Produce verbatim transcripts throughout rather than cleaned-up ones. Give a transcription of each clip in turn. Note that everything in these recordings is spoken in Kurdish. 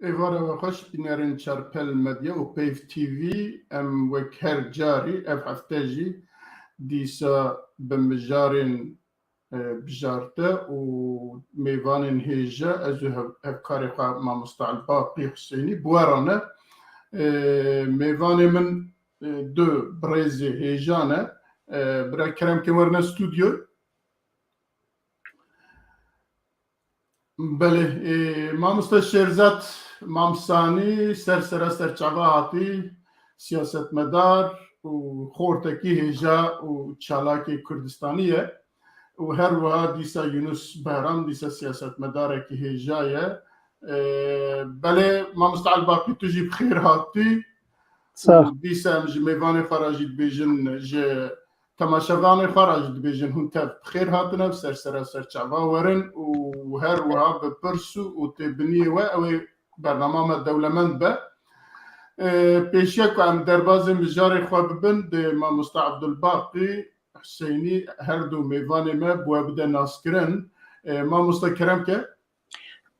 Êvara we xweş, bînerên Çarpel Medya û Peyv T V, em wek her carî ev hefte jî dîsa bi mijarên, e, bijarte û mêvanên hêja, ez û hev-, hevkarê xwe mamosta Elbaqî Husênî bi we re ne. E, mêvanê min, e, du birêzê hêja ne. E, bira Kerem ke werine stûdyoy. Belê, e, mamosta Şêrzat Mamsanî ser sera serçava hatî, siyasetmedar û xortekî hêja û çalakê Kurdistanî ye. Û her wiha dîsa Yunus Behram, dîsa siyasetmedarekî hêja ye. E, belê, mamosta Elbaqî, tu jî bi xêr hatî. Sağ ol. Û dîsa em ji mêvanê xwe re jî dibêjin, ji temaşevanê xwe re jî dibêjin, hûn tev bi xêr hatine, bi ser sera serçava werin û her wiha bi pirs û, û têbiniyê we, ew ê bernama me dewlemend be. Ê, pêşiya ku em derbazê mijarê xwe bibin, dê mamosta Abdulbaqî Husênî, her du mêvanê me, bi we bide naskirin. Ê, mamosta, kerem ke.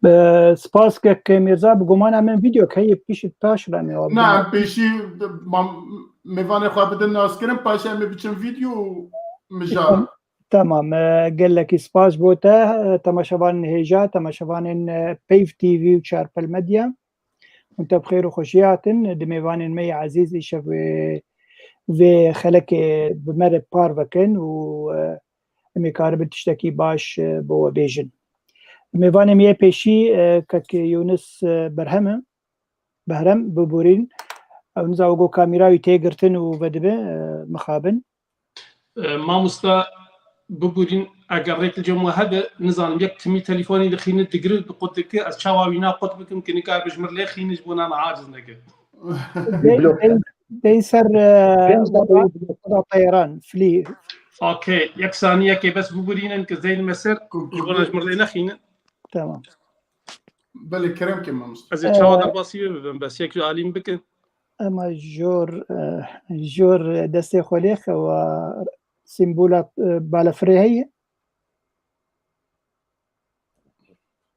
Be, spas kek Mîrza, bi gumana min vîdeo heye, pişt paş re em ê Na, em pêşî mam-, mêvanê xwe bidin naskirin, paşê em ê biçin vîdeo û mijar. Tamam, e, gelekî spas bo te, e, temaşevanên hêja, temaşevanên, e, Peyv T V û Çarpel Medya. Hûn te bi xêr û xweşî hatin. Di mêvanên me yê ezîz îşev vê, vê xelekê bi me re parve kin û, e, em ê karibin tiştekî baş, e, bo we bêjin. Mêvanê me yê pêşî, e, kek Yûnis, e, Berhem e. Behrem, biborîn. Ew niza got kamera wî tê girtin û vedibe, e, mixabin. E, mamosta, biborîn, eger rêk li cem we hebe, nizanim, yek timî telefonî dixîne, digire, diqut dike, ez çawa wîna qut bikim, ki nikaribe ji mir lê xîne, ji bo nana aciz neke. Dey, dey, dey ser, e, Pênc deqe weda, weda teyran, flî. Okey, yek saniyekê bes biborînin, ki zeynime ser, ji bo ji mir lê nexînin. Tamam. Belê, kerem ke mamosta. Ez ê çawa Ee, derbasî wê bibim, bes yek ji alî min bikin. Ema jor, e, jor destê xwe lê xewa, sîmbola, e, balafirê heye.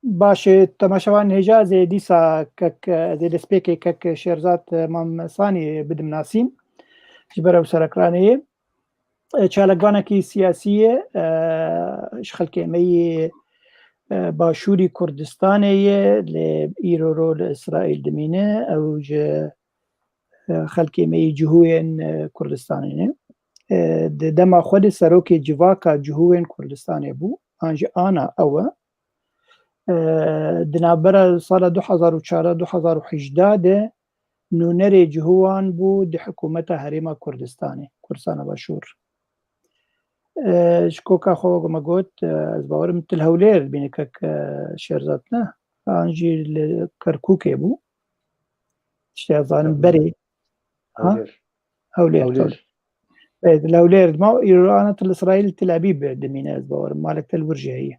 Baş e, temaşevan hêja, ez ê dîsa kek, e, ez ê destpêkê kek Şêrzat, e, Mamsanî bidim nasîn. Ji ber ew serekranê ye. E, çalakvanekî siyasî ye, e, ji xelkê me yê, e, Başûrî Kurdistanê ye, lê îro ro li Îsraîl dimîne. Ew ji, e, xelkê me yê cihûyên, e, Kurdistanê ne. E, di dema xwe de serokê civaka cihûyên Kurdistanê bû, an jî ana ew e. E, di navbera sala du hezar û çardeh du hezar û hejda de nûnerê cihûwan bû di hikûmeta Herêma Kurdistanê, Kurdistana Başûr. E, ji koka xwe wek me got, e, ez bawerim tu li Hewlêr dibînî kek, e, Şêrzat ne? An jî li Kerkûkê bû. Tiştê ez zanim Hewlêr. Berê. Ha? Hewlêr. Hewlêr, Hewlêr. Tabii. Evet, li Hewlêr dima, îro ana tu li Îsraîl Tel Abîb dimîne, ez bawerim. Malek te li wir jî heye.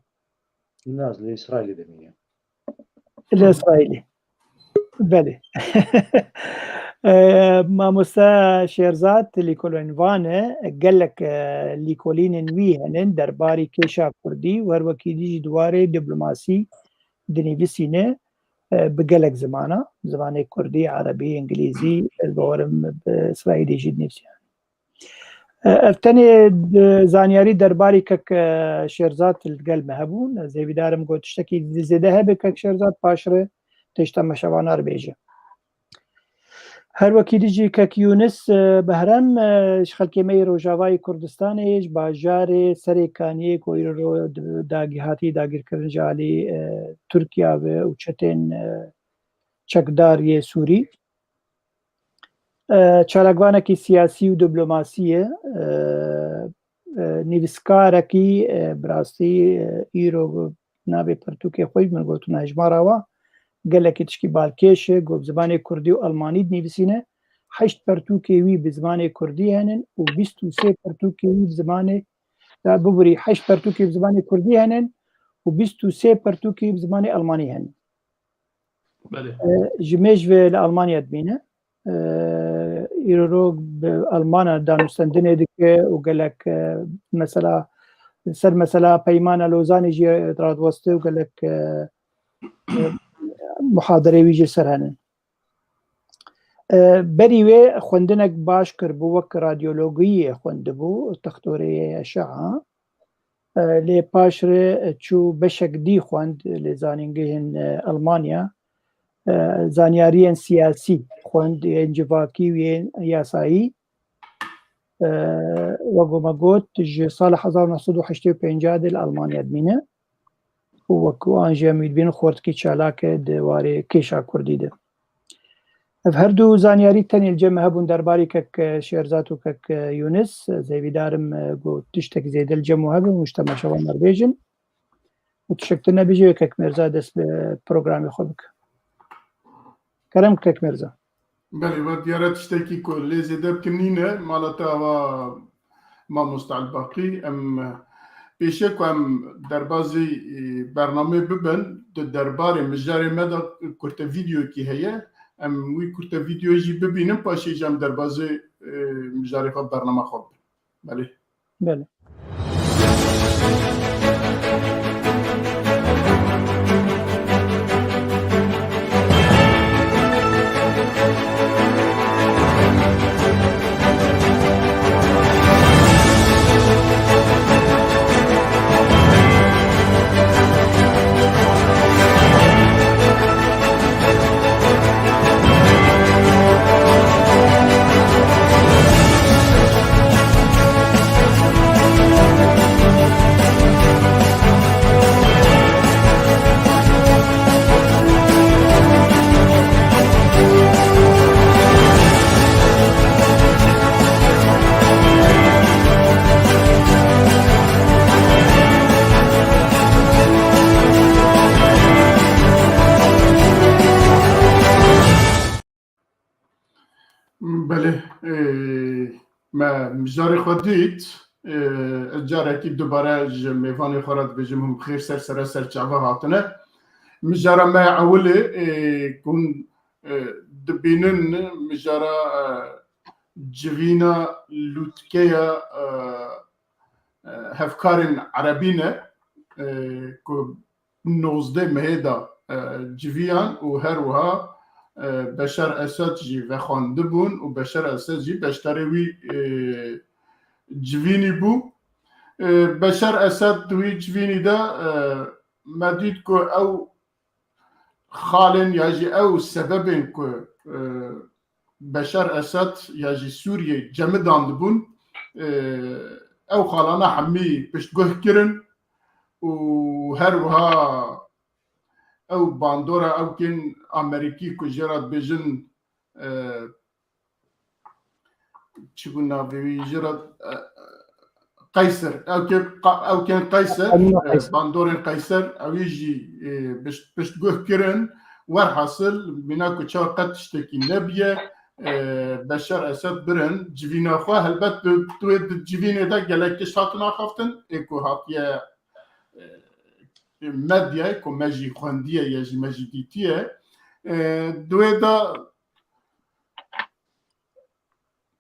Na, ez li Îsraîlê dimînim. Li Îsraîlê. Belê. E, mamoste Şêrzat lîkolînvan e, gelek, e, lîkolînên wî hene derbarî kêşa kurdî û her wekî dî jî di warê diplomasî dinivîsîne, e, bi gelek zimana, zimanê kurdî, erebî, îngilîzî, ez bawerim bi îsraîlî jî dinivîsîne. E, ev tenê, e, zanyarî derbarî kek, e, Şêrzat li gel me hebûn. Ez hêvîdar im ku tiştekî zêde hebe kek Şêrzat paşre tê ji temaşevana re bêje. Her wekî dî jî kek Yûnis, e, Behrem, e, ji xelkê me yê Rojavayê Kurdistanê, ji bajarê Serê Kaniyê ku îro ro d-, dagî hatî dagîrkirin ji alî, e, Tirkiya ve û çetên, e, çekdar yê Sûrî. E, çalakvanekî siyasî û diplomasî ye. E, e, nivîskarekî, e, bi rastî, e, îro navê pirtûkê xwe jî min gotin hejmara wa gelekî tişkî balkêş e, ku bi zimanê kurdî û almanî dinivîsîne. Heşt pirtûkê wî bi zimanê kurdî henin û bîst û sê pirtûkê wî bi zimanê, ya bibirî, heşt pirtûkê bi zimanê kurdî henin û bîst û sê pirtûkê wî bi zimanê almanî henin. Belê. E, ji mêj ve li Almanya dimîne. E, îro ro bi Almana danûstendinê dike û gelek, e, mesela, ser mesela Peymana Lozanê jî radiweste û gelek, e, e, muhaderê wî jê ser henin. E, berî wê xwendinek baş kiribû, wek radyologiyê xwendibû, textorê eşe'a. E, lê paşre çû beşek dî xwend li zanîngehên, e, Elmanya. E, zanyariyên siyasî xwend, yên civakî û yên yasayî. E, wek me got, ji sala hezar neh sed û heştê û pênc de li Elmanya dimîne û wek an jî em wî dibînin xortikî çalak e di warê kêşa kurdî de. Ev her du zanyarî tenê li cem me hebûn derbarê kek, e, Şêrzat û kek, e, Yûnis. Ez hêvîdar im, e, ku tiştek zêde li cem we hebe û ji temaşevan me re bêjin. Û tiştek din nebêje, kek Mêrza dest bi programê xwe bike. Kerem kek Mêrza. Belê, we diyar e tiştekî ku lê zêde bikin nîne, mala te ava mamoste Elbaqî. Em, pêşiya ku em derbazî, e, bernamê bibin, di derbarê mijarê me de kurte vîdeoyekî heye. Em wî kurte vîdeoyê jî bibînin, paşê jî em derbazî, e, mijarê xwe, bernama xwe bibin. Belê. Belê. Belê, e, me mijarê xwe dît. E, ez carekî dubare ji mêvanê xwe re dibêjim, hûn bi xêr ser sere ser çava hatine. Mijara me ya ewilê, e, ku hûn, e, dibînin, mijara, e, civîna lûtkeya, e, e, hevkarên erebî ne, e, ku nozdeh mehê de, e, civiyan û her wiha, e, Beşar Esed jî vexwendibûn û Beşar Esed jî beşdarê wî, e, civînî bû. E, Beşar Esed di wî civînî de, e, me dît ku ew xalên ya jî ew sebebên ku, e, Beşar Esed ya jî Sûriyê cemidandibûn, e, ew xalana hemî piştguh kirin û her wiha ew bandora, ew kên Amerîkî ku jê re dibêjin, e, çi bû navê wî jê re, e, Qeyser. Ew kên qa-, ew kên Qeyser, Emîna e, Qeyser. Bandorên Qeyser, ewî jî, e, pişt-, piştguh kirin. Werhasil, mîna ku çawa qet tiştekî nebiye, e, Beşar Esed birin, civîna xwe. Helbet di, di wê di civînê de gelek tişt hatin axaftin, ê ku hatiye, e, medyayê ku me jî xwendiye ya jî me jî dîtiye. E, di wê de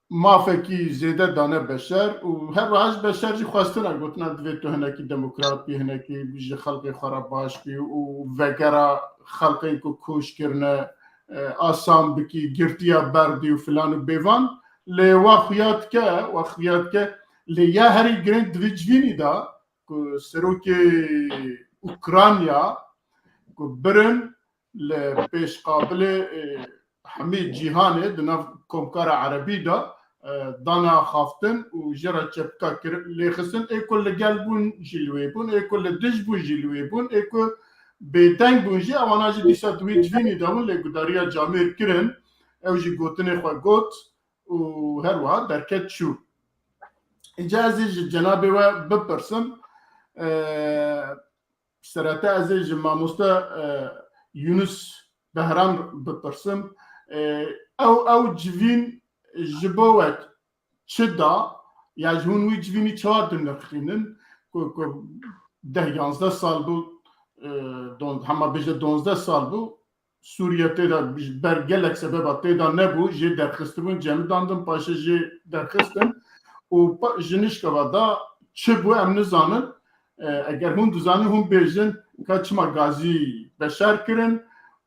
mafekî zêde dane Beşer û her wiha ji Beşer jî xwestine, gotina divê tu hinekî demokrat bî, hinekî ji xelkê xwe re baş bî û vegera xelkên ku koç kirine, e, asan bikî, girtiya berdî û filan û bêvan. Lê wa xuya dike, wa xuya dike, lê ya herî girîng di vî civînî de ku serokê Ukrayna ku birin, li pêşqabilê, e, hemî cîhanê di nav Komkara Erebî de, e, dana xaftin û jê re çepika kir-, lêxistin, ê ku li gel bûn jî li wê bûn, ê ku li dij bûn jî li wê bûn, ê ku bêdeng bûn jî, ewana jî dîsa di wî civînî de bûn, lê gudariya camêr kirin, ew jî gotinê xwe got û her wiha derket çû. Îca ez ê ji cenabê we bipirsim, e, Serete ez ê ji mamoste, e, Yunus Behram bipirsim. E, ew, ew civîn ji bo we çi da? Ya ji hûn wî civînî çawa dinirxînin? Ku, ku deh yanzdeh sal bû, e, don-, hema bêje donzdeh sal bû, Sûriye tê de ji ber gelek sebeba tê de nebû, jê derxistibûn, cemidandin, paşê jê derxistin û pa-, ji nişkeva da çi bû em nizanin. E, eger hûn dizanin, hûn bêjin ka çima gazî Beşar kirin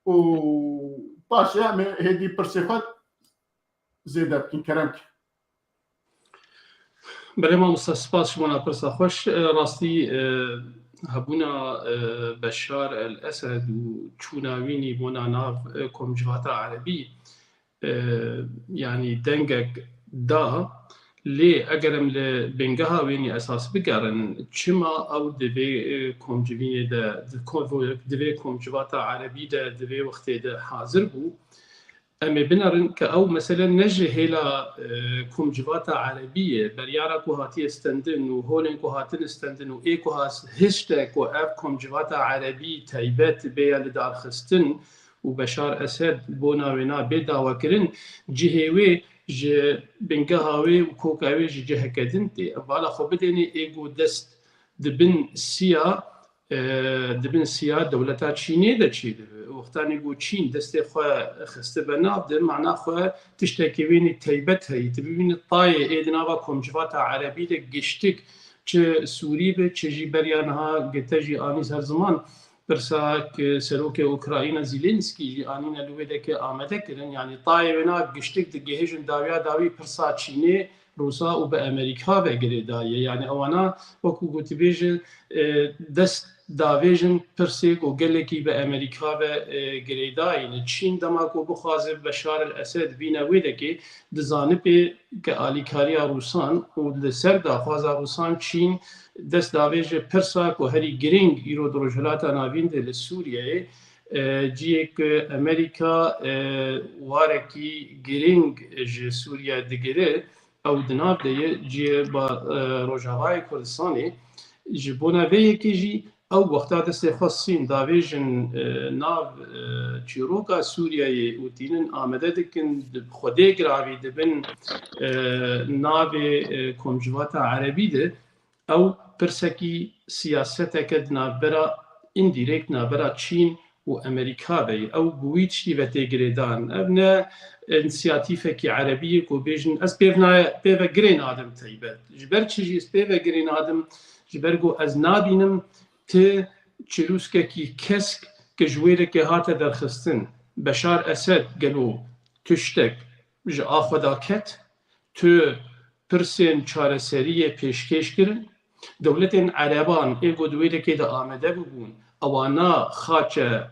û paşê em ê hêdî pirsê xwe zêde bikin. Kerem ke. Belê mamosta, spas ji bona pirsa xweş. E, rastî, e, hebûna, e, Beşar el Esed û çûna wînî bona nav, e, komcivata erebî, e, yanî dengek da. Lê eger em li bingeha wênî esas bigerin, çima ew di vê, e, komcivînê de, di ko-, di vê komcivata erebî de, di vê wextê de hazir bû? Em ê binerin ke ew mesele ne ji hêla, e, komcivata erebî ye, beryara ku hatiye stendin û holên ku hatin stendin û ê ku has-, hişte ku ev komcivata erebî taybet bêya lidarxistin û Beşar Esed bona wêna bê dawekirin, cihê wê ji bingeha wê û koka wê ji ciheke din tê. Ev bala xwe bidênê, ê ku dest di bin siya, e, di bin siya dewleta Çînê de çêdibe. Wextanê ku Çîn destê xwe xistibe nav, di mana xwe tiştekî wênî taybet heyî. Tu bibînî tayê ê di nava komcivata erebî de giştik, çi Sûrî be, çi jî beriya niha gete jî anî ser ziman, pirsa ku serokê Ukrayna Zelensky jî anîne li wê dekê amade kirin. Yanî tayê wêna giştik digihêjin dawiya dawî pirsa Çînê, Rûsa û bi Amerîka ve girêdayî ye. Yanî ewana wekû ku tu bêjî, e, dest davêjin pirsê ku gelekî bi Amerîka ve, e, girêdayî ne. Çîn dema ku bixwaze Beşar el Esed bîne wê dekê, dizanibê ke alîkariya Rûsan û li ser daxwaza Rûsan Çîn dest davêje pirsa ku herî girîng îro di Rojhilata Navîn de li Sûriyeyê, e, cihê ku Amerîka, e, warekî girîng ji Sûriye digire, ew di nav de ye, cihê ba, e, Rojavayê Kurdistanê. Ji bona vê yekê jî ew wexta destê xwe stîn davêjin, e, nav, e, çîroka Sûriyeyê û tînin amade dikin, di xwedê giravî dibin, e, navê, e, komcivata erebî de, ew pirsekî siyaseteke di navbera, îndîrekt navbera Çîn û Amerîka ve ye. Ew bi wî tiştî ve tê girêdan. Ev ne însiyatîfekî erebî ye ku bêjin, ez pêv naye, pê ve girê nadim taybet. Ji ber çi jî ez pê ve girê nadim? Ji ber ku ez nabînim ti çirûskekî kesk ke ji wê rêkê hate derxistin. Beşar Esed gelo tiştek ji a xwe da ket? Tu pirsên çareseriyê pêşkêş kirin? Dewletên ereban ê ku di wê dekê de amade bibûn, ewana xaçe,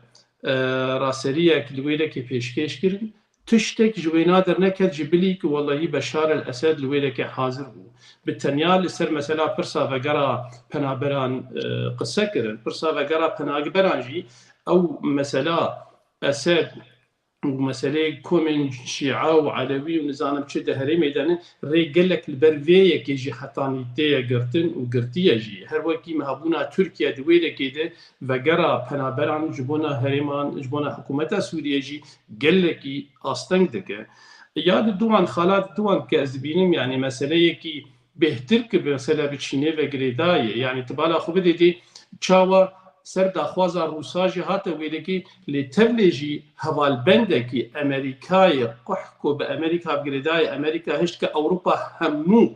e, raseriyek li wê dekê pêşkêş kirin? Tiştek ji wêna derneket ji bilî ku wellahî Beşar el Esed li wê dekê hazir bû. Bi tenya li ser mesela pirsa vegera penaberan, e, qise kirin. Pirsa vegera penaberan jî ew mesela Esed û meseleyê komên Şîa û Elewî û nizanim çi di herêmê de ne, rê gelek li ber vê yekê jî hetanî tê ye girtin û girtiye jî. Her wekî me hebûna Tirkiye di wê dekê de vegera penaberan ji bona herêman, ji bona hikûmeta Sûriyê jî gelekî asteng dike. Ya di duwan xala di duwan ke ez dibînim, yanî meseleyekî bêhtir ki bi mesela bi Çînê ve girêdayê. Yanî tu bala xwe bidê dê çawa ser daxwaza Rûsa jî hate wêrekê, lê tevlê jî hevalbendekî Amerîkayê quh ku bi Amerîka girêdayê, Amerîka hişt ke Ewropa hemû,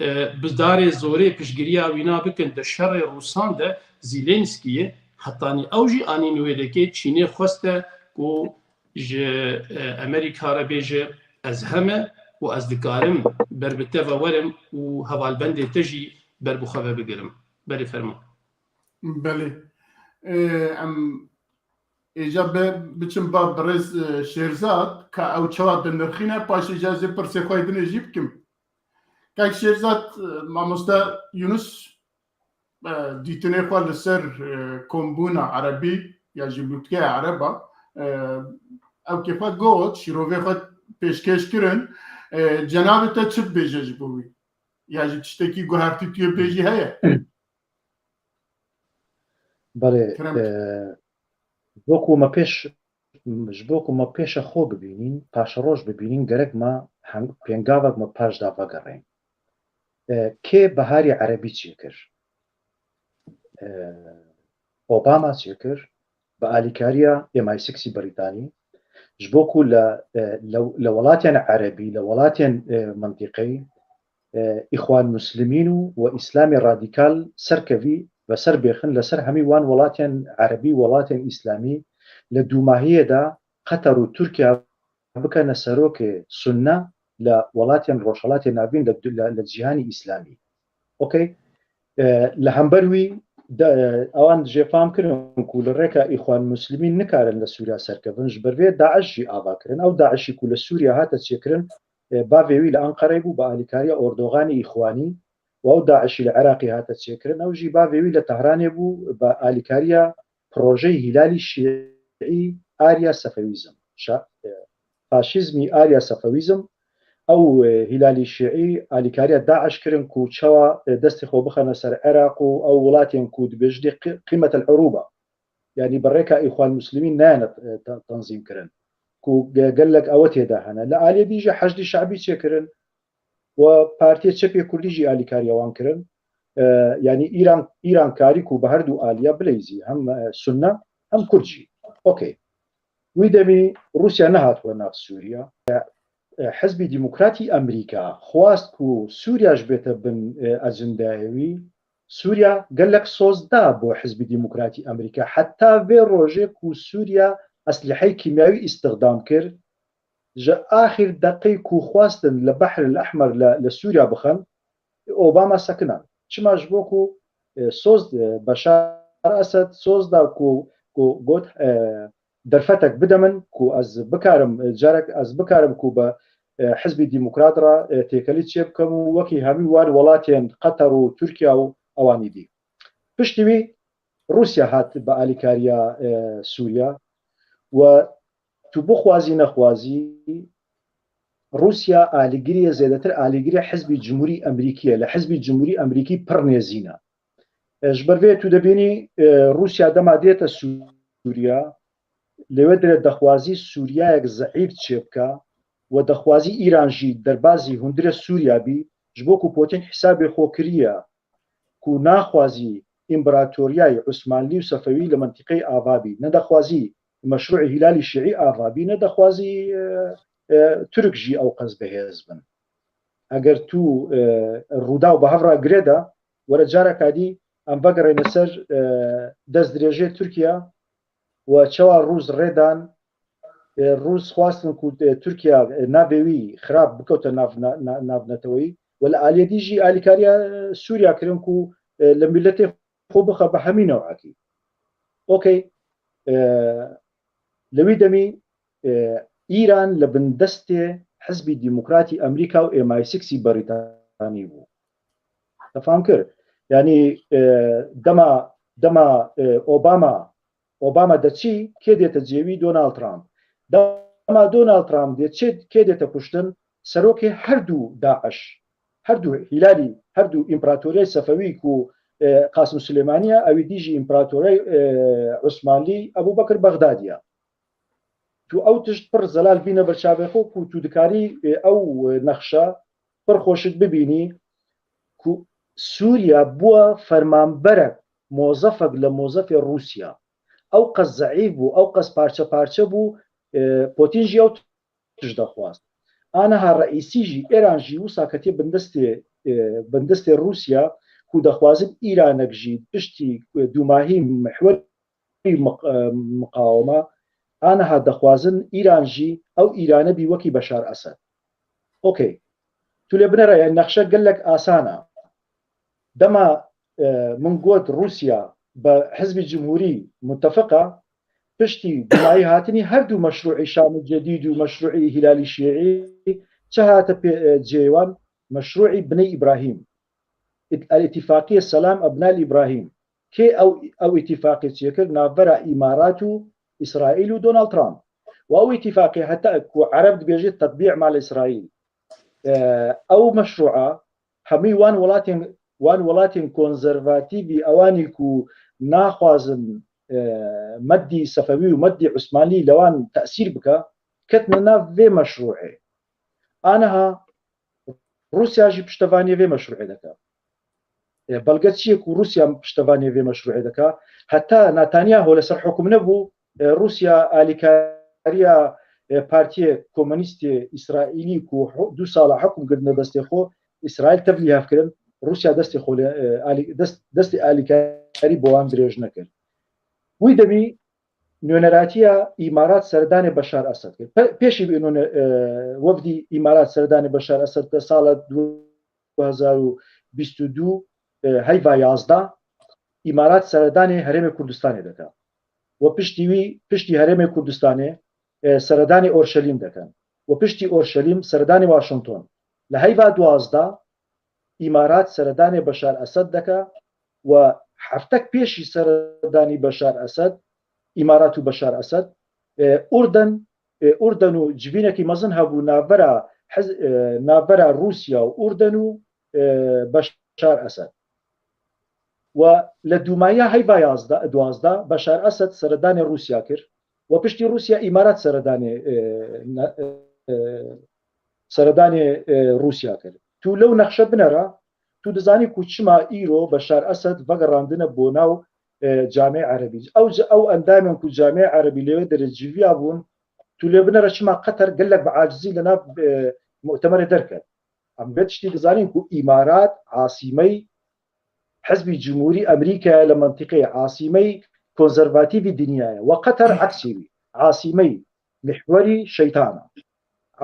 e, bi darê zorê piştgiriya wîna bikin di şerê Rûsan de Zîlenskiyê, hetanî ew jî anîn wêrekê Çînê xweste ku ji, e, Amerîka re bêje, ez heme û ez dikarim ber bi te ve werim û hevalbendê te jî ber bi xwe ve bigirim. Belê, fermo. Belê. E, em êca be, biçim ba birêz, e, Şêrzad, ka ew çawa dinirxîne, paşê ca ez ê pirsê xwe yê dinê jî bikim. Kak Şêrzad, e, mamoste Yunus, e, dîtinê xwe li ser, e, kombûna erebî ya jî lûtkeya ereba, e, ew kêfa got, şîrovê xwe pêşkêş kirin, e, cenabê te çi dibêje ji bo wî? Ya jî tiştekî guhertî tu yê bêjî heye? Belê, Kerem. E, ji bo ku me pêş, ji bo ku me pêşa xwe bibînîn, paşeroj bibînîn, gerek me hem pêngavek me paş da vegerên. E, kê Beharê Erebî çêkir? E, Obama çêkir, bi alîkariya M I six Brîtanî, ji bo ku li, e, li, li welatên erebî, li welatên, e, mintîqeyî, e, Îxwan Muslimîn û we Îslamê radîkal serkevî ve ser bêxin, li ser hemî wan welatên erebî, welatên Îslamî, لە دووماهیەدا قەتەر و تورکیا بکەنە سەرۆکێ سوننە لە وڵاتێن ڕۆژهەڵاتێ ناوین لە، لە، لە جیهانی ئیسلامی. ئۆکەی؟ ئە، لە هەمبەر وی دا-، ئەوان جێفام کردن کو لە ڕێکا ئیخوان موسلمین نکارن لە سووریا سەرکەون، ژبەر وێ داعش ژی ئاوا کردن. ئەو داعشی کو لە سووریا هاتە چێکردن، ئە، باوێوی لە ئەنقەرەی بوو بە ئالیکاریە ئۆردۆغانی ئیخوانی، و ئەو داعشی لە عێراقی هاتە چێکردن، ئەو ژی باوێوی لە تەهرانێ بوو بە ئالیکاریە پرۆژەی هیلالی شیعی ئاریا سەفەویزم، شا-، ئە، فاشیزمی ئاریا سەفەویزم. ئەو، ئە، هیلالی شیعی ئالیکاریە داعش کردن کو چەوا، ئە، دەستی خۆ بخەنە سەر عێراق و ئەو وڵاتێن کو دبێژنی قی-، قیمەت العروبە. یعنی بە ڕێکا ئیخوان موسلمین نایەنە، ئە، تە-، تەنزیم کردن. کو گە-، گەلەک ئەوە تێدا هەنە. لە ئالیە دیژە حەشدی شعبی چێکردن و پارتیە چەپێ کوردیژی ئالیکاریەوان کردن. ئە، یعنی ئیران، ئیران کاری کو بە هەردوو ئالیا بلەیزی، هەم، ئە، سوننە، هەم کوردژی. ئۆکەی. وی دەمی رووسیا نەهاتووە ناو سووریا. ئە، ئە، حزبی دیموکراتی ئەمریکا خواست کو سووریاش بێتە بن، ئە، ئەجندایەوی. سووریا گەلەک سۆز دا بۆ حزبی دیموکراتی ئەمریکا. حتا وێ ڕۆژێ کو سووریا ئەسلحەی کیمیاوی ئیستخدام کرد، ژە ئاخیر دەقەی کو خواستن لە بەحر الأحمر لە، لە سووریا بخەن، ئۆباما سەکنان. چما ژبۆ کو، ئە، سۆز، ئە، بەشار ئەسەد سۆز دا کو، کو گوت، ئە، دەرفەتەک بدە من کو ئەز بکارم، جارەک ئەز بکارم کو بە، ئە، حزبی دیموکرات را، ئە، تێکەلی چێ بکەم و وەکی هەمی وان وڵاتێن قەتەر و تورکیا و ئەوانی دی. پشتی وی رووسیا هات بە ئالیکاریا، ئە، سووریا و تو بخوازی نەخوازی رووسیا ئالیگریە زێدەتر ئالیگریە حزبی جمهوری ئەمریکیە، لە حزبی جمهوری ئەمریکی پڕ نێزینە. ئە، ژبەر وێ تو دەبینی، ئە، رووسیا دەما دێتە سووریا، لەوێ درێ دەخوازی سووریایەک زەعیف چێ بکە و دەخوازی ئیران ژی دەربازی هوندرە سووریا بی، ژبۆ کو پۆتین حیسابێ خۆ کریە کو ناخوازی ئیمبراتۆریای عوسمانلی و سەفەوی لە مەنتیقەی ئاوا بی، نەدەخوازی مەشروعی هیلالی شیعی ئاوا بی، نەدەخوازی، ئە، ئە، تورک ژی ئەو قەز بەهێز بن. ئەگەر تو، ئە، ڕووداو بە هەڤرا گرێدا، وەرە جارەکا دی ئەم بەگەڕێنە سەر، ئە، دەست درێژێ تورکیا و چەوا رووس ڕێدان، ئە، رووس خواستن کو، ئە، تورکیا، ئە، نابێوی خراپ بکەوتە ناو، نا-، نا-، ناونەتەوەی و لە ئالیە دیژی ئالیکاریا سووریا کردن کو، ئە، لە میلەتێ خۆ بخە بە هەمی نەوعەکی. ئۆکەی، ئە، لەوی دەمی، ئە، ئیران لە بندەستێ حزبی دیموکراتی ئەمریکا و ئێم ئای سیکسی بەریتانی بوو. تەفام کرد. یعنی، ئە، دەما، دەما، ئە، ئۆباما، ئۆباما دەچی، کێ دێتە جێوی؟ دۆناڵد ترامپ. دەما دۆناڵد ترامپ دێ، چێ، کێ دێتە کوشتن؟ سەرۆکێ هەردوو داعش، هەردوو هیلالی، هەردوو ئیمپراتۆریای سەفەوی کو، ئە، قاسم سلێمانیە، ئەوی دیژی ئیمپراتۆریای، ئە، عوسمانلی ئەبوو بەکر بەغدادیە. تو ئەو تشت پڕ زەلال بینە بەرچاوێ خۆ کو تو دکاری، ئە، ئەو نەخشە پڕ خۆشت ببینی کو سووریا بووە فەرمانبەرەک، مۆزەفەک لە مۆزەفێ رووسیا. ئەو قەس زەعیف بوو، ئەو قەس پارچە پارچە بوو، ئە، پۆتین ژی ئەو تش دەخواست. ئانەها ڕەئیسی ژی ئێران ژی وسا کەتیە بندەستێ، ئە، بندەستێ رووسیا کو دەخوازن ئیرانەک ژی پشتی، ئە، دووماهی محوەری مق-، ئە، مقاومە، ئانەها دەخوازن ئیران ژی ئەو ئیرانە بی وەکی بەشار ئەسەد. ئۆکەی. تو لێ بنەرە، یعنی نەخشە گەلەک ئاسانە. دەما، ئە، من گوت رووسیا بە حزبی جمهوری متفقە، پشتی دومایی هاتنی هەردوو مەشروعی شام جدید و مەشروعی هیلالی شیعی، چه هاتە پێ-، ئە، جێوان؟ مەشروعی بنەی ئیبراهیم. ئیت-، الاتفاقیە سلام ابناء ابراهیم. کێ ئەو، ئەو ئیتیفاقی چێ کرد؟ ناوبەرە ئیمارات و ئیسرائیل و دۆناڵد ترامپ. و ئەو ئیتیفاقی هەتا کو عەرەب دبێژێت تەتبیع مال ئیسرائیل. ئە، ئەو مەشروعە هەمووی وان وڵاتێن، وان وڵاتێن کۆنزەرڤاتیڤی ئەوانی کو ناخوازن، ئە، مەدی سەفەوی و مەدی عوسمانی لەوان تەسیر بکە، کەتنە ناو وێ مەشروعێ. ئانەها رووسیا ژی پشتەوانیە وێ مەشروعێ دەکا. ئە، بەڵگە چیە کو رووسیا پشتەوانیە وێ مەشروعێ دەکا؟ هەتا ناتانیاهۆ لەسەر حکم نەبوو، ئە، رووسیا ئالیکاریە، ئە، پارتیە کۆمۆنیستێ ئیسرائیلی کو حو-، دوو ساڵە حکم گرتنە دەستێ خۆ، ئیسرائیل تەڤلی هەفکردن، رووسیا دەستی خۆ لێ، ئە، ئالی-، دەست-، دەستی ئالیکاری بۆ وان درێژ نەکرد. وی دەمی نوێنەراتیە ئیمارات سەردانێ بەشار ئەسەد کرد. پێ-، پێشی بێ نوێنە-، ئە، وەفدی ئیمارات سەردانێ بەشار ئەسەد کە ساڵە دوو هەزار و بیست و دوو، ئە، هەیڤا یازدە، ئیمارات سەردانێ هەرێمێ کوردستانێ دەکا. و پشتی وی، پشتی هەرێمێ کوردستانێ، ئە، سەردانێ ئۆرشەلیم دەکەن. و پشتی ئۆرشەلیم سەردانێ واشنگتۆن. لە هەیڤا دوازدە، ئیمارات سەردانێ بەشار ئەسەد دەکا و هەفتەک پێشی سەردانی بەشار ئەسەد، ئیمارات و بەشار ئەسەد، ئێ، ئوردەن، ئێ، ئوردەن و جڤینێکی مەزن هەبوو ناڤەرا حز-، ئێ، ناڤەرا رووسیا و ئوردەن و، ئێ، بەشار ئەسەد. و لە دومایا هەیڤا یازدە، دوازدە، بەشار ئەسەد سەردانێ رووسیا کرد و پشتی رووسیا ئیمارات سەردانێ، ئێ، نە-، ئێ، سەردانێ، ئێ، رووسیا کرد. تو لەو نەخشە بنەرە، تو دەزانی کو چما ئیرۆ بەشار ئەسەد ڤەگەڕاندنە بۆ ناو، ئێ، جامعە عەرەبی. ئەو ج-، ئەو ئەندامێن کو جامعە عەرەبی لێوێ دەرەجیویا بوون، تو لێ بنەرە چما قەتەر گەلەک بە عاجزی لە ناو، ئێ، مؤتەمەرێ دەرکەن. ئەم بێ تشتی دەزانین کو ئیمارات عاسیمەی حزبی جمهوری ئەمریکایە لە منتیقەیە، عاسیمەی کۆنزەرڤاتیڤی دنیایە و قەتەر عەکسی وی، عاسیمەی محوەری شەیتانە،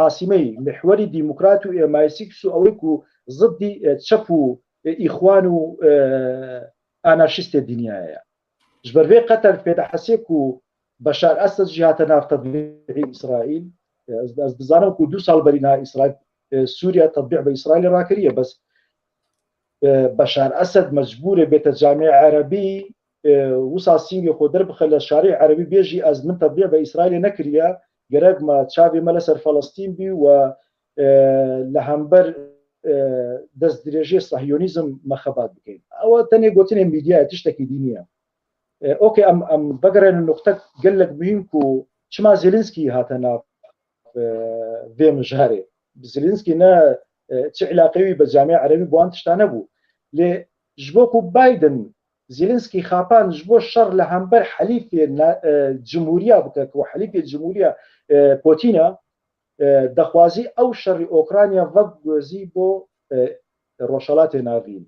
عاسیمەی محوەری دیموکرات و ئێمایسیکس و ئەوەی کو زدی، ئێ، چەپ و، ئێ، ئیخوان و، ئێ، ئانارشیستێ دنیایە. Ji ber vê qeter pêdehesê ku Beşar Esed jî hate nav tetbîqî Îsraîl. Ez, ez dizanim ku du sal berî niha Îsraîl, e, Sûriye tetbîq bi Îsraîlê rakiriye. Bes, e, Beşar Esed mecbûr e bête camê erebî, e, wisa sîngê xwe derbixe li şarê erebî bêjî ez min tetbîq bi Îsraîlê nekiriye. Gerek me çavê me li ser Felestîn bî we, e, li hember, e, destdirêjiyê Sahyonîzm me xebat bikin. Ew tenê gotinê mîdyayê, tiştekî dî niye. E, okey, em, em vegerînin nuqtek gelek muhîm ku çima Zelensky hate nav, e, vê mijarê. Zelensky ne, e, çi îlaqeyê wî bi camê erebî bi wan tişta nebû. Lê ji bo ku Biden Zelensky xapand ji bo şer li hember helîfê na-, e, cumhuriya bike, ku helîfê cumhuriya, e, Putina, e, dexwazî ew şerî Ukrayna vegozî bo, e, Rojhelatê Navîn.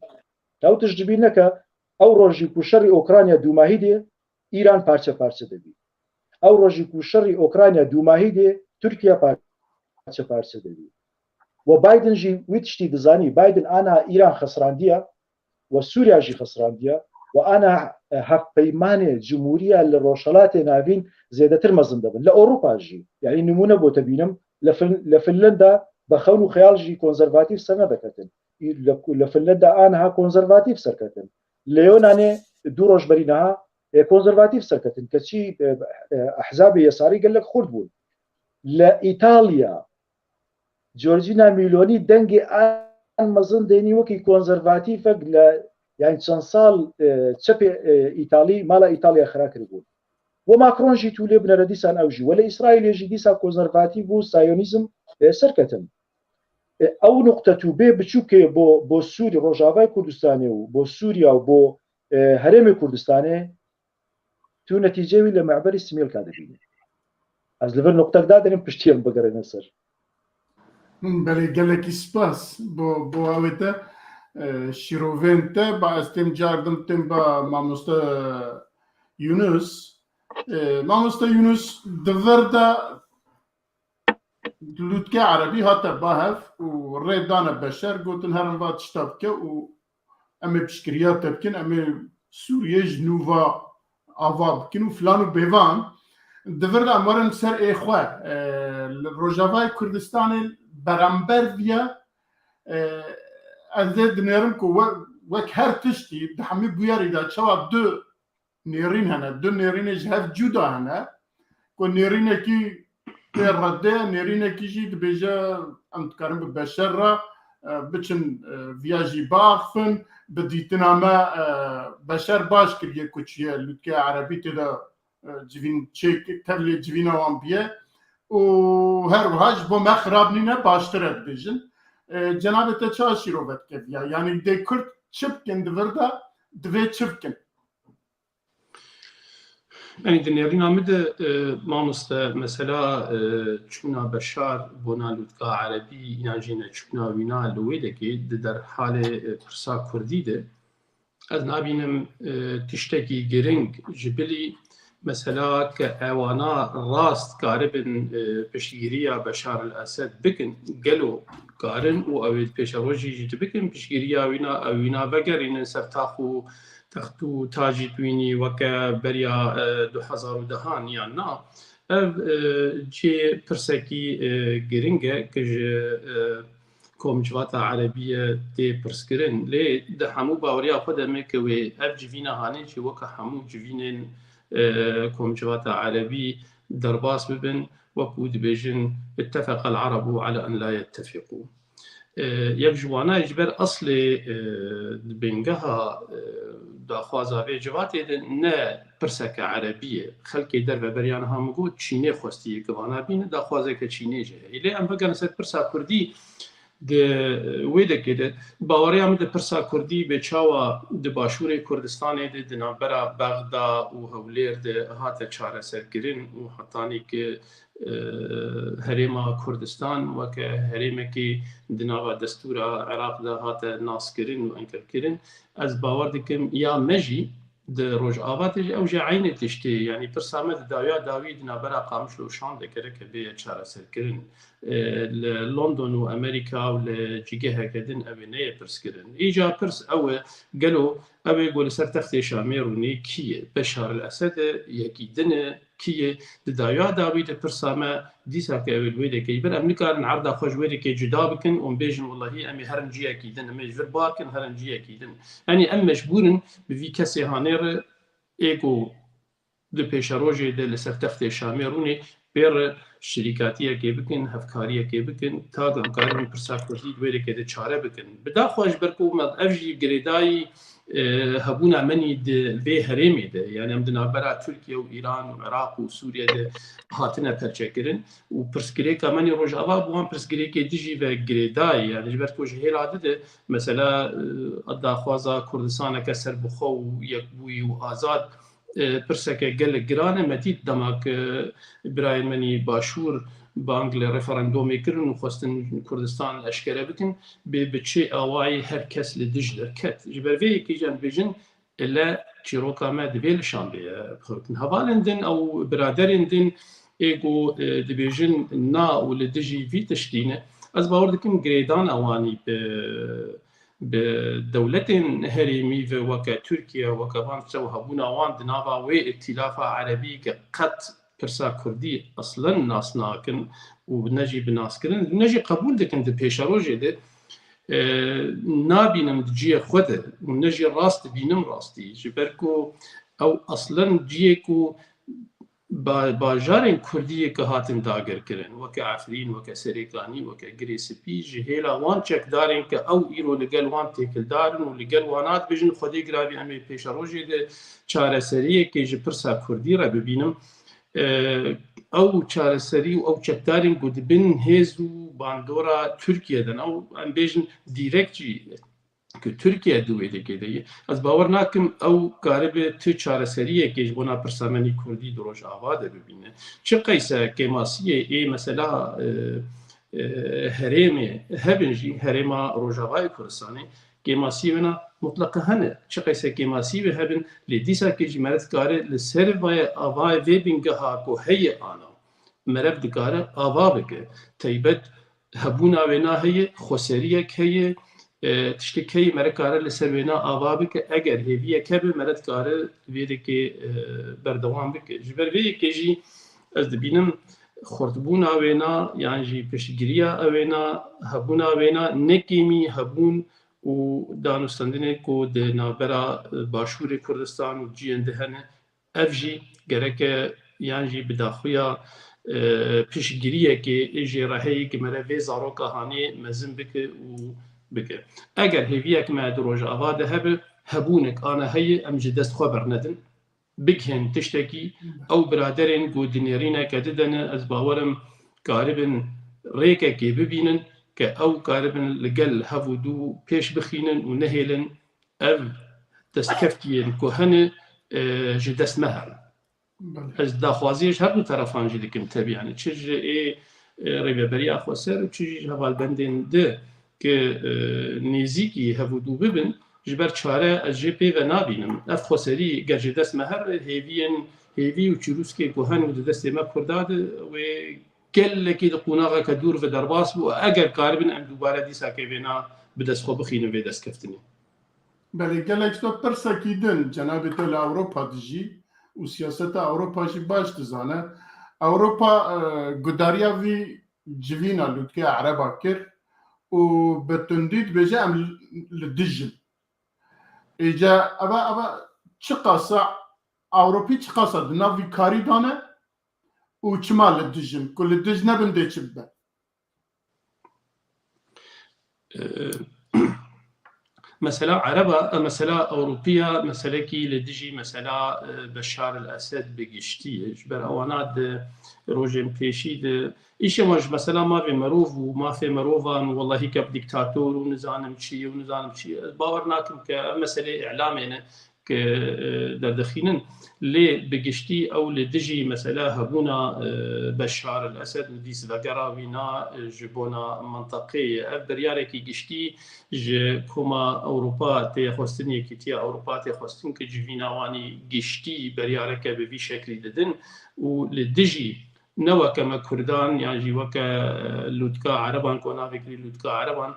Ew tişt ji bîr neke, ew rojî ku şerî Ukrayna dûmahî dê, Îran parçe parçe dibî. Ew rojî ku şerî Ukrayna dûmahî dê, Tirkiye parçe parçe dibî. We Biden jî wî tiştî dizanî. Biden aniha Îran xesrandiye, we Sûriya jî xesrandiye, we aniha, e, hevpeymanê cumhuriya li Rojhelatê Navîn zêdetir mezin dibin. Li Ewropa jî, yanî nimûne bo te bînim, li Fin-, li Finlanda bi xewn û xeyal jî konservatîf ser nedeketin. Li, li Finlanda aniha konservatîf serketin. Li Yunanê du roj berî niha, e, konservatîf serketin. Keçî, e, e, ehzabê yesarî gelek xurt bûn. Li Îtalya, Giorgina Meloni dengê an mezin dênî wekî konservatîfek li, yani çend sal, e, çepê, e, Îtalî mala Îtalya xira kiribû. We Macron jî tûlê binere dîsan ew jî. We li Îsraîlê jî dîsa konservatîf bû, Sayonîzm, e, serketin. E, ew nuqte tûbê biçûkê bo, bo Sûrî, Rojavayê Kurdistanê û bo Sûriya û bo, e, Herêmê Kurdistanê, tu netîceyê wî li me'berî Simêlka dibînî. Ez li vir nuqtek dadirîm, piştî em bigerîne ser. Belê, gelekî spas bo, bo awê te, e, şîrovên te. Ba ez têm cardim, têm ba mamoste Yunus. E, mamoste Yunus, di vir de Lûtke Erebî hate ba hev û rê dane Beşer, gotin herin va tişta bike û em ê piştgiriya te bikin, em ê Sûriyê ji nû va ava bikin û filan û bêvan. Di vir de em werin ser ê xwe. E, li Rojavayê Kurdistanê beramber viya, e, ez dê dinêrim ku we-, wek her tiştî di hemî bûyerî de çawa du nêrîn hene. Du nêrînê ji hev cuda hene. Ku nêrînekî pê redê, nêrînekî jî dibêje, em dikarin bi Beşer re, e, biçin, e, viya jî biaxifin, bi dîtina me, e, Beşer baş kiriye ku çûye lûtkeya erebî tê de, e, civîn çêk, tevlê civîna wan biye. Û her wiha ji bo me xirab nîne, baştir e dibêjin. E, cenabê te çawa şîrove dike viya? Yanî dê Kurd çi bikin di vir de, divê çi bikin? Yanî di nêrîna min de, e, mamoste, mesela, e, çûna Beşar bona lûtka erebî yan jî neçûna wîna li wê dekê di derhalê, e, pirsa kurdî de ez nabînim, e, tiştekî giring ji bilî Mesela ke ewana rast karibin e, piştgiriya Beşar el-Esed bikin, gelo karin û ew ê pêşerojî jî dibikin piştgiriya wîna, ew wîna vegerînin ser tax û text û tacî twînî weke beriya e, du hezar û dehan yan na? Ev e, cê pirsekî e, giring e ke ji e, Komcivata Erebî ye tê pirskirin. Lê di hemû baweriya xwe de me ke wê ev civîna hanê jî weke hemû civînên e, Komcivata Erebî derbas bibin, wekû dibêjin, "اتفق العرب على أن لا يتفقوا." E, yek ji wana ji ber eslê e, di bingeha e, daxwaza vê civatê de ne pirseke erebî ye. Xelkê derve beriya niha min got, Çînê xwestiye ke vana bîne, daxwazeke Çînê jî heye. Lê em vegerin ser pirsa kurdî, di wê dekê de, baweriya min di pirsa kurdî bê çawa di başûrê Kurdistanê de, di navbera Bexda û Hewlêr de hate çareserkirin û hetanî ke e, herêma Kurdistan weke herêmekî di nava destûra Iraq de hate naskirin û enkerkirin. Ez bawer dikim ya me jî di Rojava de jî ew jî eynê tiştê, yanî pirsa me di dawiya dawî di navbera Qamişlo û Şam de gereke bê çareserkirin. E, li London û Amerîka û li cîgeheke din ew ê neyê pirskirin. Îca pirs ew e, gelo ew ê ku li ser textê Şamê rûnî kî ye? Beşar el-Esed e, yekî din e, kî ye? Di dawiya dawî de pirsa me dîsa ke ew ê li wê dekê ji ber em nikarin erda xwe ji wê dekê cuda bikin û em bêjin, "Welahî em ê herin ciyekî din, em ê ji vir bar kin, herin ciyekî din." Yanî em mecbûr in bi vî kesê hanê re ê ku di pêşerojê de li ser textê Şamê rûnê pê re şirîkatiyekê bikin, hevkariyekê bikin, ta ku em karin pirsa kurdî di wê dekê de çare bikin. Bi daxwa ji ber ku me ev jî girêdayî e, hebûna menî di vê herêmê de, yani em di navbera Tirkiye û Îran û Iraq û Sûriye de hatine perçekirin û pirsgirêka menî Rojava bi wan pirsgirêkê dijî ve girêdayî, yani ji ber ku ji hêla di de mesela e, daxwaza Kurdistaneke serbixwe û yekbûyî û azad e, pirseke gelek giran e. Me dît dema ku birayên menî Başûr bang li referandûmê kirin û xwestin Kurdistan eşkere bikin, bê bi çi awayî her kes li dij derket. Ji ber vê yekê jî em dibêjin, ele çîroka me di vê lişandê ye bixebitin. Hevalên din ew biraderên din ê ku e, dibêjin na û li dijî vî tiştî ne, ez bawer dikim girêdana wanî bi bi dewletên herêmî ve weke Tirkiye, weke van tişta û hebûna wan di nava wê îtîlafa erebî ke qet pirsa kurdî eslen nas nakin û ne jî bi nas kirin, ne jî qebûl dikin di pêşerojê de, e, nabînim di cihê xwe de û ne jî rast dibînim rastî. Ji ber ku ew eslen cihê ku ba-, bajarên kurdî yê ke hatin dagirkirin, weke Efrîn, weke Serêkanî, weke Girê Spî, ji hêla wan çekdarên ke ew îro li gel wan têkildar in û li gel wana dibêjin, Xwedê giravî em ê pêşerojê de çareseriyekê ji pirsa kurdî re bibînim. E, ew çareserî û ew çekdarên ku di bin hêz û bandora Tirkiye de ne, ew em bêjin dîrekt jî ku Tirkiye di wê dekê de ye. Ez bawer nakim ew karibe tu çareseriyekê ji bona pirsa menî kurdî di Rojava de bibîne. Çi qeyse kêmasiyê ê mesela e, e, herêmê hebin jî, herêma Rojavayê Kurdistanê, kêmasiyê wê na mutleqe hene. Çi qeyse kêmasiyê wê hebin, lê dîsakê jî mere dikare li ser vayê avayê vê bingeha ku heye ana. Mere dikare ava bike. Teybet hebûna wêna heye, xweseriyek heye, e, tiştek heye, mere kare li ser wêna ava bike. Eger hêviyek hebe, mere dikare vê dekê e, berdewam bike. Ji ber vê yekê jî ez dibînim xurtbûna wêna yan jî piştgiriya ew wêna, hebûna wêna ne kêmî hebûn û danûstendinên ku di navbera e, Başûrê Kurdistan û ciyên di hene, ev jî gereke yan jî bi daxuya e, piştgiriyekê jê re heye ku mere vê zaroka hanê mezin bike û bike. Eger hêviyek me di Rojava de hebe, hebûnek ana heye, em ji dest xwe bernedin, bigihên tiştekî, ew biraderên ku di nêrîneke di de ne, ez bawer im karibin rêkekê bibînin ke ew karibin li gel hev û dû pêş bixînin û nehêlin ev destkeftiyên ku hene e, ji dest me herin. Belê. Ez daxwaziyê ji her du terefan jî dikim tebî, yani çi ji ê e, rêveberiya xweser û çi jî ji hevalbendên di ke e, nêzîkî hev û dû bibin, ji ber çare ez jê pê ve nabînim. Ev xweserî ger ji dest me here, hêviyên hêvî û çirûskê ku hene di destê me Kurda de, wê gelekî di qonaxeke dûr ve derbas bû. Eger karibin, em dubare dîsa ke vêna bi dest xwe bixînin vê destkeftinê. Belê, gelek ji te pirsekî din, cenabê te li Ewropa dijî û siyaseta Ewropa jî baş dizane. Ewropa, e, gudariya vî civîna lûtkeya Ereba kir û bi tundî dibêje, em li dij in. Îca eva, eva çiqasa Ewropî çiqasa di nav vî karî de ne û çima li dij in? Ku li dij nebin dê çi bibe? Ee, mesela Ereba, e, mesela Ewropiya, meselekî li dijî mesela, e, Beşar el Esed bi giştî ye. Ji ber ewana di rojên pêşî de îşê me ji mesela mafê merov û mafê merovan û wellahî ke dîktator û nizanim çi û nizanim çi, ez bawer nakim ke ev meseleyê îlamê ne ke, e, derdixînin. Lê bi giştî ew li dijî mesela hebûna, e, Beşar el Esed û dîs vegera wî na, e, ji bona minteqê ye. Ev biryarekî giştî ji Koma Ewropa tê xwestin, Yekîtiya Ewropa tê xwestin, ke civîna wanî giştî biryareke bi vî şeklî didin û li dijî ne weke me Kurdan yan jî weke, e, lûtka Ereban, ku navê kirî lûtka Ereban,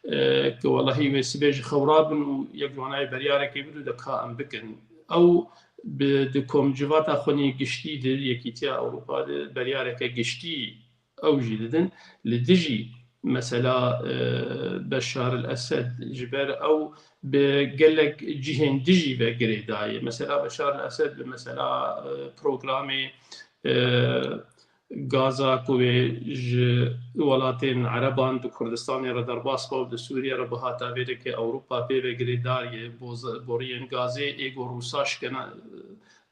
e, ke welahî wê sibê ji xew rabin û yek ji wana yê beryarekê bidû de ka em bikin. Ew bi, di komcivata xwe nê giştî de, Yekîtiya Ewropa de beryareke giştî ew jî didin. Li dijî mesela, e, Beşar el Esed, ji ber ew bi gelek cihên dijî ve girêdayê. Mesela Beşar el Esed bi mesela, e, programê, e, gaza ku wê ji welatên Ereban di Kurdistanê re derbas be û di Sûriye re bihata vê de ke Ewropa pê ve girêdar ye, boz-, boriyên gazê ê ku Rûsa şikena,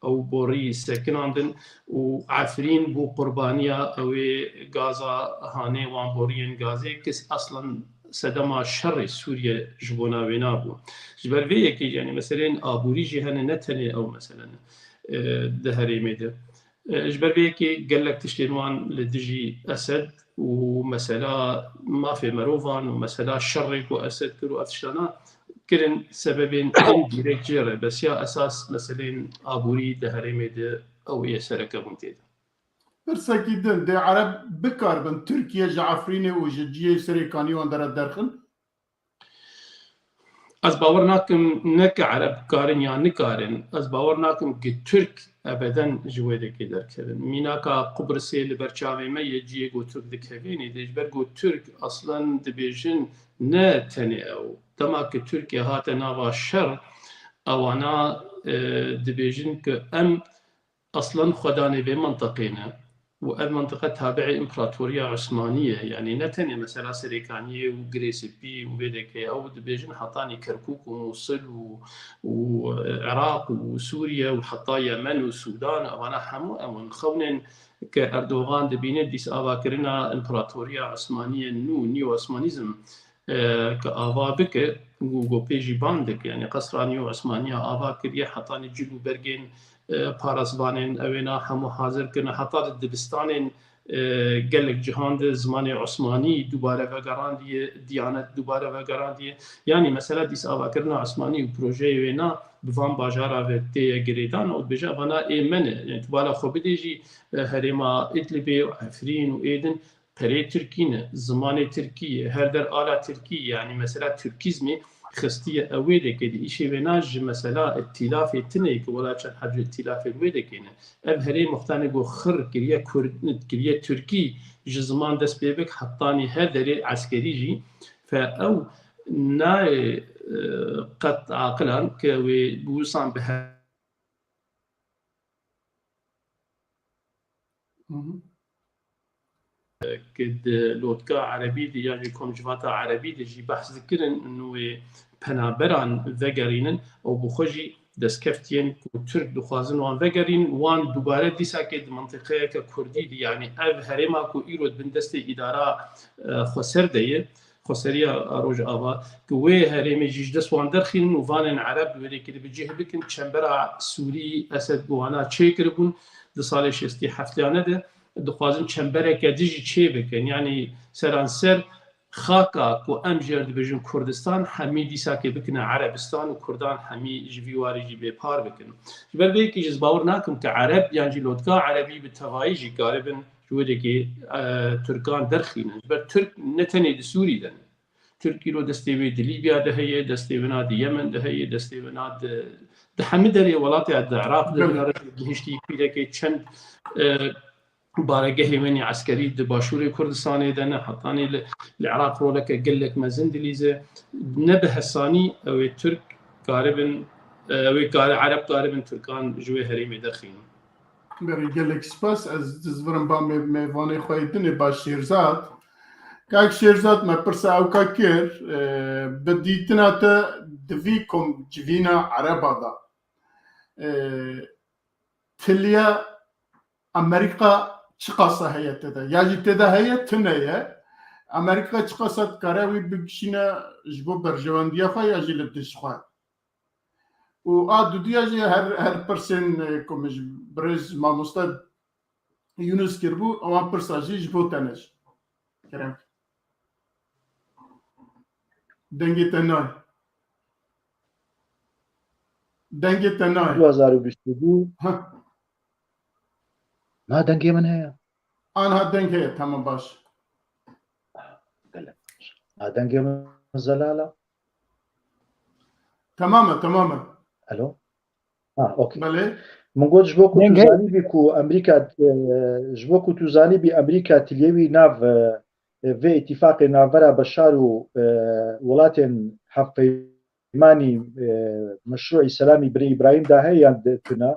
ew borî sekinandin û Efrîn bû qurbaniya ew ê gaza hanê wan boriyên gazê, kes aslan sedema şerê Sûriye ji bona wê nabû. Ji ber vê yekê, yanî meseleyên aborî jî hene, ne tenê ew mesele ne, e, di herêmê de. E, ji ber vê yekê gelek tiştên wan li dijî Esed û mesela mafê merovan û mesela şerê ku Esed kir û ev tiştana kirin sebebên ên direkt jê re. Bes ya esas meseleyên aborî di herêmê de ew ê sereke bûn tê de. Pirsekî din, dê Ereb bikaribin Tirkiye ji Efrînê û ji cihê Serêkanî wan dere derxin? Ez bawer nakim ne ke Ereb karin ya nikarin. Ez bawer nakim ke Tirk ebeden ji wê dekê derkevin. Mînaka Qubrisê li ber çavê me ye, cihê ku Tirk dikevînê dê. Ji ber ku Tirk aslan dibêjin ne tenê ew. Dema ke Tirkiye hate nava şer, ewana, e, dibêjin ke em aslan xwedanê vê mintiqê ne û ev mintiqe tabi'ê Împaratoriya Osmanî ye. Yanî ne tenê mesela Serêkaniyê û Girê Spî û vê dekê, ew dibêjin hetanî Kerkûk û Mûsil û, û Iraq û Sûriye û heta Yemen û Sûdan, evana hemû ew in xewnên ke Erdogan dibîne dîs avakirina Împaratoriya Osmaniyê nû, neo-Osmanîzm, e, ke ava bike, û ku pê jî ban dike. Yanî qesra neo-Osmaniya ava kiriye, hetanî cil û bergên, e, parasvanên ewêna hemû hazir kirine. Heta di dibistanên, e, gelek cihan de zimanê Osmanî dubare vegerandiye, diyanet dubare vegerandiye. Yanî mesela dîs avakirina Osmanî û projeyê wêna bi van bajara ve tê ye girêdan û dibêje, evana ê me ne. Yanî tu bala xwe bidê jî, e, herêma Idlibê û Efrîn û ê din perê tirkî ne, zimanê tirkî ye, her der ala tirkî ye. Yanî mesela tirkîzmê xistiye ew wê dekê de. Îşê wêna ji mesela îtîlafê tune ye, ke wela çend heb ji îtîlafê wê dekê ne. Ev herêm wextanê ku xir kiriye kurd, kiriye tirkî, ji ziman dest pê bik, hetanî her derê eskerî jî. Fe ew nayê, e, qet aqilan ke wê bi wisan bi her Hı hı. Ke di lotka erebî de yan jî komcivata erebî de jî behs dikirin, û wê penaberan vegerînin û bi xwe jî destkeftiyên ku Tirk dixwazin wan vegerîn, wan dubare dîsakê di mintiqeyeke kurdî de, yanî ev herêma ku îro di bin destê îdara, e, xweser de ye, xweseriya Rojava, ku wê herêmê jî ji dest wan derxînin û vanên Ereb di wê dekê de bi cih bikin. Çembera Sûrî Esed bi wana çêkiribûn di salê şêstî heftiyane de, dixwazin çembereke din jî çê bikin. Yanî seranser xaka ku em jê re dibêjin Kurdistan, hemî dîsakê bikine Erebistan û Kurdan hemî ji vî warî jî bê par bikin. Ji ber vê yekê jî ez bawer nakim ke Ereb yan jî lotka Erebî bi tevayî jî karibin ji wê dekê, e, Tirkan derxînin. Ji ber Tirk ne tenê di Sûrî de ne. Tirk îro destê wê di Lîbya de heye, destê wina di Yemen de heye, destê wina di, di hemî derê welatê, di Iraq de, Belê. Bina re gihiştî pîrekê çend, e, baregehê wê nê eskerî di başûrê Kurdistanê de ne, hetanî li, li Iraq roleke gelek mezin dilîze. Ne bi hesanî ew ê Tirk karibin, e, ew ê kare-, Ereb karibin Tirkan ji wê herêmê derxînin. Berî gelek spas. Ez dizvirim ba mê-, mêvanê xwe yê dinê ba Şêrzad. Kak Şêrzad, me pirsa ewka kir, e, bi dîtina te di vî kom civîna Ereba de, e, tiliya Amerîka çiqasa heye tê de? Ya jî tê de heye, tune ye. Amerîka çiqasa dikare wî bikişîne ji bo berjewendiya xwe ya jî li dij xwe? Û a dudiya jî her, her pirsên, e, ku min ji birêz mamoste Yunus kiribû, ewan pirsa jî ji bo te ne jî. Kerem. Dengê te nayê. Dengê te nayê. Du hezar û bîst û du. Ha. Na dengê min heye. Anha deng heye, tamam, baş. Gelek baş. Na dengê min zelal e. Tamam e, tamam e. Alo? Ha, okey. Belê. Min got, ji bo ku tu zanîbî ku Amerîka, e, ji bo ku tu zanîbî Amerîka tiliyê wî nav, e, vê îtîfaqê navbera Beşar û, e, welatên hevpeymanî, e, meşrûî selamî birê Îbrahîm da heye yan de tune.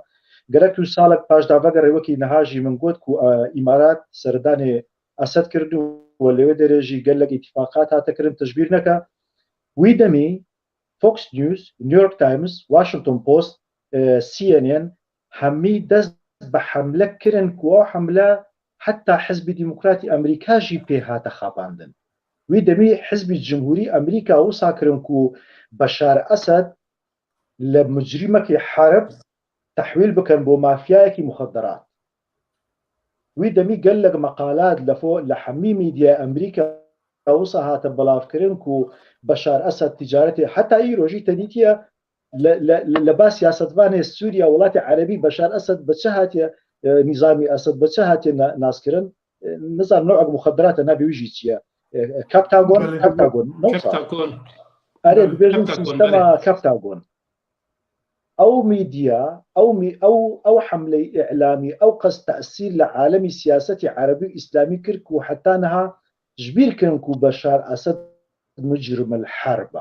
Gerek tu salek paş da vegerê, wekî niha jî min got ku, e, Îmarat seridanê Esed kirin û lê wê derê jî gelek îtîfaqat hate kirin, tu ji bîr neke. Wî demî Fox News, New York Times, Washington Post, e, C N N hemî dest bi hemle kirin ku ew hemle heta Hizbî Demokratî Amerîka jî pê hate xapandin. Wî demî Hizbî Cumhurî Amerîka wisa kirin ku Beşar Esed li mucrimek herb tehwîl bikin bo mafyayekî muxedderat. Wî demî gelek meqalat li fo-, li hemî mîdyaya Amerîka wisa hate belavkirin ku Beşar Esed ticaretê heta îro jî te dîtiye li, li, li, li ba siyasetvanê Sûriya, welatê Erebî Beşar Esed bi çi hatiye, e, nîzamî Esed bi çi hatiye na-, naskirin? E, nizanim, newek muxedderat e, navê wî jî çi ye? E, e, Captagon, Belê. Captagon, ne wisa? Captagon. Erê, Belê, dibêjin Captagon, sîstema belê. Captagon. Ew mîdya, ew mî-, ew, ew hemleyê îlamî, ew qas tesîr li alemî siyasetê erebî û îslamî kir ku heta niha ji bîr kirin ku Beşar Esed mucrimil herb e.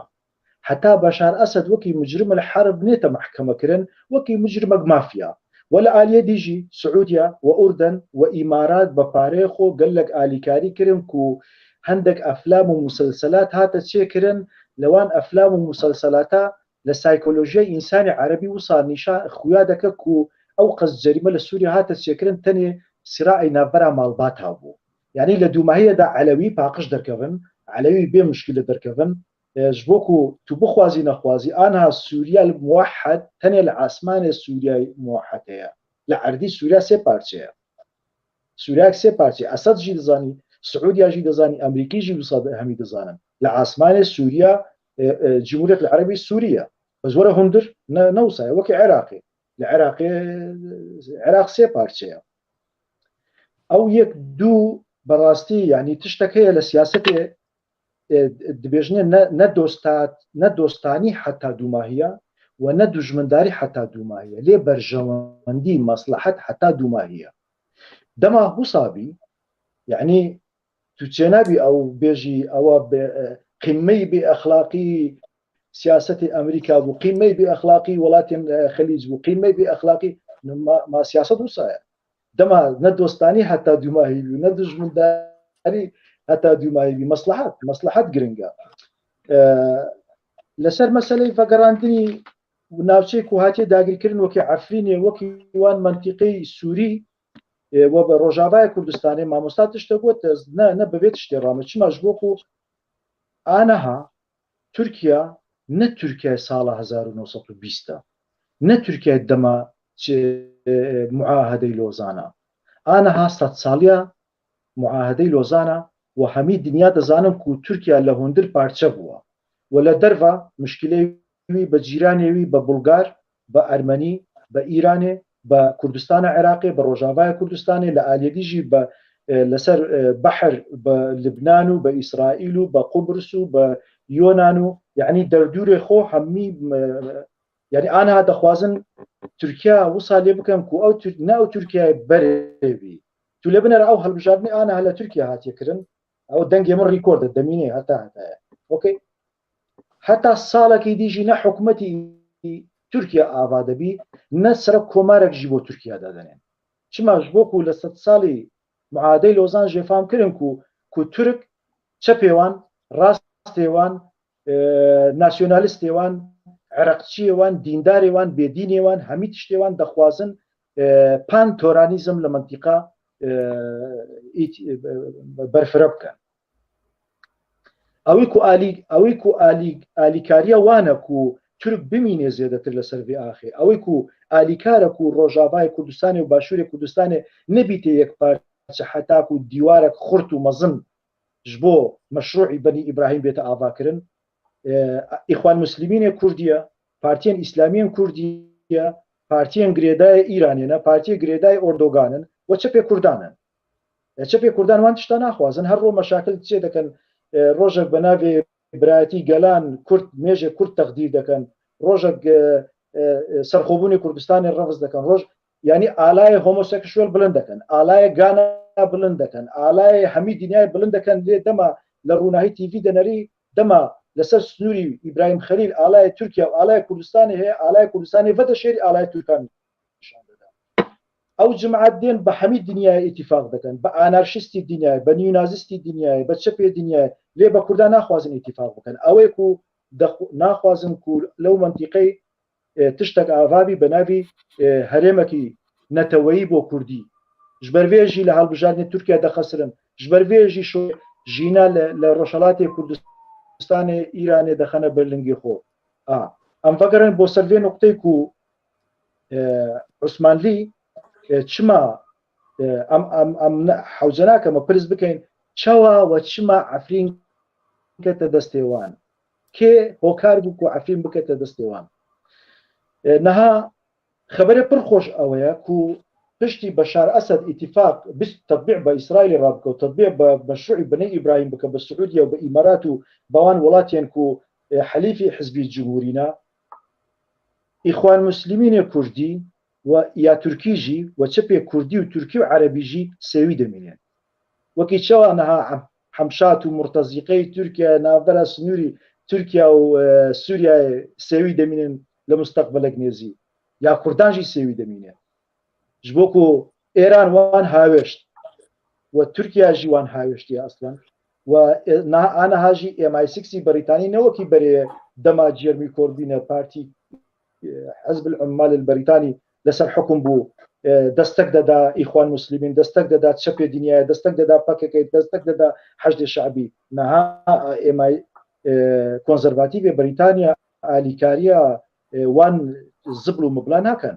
Heta Beşar Esed wekî mucrimil herb nête mehkeme kirin, wekî mucrimek mafya. We li aliyê dî jî Siûdiya, we Urdun, we Îmarat bi pareyê xwe gelek alîkarî kirin ku hendek eflam û muselselat hate çêkirin, li wan eflam û muselselata li saykolojiya însanê erebî wisa nîşa xuya dike ku ew qas cerîme li Sûriye hate çêkirin, tenê siraê navbera malbata bû. Yanî li dûmahiyê de Elewî paqij derkevin, Elewî bê muşkîl li derkevin, e, ji bo ku tu bixwazî nexwazî, aniha Sûriya li muwehed tenê li asmanê Sûriya muwehed heye. Li erdî Sûriya sê parçe ye. Sûriyek sê parçe. Esed jî dizanî, Siûdiya jî dizanî, Amerîkî jî wisa hemî dizanin. Li asmanê Sûriya, e, e, Cumhuriyet Erebî Sûriye. Ez were hundir, ne, ne wisa ye, wekî Iraqê. Li Iraqê, Iraq sê parçe ye. Ew yek du berastî, yanî tiştek heye li siyasetê, e, dibêjine ne, ne dostat-, ne dostanî heta dûmahiya we ne dujmindarî heta dûmahiya. Lê berjewendî, meslehet heta dûmahiya. Dema wisa bî, yanî tu çênabî ew bêjî, ewa be, e, qîmeyî bê exlaqî siyasetê Amerîka bû, qîmeyî bê exlaqî welatên, e, Xelîc bû, qîmeyî bê exlaqî, ma, ma siyaset wisa ye. Dema ne dostanî heta dûmahî bî, ne dijmindarî heta dûmahî bî. Meslehet, meslehet giring e. E, li ser meseleyê vegerandinî navçeyê ku hatiye dagirkirin wekî Efrînê, wekî wan mentîqeyê Sûrî, e, we bi Rojavayê Kurdistanê mamosta tiştek got, ez ne, ne bi vê tiştê rame. Çima? Ji bo ku aniha Tirkiye ne Tirkiye sala hezar û neh sed û bîst e. Ne Tirkiye dema çi, e, muahedeyê Lozan e. Aniha sedsaliya muahedeyê Lozan e û hemî dinya dizanin ku Tirkiye li hundir parçe bûye. Û li derva mişkilê wî bi cîranê wî, bi Bulgar, bi Ermenî, bi Îranê, bi Kurdistana Iraqê, bi Rojavaya Kurdistanê, li aliyê dî jî bi, e, li ser, e, behr bi Libnan û bi Îsraîl û bi Qubris û bi Yonan û, yanî derdûrê xwe hemî, e, yanî aniha dixwazin Tirkiye wisa lê bikin ku ew Tir-, ne ew Tirkiyeyê berê bî. Tu lê binêre ew hilbijartinê aniha li Tirkiye hatiye kirin. Ew dengê min rîkord e, demînê heta heta ye. Okey. Heta salekî dî jî ne hikûmetî Tirkiye ava dibî, ne serok komarek jî bo Tirkiye dadinên. Çima? Ji bo ku li sedsalî muadey Lozan jê fam kirin ku, ku Tirk çepê wan, rastê wan, e, nasyonalistê wan, iraqçiyê wan, dîndarê wan, bêdînê wan, hemî tiştê wan dixwazin, e, pan-toranîzm li mintîqa, e, ît-, e, berfireh bikin. Ew ê ku alî-, ew ê ku alî-, alîkariya wan e ku Tirk bimîne zêdetir li ser vê axê. Ew ê ku alîkar e ku Rojavayê Kurdistanê û Başûrê Kurdistanê nebîte yek parçe heta ku dîwarek xurt û mezin ji bo meşrûî Benî Îbrahîm bête avakirin. E, Îxwan Muslimînê Kurdî ye, partiyên Îslamiyên Kurdî ye, partiyên girêdayê Îranê ne, partiyê girêdayê Erdogan in û çepê Kurdan in. E, çepê Kurdan wan tişta naxwazin. Her roj meşakil çê dikin. E, rojek bi navê Birayetî Gelan Kurd, mêjê Kurd teqdîr dikin. Rojek, e, e, e, serxwebûnê Kurdistanê reviz dikin. Roj, yanî alayê homoseksuel bilind dikin. Alayê gana bilind dikin. Alayê hemî dinyayê bilind dikin. Lê dema li Rûnahî T V denerî, dema li ser snûrî Îbrahîm Xelîl alayê Tirkiye û alayê Kurdistanê heye, alayê Kurdistanê vedeşêrî alayê Tirkan nîşan dide. Ew cimat dên bi hemî dinyayê îtîfaq dikin, bi anarşistî dinyayê, bi nîonazîstî dinyayê, bi çepê dinyayê, lê bi Kurdan naxwazin îtîfaq bikin. Ew ê ku dexw-, naxwazin ku lew mintîqeyê, e, tiştek ava bî bi navî, e, herêmekî neteweyî bo Kurdî. Ji ber vê jî li hilbijartinê Tirkiye dixesirin. Ji ber vê jî şo-, jîna li, li Rojhelatê Kurdistanê Îranê dixene ber lingê xwe. A, em vegerin bo ser vê nuqteyê ku, e, Osmanlî, e, çima, e, em, em, em ne, hewce nake me pirs bikeyin, çawa we çima Efrîn kete destê wan? Kê hokar bû ku Efrîn bikete destê wan? E, niha xeberê pir xweş ew ye ku piştî Beşar Esed îtîfaq bist tetbî bi Îsraîlê re bike û tetbî bi meşrûî Binê Îbrahîm bike, bi Siûdiye û bi Îmarat û bi wan welatiyên ku, e, helîfî Hizbî Cumhûrî ne, Îxwan Muslimînê Kurdî û ya Tirkî jî û çepê Kurdî û Tirkî û Erebî jî sêwî dimînin. Wekî çawa niha Hem-, Hemşat û Murtezîqeyê Tirkiye navbera sinûrî Tirkiye û, e, Sûriyeyê sêwî demînin li musteqbelek nêzî. Ya Kurdan jî sêwî demîne. Ji bo ku Êran wan hawêşt. We Tirkiye jî wan hawêştiye eslen. We, e, na-, aniha jî M I sixî Brîtanî ne wekî berê dema Jeremy Corbyn e partî, e, Hizb el-Ummal el-Brîtanî li ser hukum bû, e, destek deda Îxwan Muslimîn, destek deda çepê dinyayê, destek deda P K K, destek deda Heşdê Şe'bî. Niha, e, M I, e, konservatîfê Brîtanya alîkariya, e, wan zibl û mibla nakin.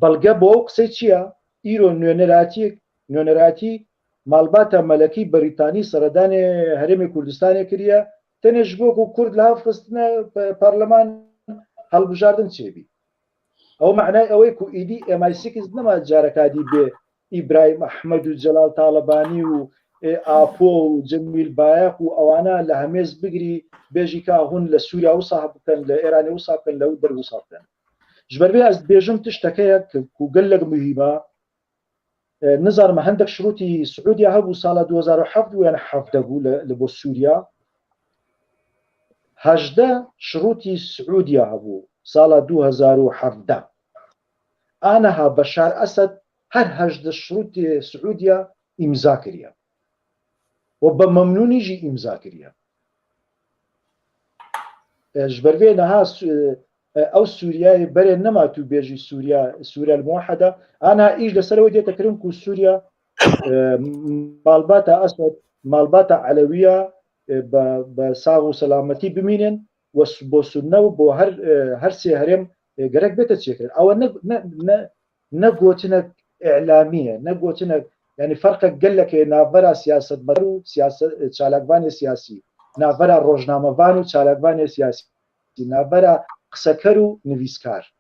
Belge bo ew qisey çi ye? Îro nûnerayetî, nûnerayetî malbata melekî Brîtanî seredanê Herêmê Kurdistanê kiriye. Tenê ji bo ku Kurd li hev xistine pe-, parleman hilbijardin çêbî. Ew manayê ew ê ku êdî M I six nema careka dî bê Îbrahîm Ehmed û Celal Talebanî û, e, Apo û Cemîl Bayek û ewana li hemêz bigirî bêjî ka hûn li Sûriya wisa bikin, li Êranê wisa bikin, li wir wisa bikin. Ji ber vê ez dibêjim tiştek heye ku, ku gelek muhîm e. E, nizanim, hindek şirûtî Siûdiya hebû sala du hezar û heft û yan hevdeh bû li, li bo Sûriya. Hejdeh şirûtî Siûdiya hebû sala du hezar û hevdeh. Aniha Beşar Esed her hejdeh şirûtê Siûdiya îmza kiriye. Û bi memnûnî jî îmza kiriye. E, ji ber vê niha Su-, e, ew Sûriyeyê berê nema tu bêjî Sûriya, Sûriya Muwahheda. Aniha îş li ser wê dête kirin ku Sûriya, e, malbata Esed, malbata Elewiya, e, bi, bi sax û selametî bimînin û s-, bo Sunne û bo her, e, her sê herêm, e, gerek bête çêkirin. Ew ne, ne, ne, ne gotinek îlamî ye, ne gotinek Yani ferqek gelek heye navbera siyasetmedar û siyase-, çalakvanê siyasî, navbera rojnamevan û çalakvanê siyasî, navbera qseker û nivîskar.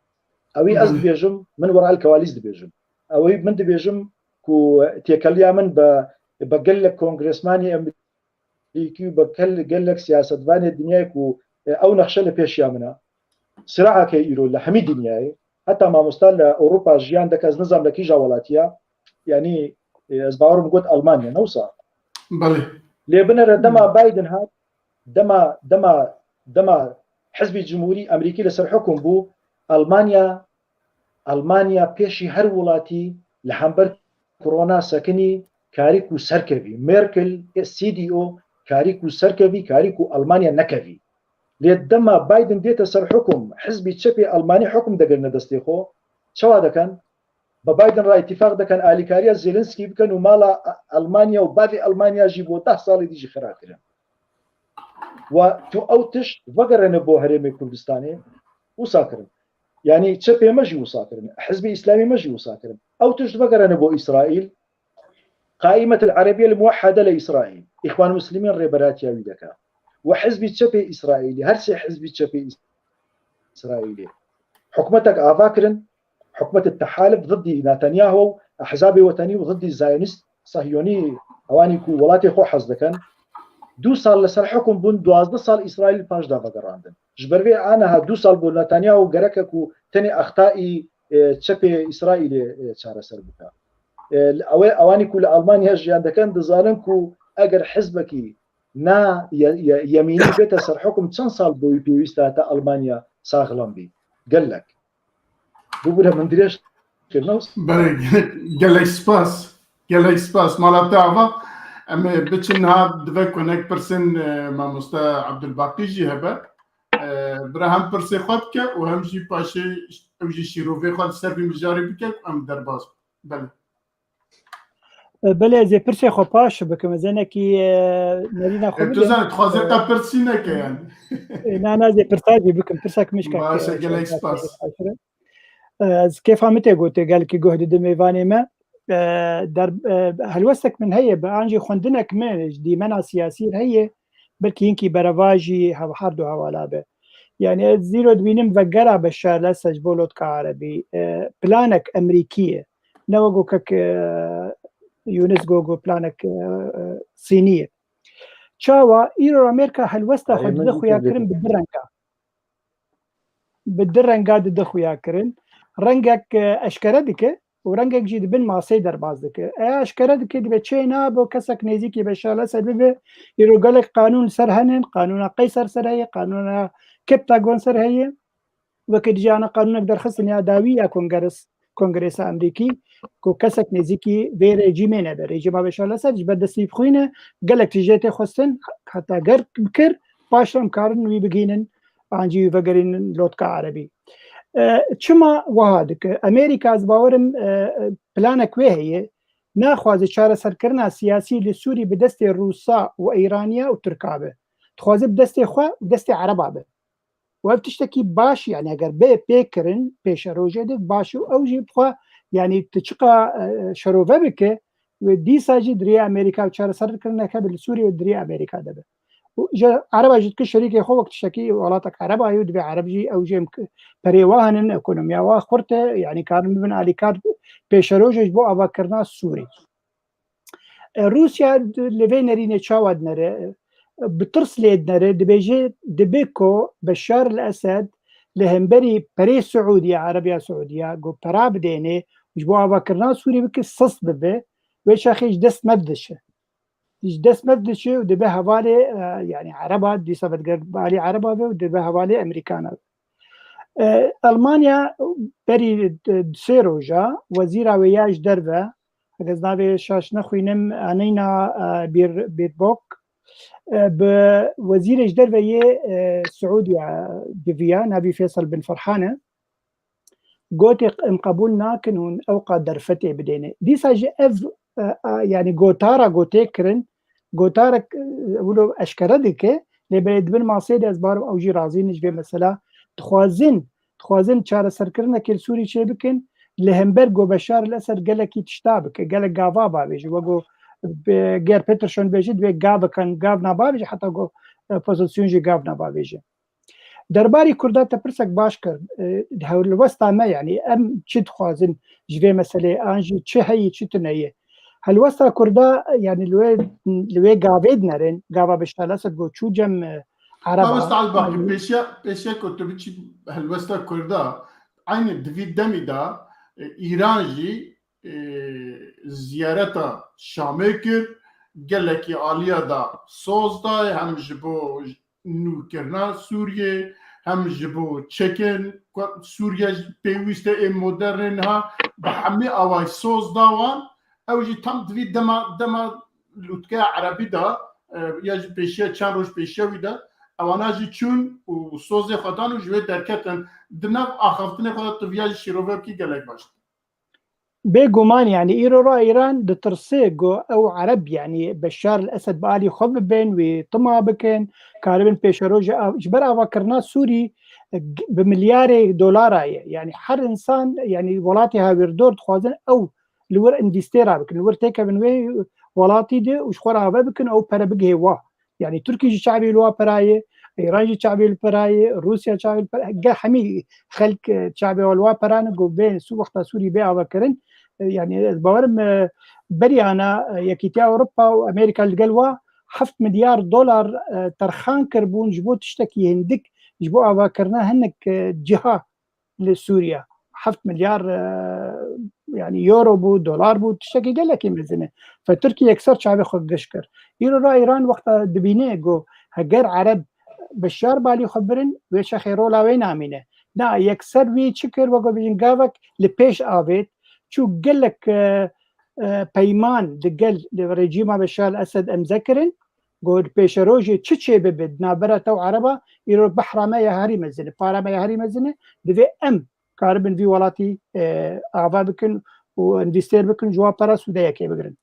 Ew ê ez Belê. dibêjim, min wera el kewalîs dibêjim. Ew ê min dibêjim ku têkeliya min be, be gelek kongresmanê Amerîkî û be kel-, gelek siyasetvanê dinyayê ku, e, ew nexşe li pêşiya min e. Siraeke îro li hemî dinyayê, heta mamosta li Ewropa jiyan dike, ez nizam li kîja welatiya, yanî, e, ez bawerim got Almanya, ne wisa? Belê. Lê binere dema Biden hat, dema, dema, dema Hizbî Cumhurî Amerîkî li ser hukum bû, Almanya, Almanya pêşî her welatî li hember korona sekinî, karî ku serkevî. Merkel, C D O, karî ku serkevî, karî ku Almanya nekevî. Lê dema Biden dête ser hukum, hizbî çepê Almanî hukum digirine destê xwe, çawa dikin? Bi Biden re îtîfaq dikin, alîkariya Zelensky bikin û mala Almanya û bavê Almanya jî bo deh salê dî jî xira kirin. Wa tu ew tişt vegerene bo herêmê Kurdistanê, wisa kirin. Yanî çepê me jî wisa kirin, Hizbê Îslamî me jî wisa kirin. Ew tişt vegerene bo Îsraîl, Qaimet el Erebiye el Muwehhede li Îsraîl, Îxwan Muslimîn rêberatiya wî dike. We hizbî çepê Îsraîlî, her sê hizbî çepê Îsraîlî hikûmetek ava kirin, hikûmetê tehalif ziddî Netanyahu û ehzabê wetenî û ziddî zayonîst, sahiyonî, ewanî ku welatê xwe hez dikin. Du sal li ser hikum bûn, duwazdeh sal Îsraîl paş de vegerandin. Ji ber vê aniha du sal bo Netanyahu gereke ku tenê extaî, e, çepê Îsraîlê, e, çareser bike. E, ew ê, ewanî ku li Almanya jiyan dikin, dizanin ku eger hizbekî na ye-, ye-, yemînî bête ser hikum, çend sal bo wî pêwîst e heta Almanya saxlem bî? Gelek. Bibûre min dirêj kir, ne wisa? Belê, gelek spas. Gelek spas. Mala te ava. Em ê biçin niha, divê ku hinek pirsên, e, mamoste Abdulbaqî jî hebe. E, bira hem pirsê xwe bike û hem jî paşê ew jî şîrovê xwe li ser vî mijarê bike ku em derbas bin. Belê. E, belê, ez ê pirsê xwe paş bikim. Ez hinekî, e, nerîna xwe E, tu bidim. Zanî, dixwazê E, qe pirsî neke yani. E, na, na, ez ê pirsa jî bikim. Pirsa kimişka Baş e, ke-, gelek ke-, spas. ke-, ke-, E, ez kêfa min tê gotê, gelkî guh dide mêvanê me. E, der-, e, helwestek min heye, bi an jî xwendinek min ji dîmena siyasî re heye, belkî hinkî berevajî hev-, her du hevala be. Yani ez zîro dibînim vegera Beşar el-Esed ji bo lotka Erebî, e, planek Emerîkî ye. Ne wek ku kek, e, Yunus got, got planek, e, e, Sînî ye. Çawa îro Amerîka helwesta xwe Erê, min dide xuya kirin bi du renga. Bi du renga dide xuya kirin. Rengek, e, eşkere dike û rengek jî di bin masê derbas dike. Eya eşkere dike dibe çê nabe û kesek nêzîkî Beşar el-Esed bibe. Îro gelek qanûn ser henin, qanûna Qeyser ser heye, qanûna Keptagon ser heye. Weke dî jî ana qanûnek derxistin ya dawî ya Kongeres-, Kongresa Amerîkî ku kesek nêzîkî vê rejîmê nebe. Rejîma Beşar el-Esed ji ber destî bixwîne, gelek tijê tê xwestin, heta ger bikir, paş em karin wî bigihînin, an jî wî vegerînin lotka Erebî. E, çima wiha dike? Amerîka, ez bawerim, e, e, planek wê heye, naxwaze çareserkirina siyasî li Sûrî bi destê Rûsa û Îraniya û Tirka be. Dixwaze bi destê xwe û destê Ereba be. Û ev tiştekî baş, yani eger bê pê kirin, pêşerojê de baş û ew jî bixwe, yani tu çiqa, e, şerove bike, wê dîsa jî di rêya Amerîka û çareserkirineke bi li Sûriyê û di rêya Amerîka de be. Û ji Ereba jî dike şerîkê xwe wek tiştekî welatek Ereba ye û divê Ereb jî ew jî em k-, perê wa hinin, ekonomiya wa xurt e, yani karin bibin alîkar pêşerojê ji bo avakirina Sûrî. E, Rûsya d-, li vê nerînê çawa dinere? Bi tirs lê dinere, dibêje, dibe ku Beşar el-Esed li hemberî perê Siûdiya, Erebiya Siûdiya, ku pera bidêne, ji bo avakirina Sûrî bike, sist bibe, wê çaxê ji dest me diçe. Ji dest me diçe û dibe hevalê, e, yani Ereba, dîsa vediger balî Ereba ve û dibe hevalê Amerîkana ve. E, Almanya berî, e, sê roja wezîra wê ya ji derve, eger ez navê şaş nexwînim, Aneyna, e, Bir-, Birbock, e, bi wezîrê ji derve yê, e, Siûdiya giviya, navî Feysel bin Ferhan e. Gotê, em qebûl nakin hûn ew qas derfetê bidêne. Dîsa jî ev, e, e, yani gotara gotê kirin, gotarek, e, wilo eşkere dike, lê belê di bin masê de ez barim ew jî razî ne ji vê mesela. Dixwazin, dixwazin çareserkirinekê li Sûrî çê bikin, li hember ku Beşar el Esed gelekî tişta bike, gelek gava bavêje. Wek ku Gerd Peterson bêje, divê gavekan gav nabavêje, heta ku opozîsyon jî gav nabavêje. Derbarî Kurda te pirsek baş kir. E, helwesta me, yanî em çi dixwazin ji vê meseleyê, an jî çi heyî, çi tune ye? Helwesta Kurda, yanî li wê, li wê gavê dinerin, gava Beşar el Esed got çû cem, e, Ereba. Mamoste Elbakî, pêşiya, pêşiya ku tu biçî helwesta Kurda, eynî di vî demî de, e, Îran jî, e, ziyareta Şamê kir, gelekî aliya da soz dayê, hem ji bo nûkirina Sûriyê, hem ji bo çekên ku Sûriye pêwîst e ê modernê niha bi hemî awayî soz da wan. Ew jî tam di vî dema, dema lûtkeya erebî de, e, ya jî pêşiya çend roj pêşiya wî de, ewana jî çûn û sozê xwe dan û ji wê derketin. Di nav axaftinê xwe de tu viya jî şîrove bikî gelek baş. Bêguman, yanî îro ra Îran ditirse ku ew Ereb, yanî Beşar el Esed bi alî xwe bibin, wî tima bikin, karibin pêşerojê av-, ji ber avakirina Sûrî, e, g-, bi milyarê dolara ye. Yanî her insan, yanî welatê hawîrdor dixwazin ew li wir învîstê rabikin, li wir têkevin wê welatî de û ji xwe re ave bikin, ew pere bigihê wa. Yanî Tirkî jî çavê li wa pera ye, Îran jî çavê li pera ye, Rûsya çavê li pera, gel hemî xelk, e, çavê li wa pera ne, ku bê Sû-, wexta Sûrî bê avakirin. E, yanî ez bawerim, e, berî ana, e, Yekîtiya Ewropa û Amerîka li gel wa heft milyar dolar, e, terxan kiribûn ji bo tiştekî hindik, ji bo avakirina hinek, e, ciha li Sûriye. Heft milyar, e, yanî euro bû, dolar bû, tiştekî gelekî mezin e. Fe Tirkiye yekser çavê xwe giş kir. Îro ra Îran wexta dibîne ku heger Ereb Beşar balî xwe birin, wê çaxê rola wê namîne. Na, yekser wî çi kir, wek bêjin gavek li pêş avêt, çû gelek, e, e, peyman li gel li rejîma Beşar el Esed emze kirin, got pêşerojê çi çê bibe di navbera te û Ereba, îro behra me ya herî mezin e, para me ya herî mezin e, divê em karibin vî welatî, e, ava bikin û învîstêr bikin, ji wan pera sûdeyekê bigirin.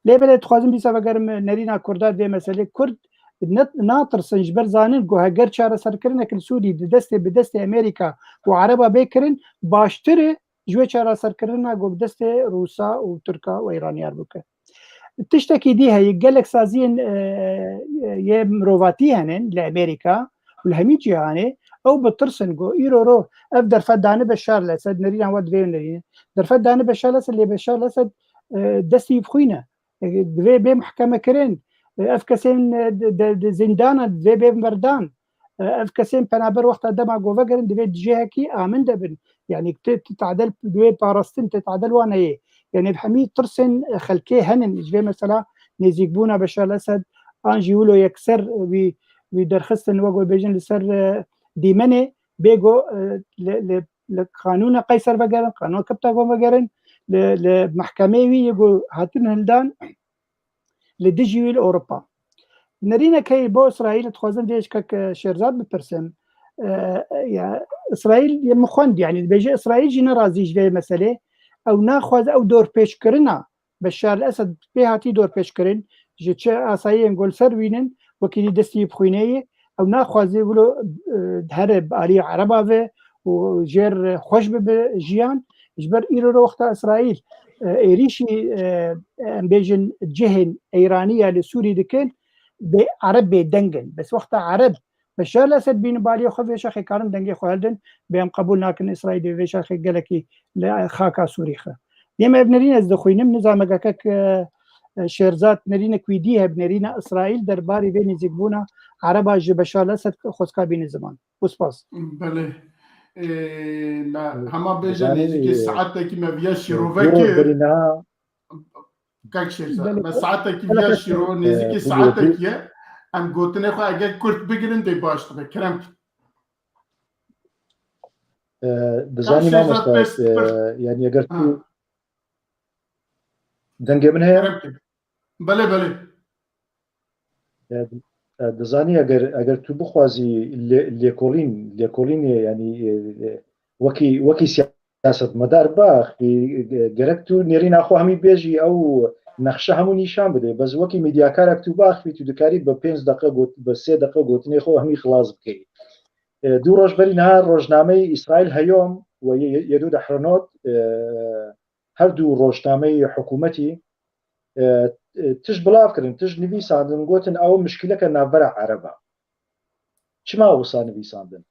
Lê belê dixwazim dîsa vegerim nerîna Kurda vê meselê. Kurd ne, natirsin ji ber zanin ku heger çareserkirinek li Sûrî di destê, bi destê Amerîka û Ereba bê kirin, baştir e ji wê çareserkirina ku bi destê Rûsa û Tirka û Îraniyar bike. Tiştekî dî heye, gelek saziyên, e, e, yê mirovatî hene li Amerîka û li hemî cîhanê, ew bi tirsin ku îro ro ev derfet dane Beşar el Esed, nerîna we divê nerîne. Derfet dane Beşar el Esed, lê Beşar el Esed, e, destî bi xwîn e. E, divê bê muhkemekirin. E, ev kesên, e, di, di, di zîndana divê bê berdan. E, ev kesên penaber wexta dema ku vegerin divê di cihekî amin de bin. Yanî tu, tu tadel divê parastin, tu tadel wan heye. Yanî ev hemî tirsên, e, xelkê henin. Ji vê mesela nêzîkbûna Beşar el Esed an jî wilo yekser, e, wî, wî derxistin wek wê bêjin li ser, e, dîmenê bê ku, e, li, li, li qanûna Qeyser vegerin, qanûna Kaptagon vegerin, li, li mehkemeyê wî yê ku hatin hildan, li dijî wî li Ewropa. Nerînek heye bo Îsraîl, dixwazim vê ji kek, e, Şêrzad bipirsim. E, ya, Îsraîl, ya min xwend, yanî dibêje Îsraîl jî ne razî ji vê meselê. Ew naxwaze ew dorpêçkirina Beşar el Esed pê hatî dorpêçkirin, ji çi asayiyên ku li ser wî nin, wekî dî destî bi xwînê ye. Ew naxwaze wilo, e, here bi alî Ereba ve û jêr xweş bibe jiyan. Ji ber îro re wexta Îsraîl, e, êrîşî, e, em bêjin cihên Îranî ya li Sûrî dikin, bê Ereb bêdeng in. Bes wexta Ereb Beşar el Esed bînin baliyê xwe, vê şexê karin dengê xwe hildin, bê em qebûl nakin Îsraîlê vê şexê gelekî li xaka Sûrî xe. Yê me ev nerîn ez dixwînim, nizam e kek, e, e, Şêrzad nerînek wî dî hebe, nerîna Îsraîl derbarê vê nêzîkbûna Ereba ji Beşar el Esed xwezka bîne ziman. Û spas. Belê. Ê, me hema bêje nêzîkî saetekî me viya şîrove kir. Kek Şêrzad, me saetekî viya şîrove, nêzîkî saetekî ye. Em gotinê xwe eger kurt bigirin dê baş dibe. Kerem. E, dizanî mamosta, e, yanî eger tu dengê min heye? Belê, belê. E, e, dizanî eger, eger tu bixwazî lê-, lêkolîn, lêkolînê, yanî, e, e, wekî, wekî siyasetmedar biaxivî, e, gerek tu nêrîna xwe hemî bêjî, ew nexşe hemû nîşan bidê. Bes wekî medyakarek tu biaxivî, tu dikarî bi pênc deqe got-, bi sê deqe gotinê xwe hemî xilas bikeyî. E, du roj berî niha rojnameyê Îsraîl Heyom, و یەدو دەحرەنۆت، ئێ، هەردوو ڕۆژنامەی حکوومەتی، ئێ، ئێ، تش بڵاو کردن، تش نویساندن، گوتن ئەوە مشکلەکە ناوبەرە عەرەبە. چما وسا نویساندن؟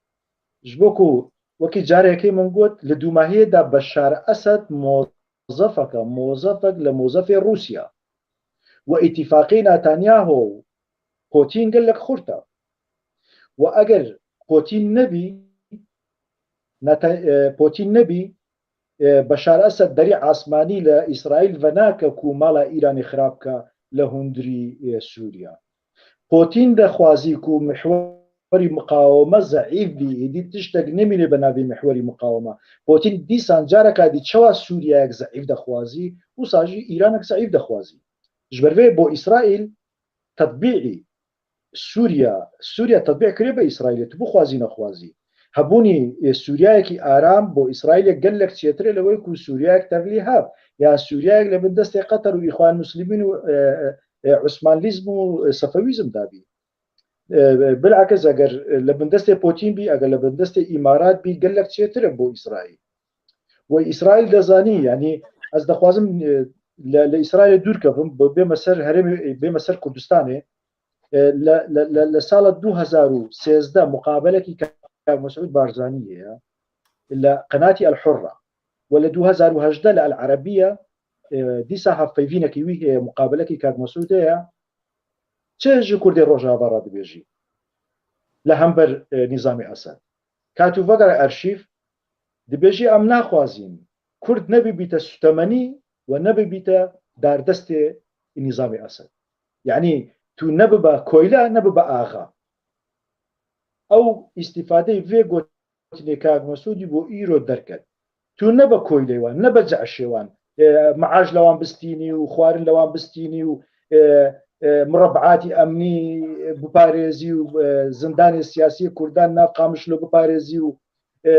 Ji bo ku wekî careke min got, li dûmahiyê de Beşar Esed mozefeke, mozefek li mozefê Rûsya. We îtîfaqê Netanyahu û Putin gelek xurt e. We eger Putin nebî, Neta-, e, Putin nebî, e, Beşar Esed derî asmanî li Îsraîl venake ku mala Îranê xirab ke li hundirî, e, Sûriya. Putin dexwazî ku mihwerî muqaweme zeîf bî, êdî tiştek nemîne bi navê mihwerî muqaweme. Putin dîsan careka dî çawa Sûriyeyek zeîf dexwazî, wisa jî Îranek zeîf dexwazî. Ji ber vê bo Îsraîl tetbîî Sûriya, Sûriya tetbî kiriye bi Îsraîlê, tu bixwazî nexwazî. Hebûnî, e, Sûriyayekî aram bo Îsraîlê gelek çêtir e li wê ku Sûriyayek tevlî hev. Ya Sûriyayek li bin destê Qeter û Îxwan Muslimîn û, e, e, e, Usmanlîzm û, e, Sefewîzm dabî. E, e, bilakis eger, e, li bin destê Potîn bî, eger li bin destê Îmarat bî, gelek çêtir e bo Îsraîl. We Îsraîl dezanî, yanî ez dixwazim, e, li, li Îsraîlê dûr kevim, bi-, bême ser herêmê, bême ser Kurdistanê. E, li, li, li, li sala du hezar û sêzdeh muqabelekî Kak Mesûd Barzanî heye li qenatî El Hurra. We li du hezar û hejdeh li El Erebiya, e, dîsa hevpeyvînekî wî heye, muqabelekî Kak Mesûd heye. Çi ji Kurdê Rojava re dibêjî li hember, e, Nîzamê Esed? Ka tu vegere erşîv, dibêjî em naxwazîn Kurd nebibîte sutemenî we nebibîte dardestê Nîzamê Esed. Yanî tu nebibe koyle, nebibe axa. Ew îstîfadeyê vê gotinê Kak Mesûdî bo îro derket. Tu nebe koylê wan, nebe ceşê wan. E, meaş li wan bistînî û xwarin li wan bistînî û, e, e, murebeatî emnî biparêzî û, e, zindanê siyasî Kurdan nav Qamişlo biparêzî û, e,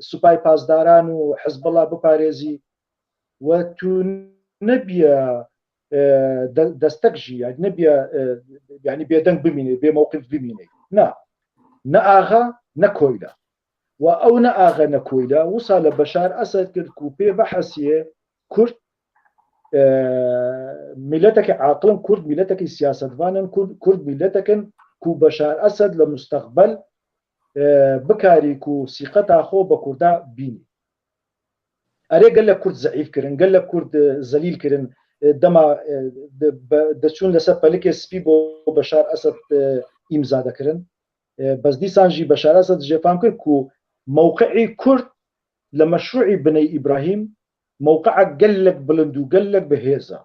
supay pasdaran û Hizbullah biparêzî. We tu nebiye, e, de-, destek jî, yani nebiye, e, yani bêdeng bimîne, bê mewqif bimîne. Na. Ne axa, ne koyla. Wa ew ne axe ne koyla, wisa li Beşar Esed kir ku pê vehesiye Kurd, e, mileteke aqilin, Kurd mileteke siyasetvanin, Kurd, Kurd miletekin ku Beşar Esed li mustaqbel, e, bikarî ku sîqeta xwe bi Kurda bînî. Erê gelek Kurd zeîf kirin, gelek Kurd, e, zelîl kirin. E, dema, e, de, be, de çûn li ser pelikê spî bo Beşar Esed, e, îmza dekirin. E, bes dîsan jî Beşar Esed jê fam kir ku mewqeî Kurd li meşrûî Biney Îbrahîm mewqeek gelek bilind û gelek bi hêz e.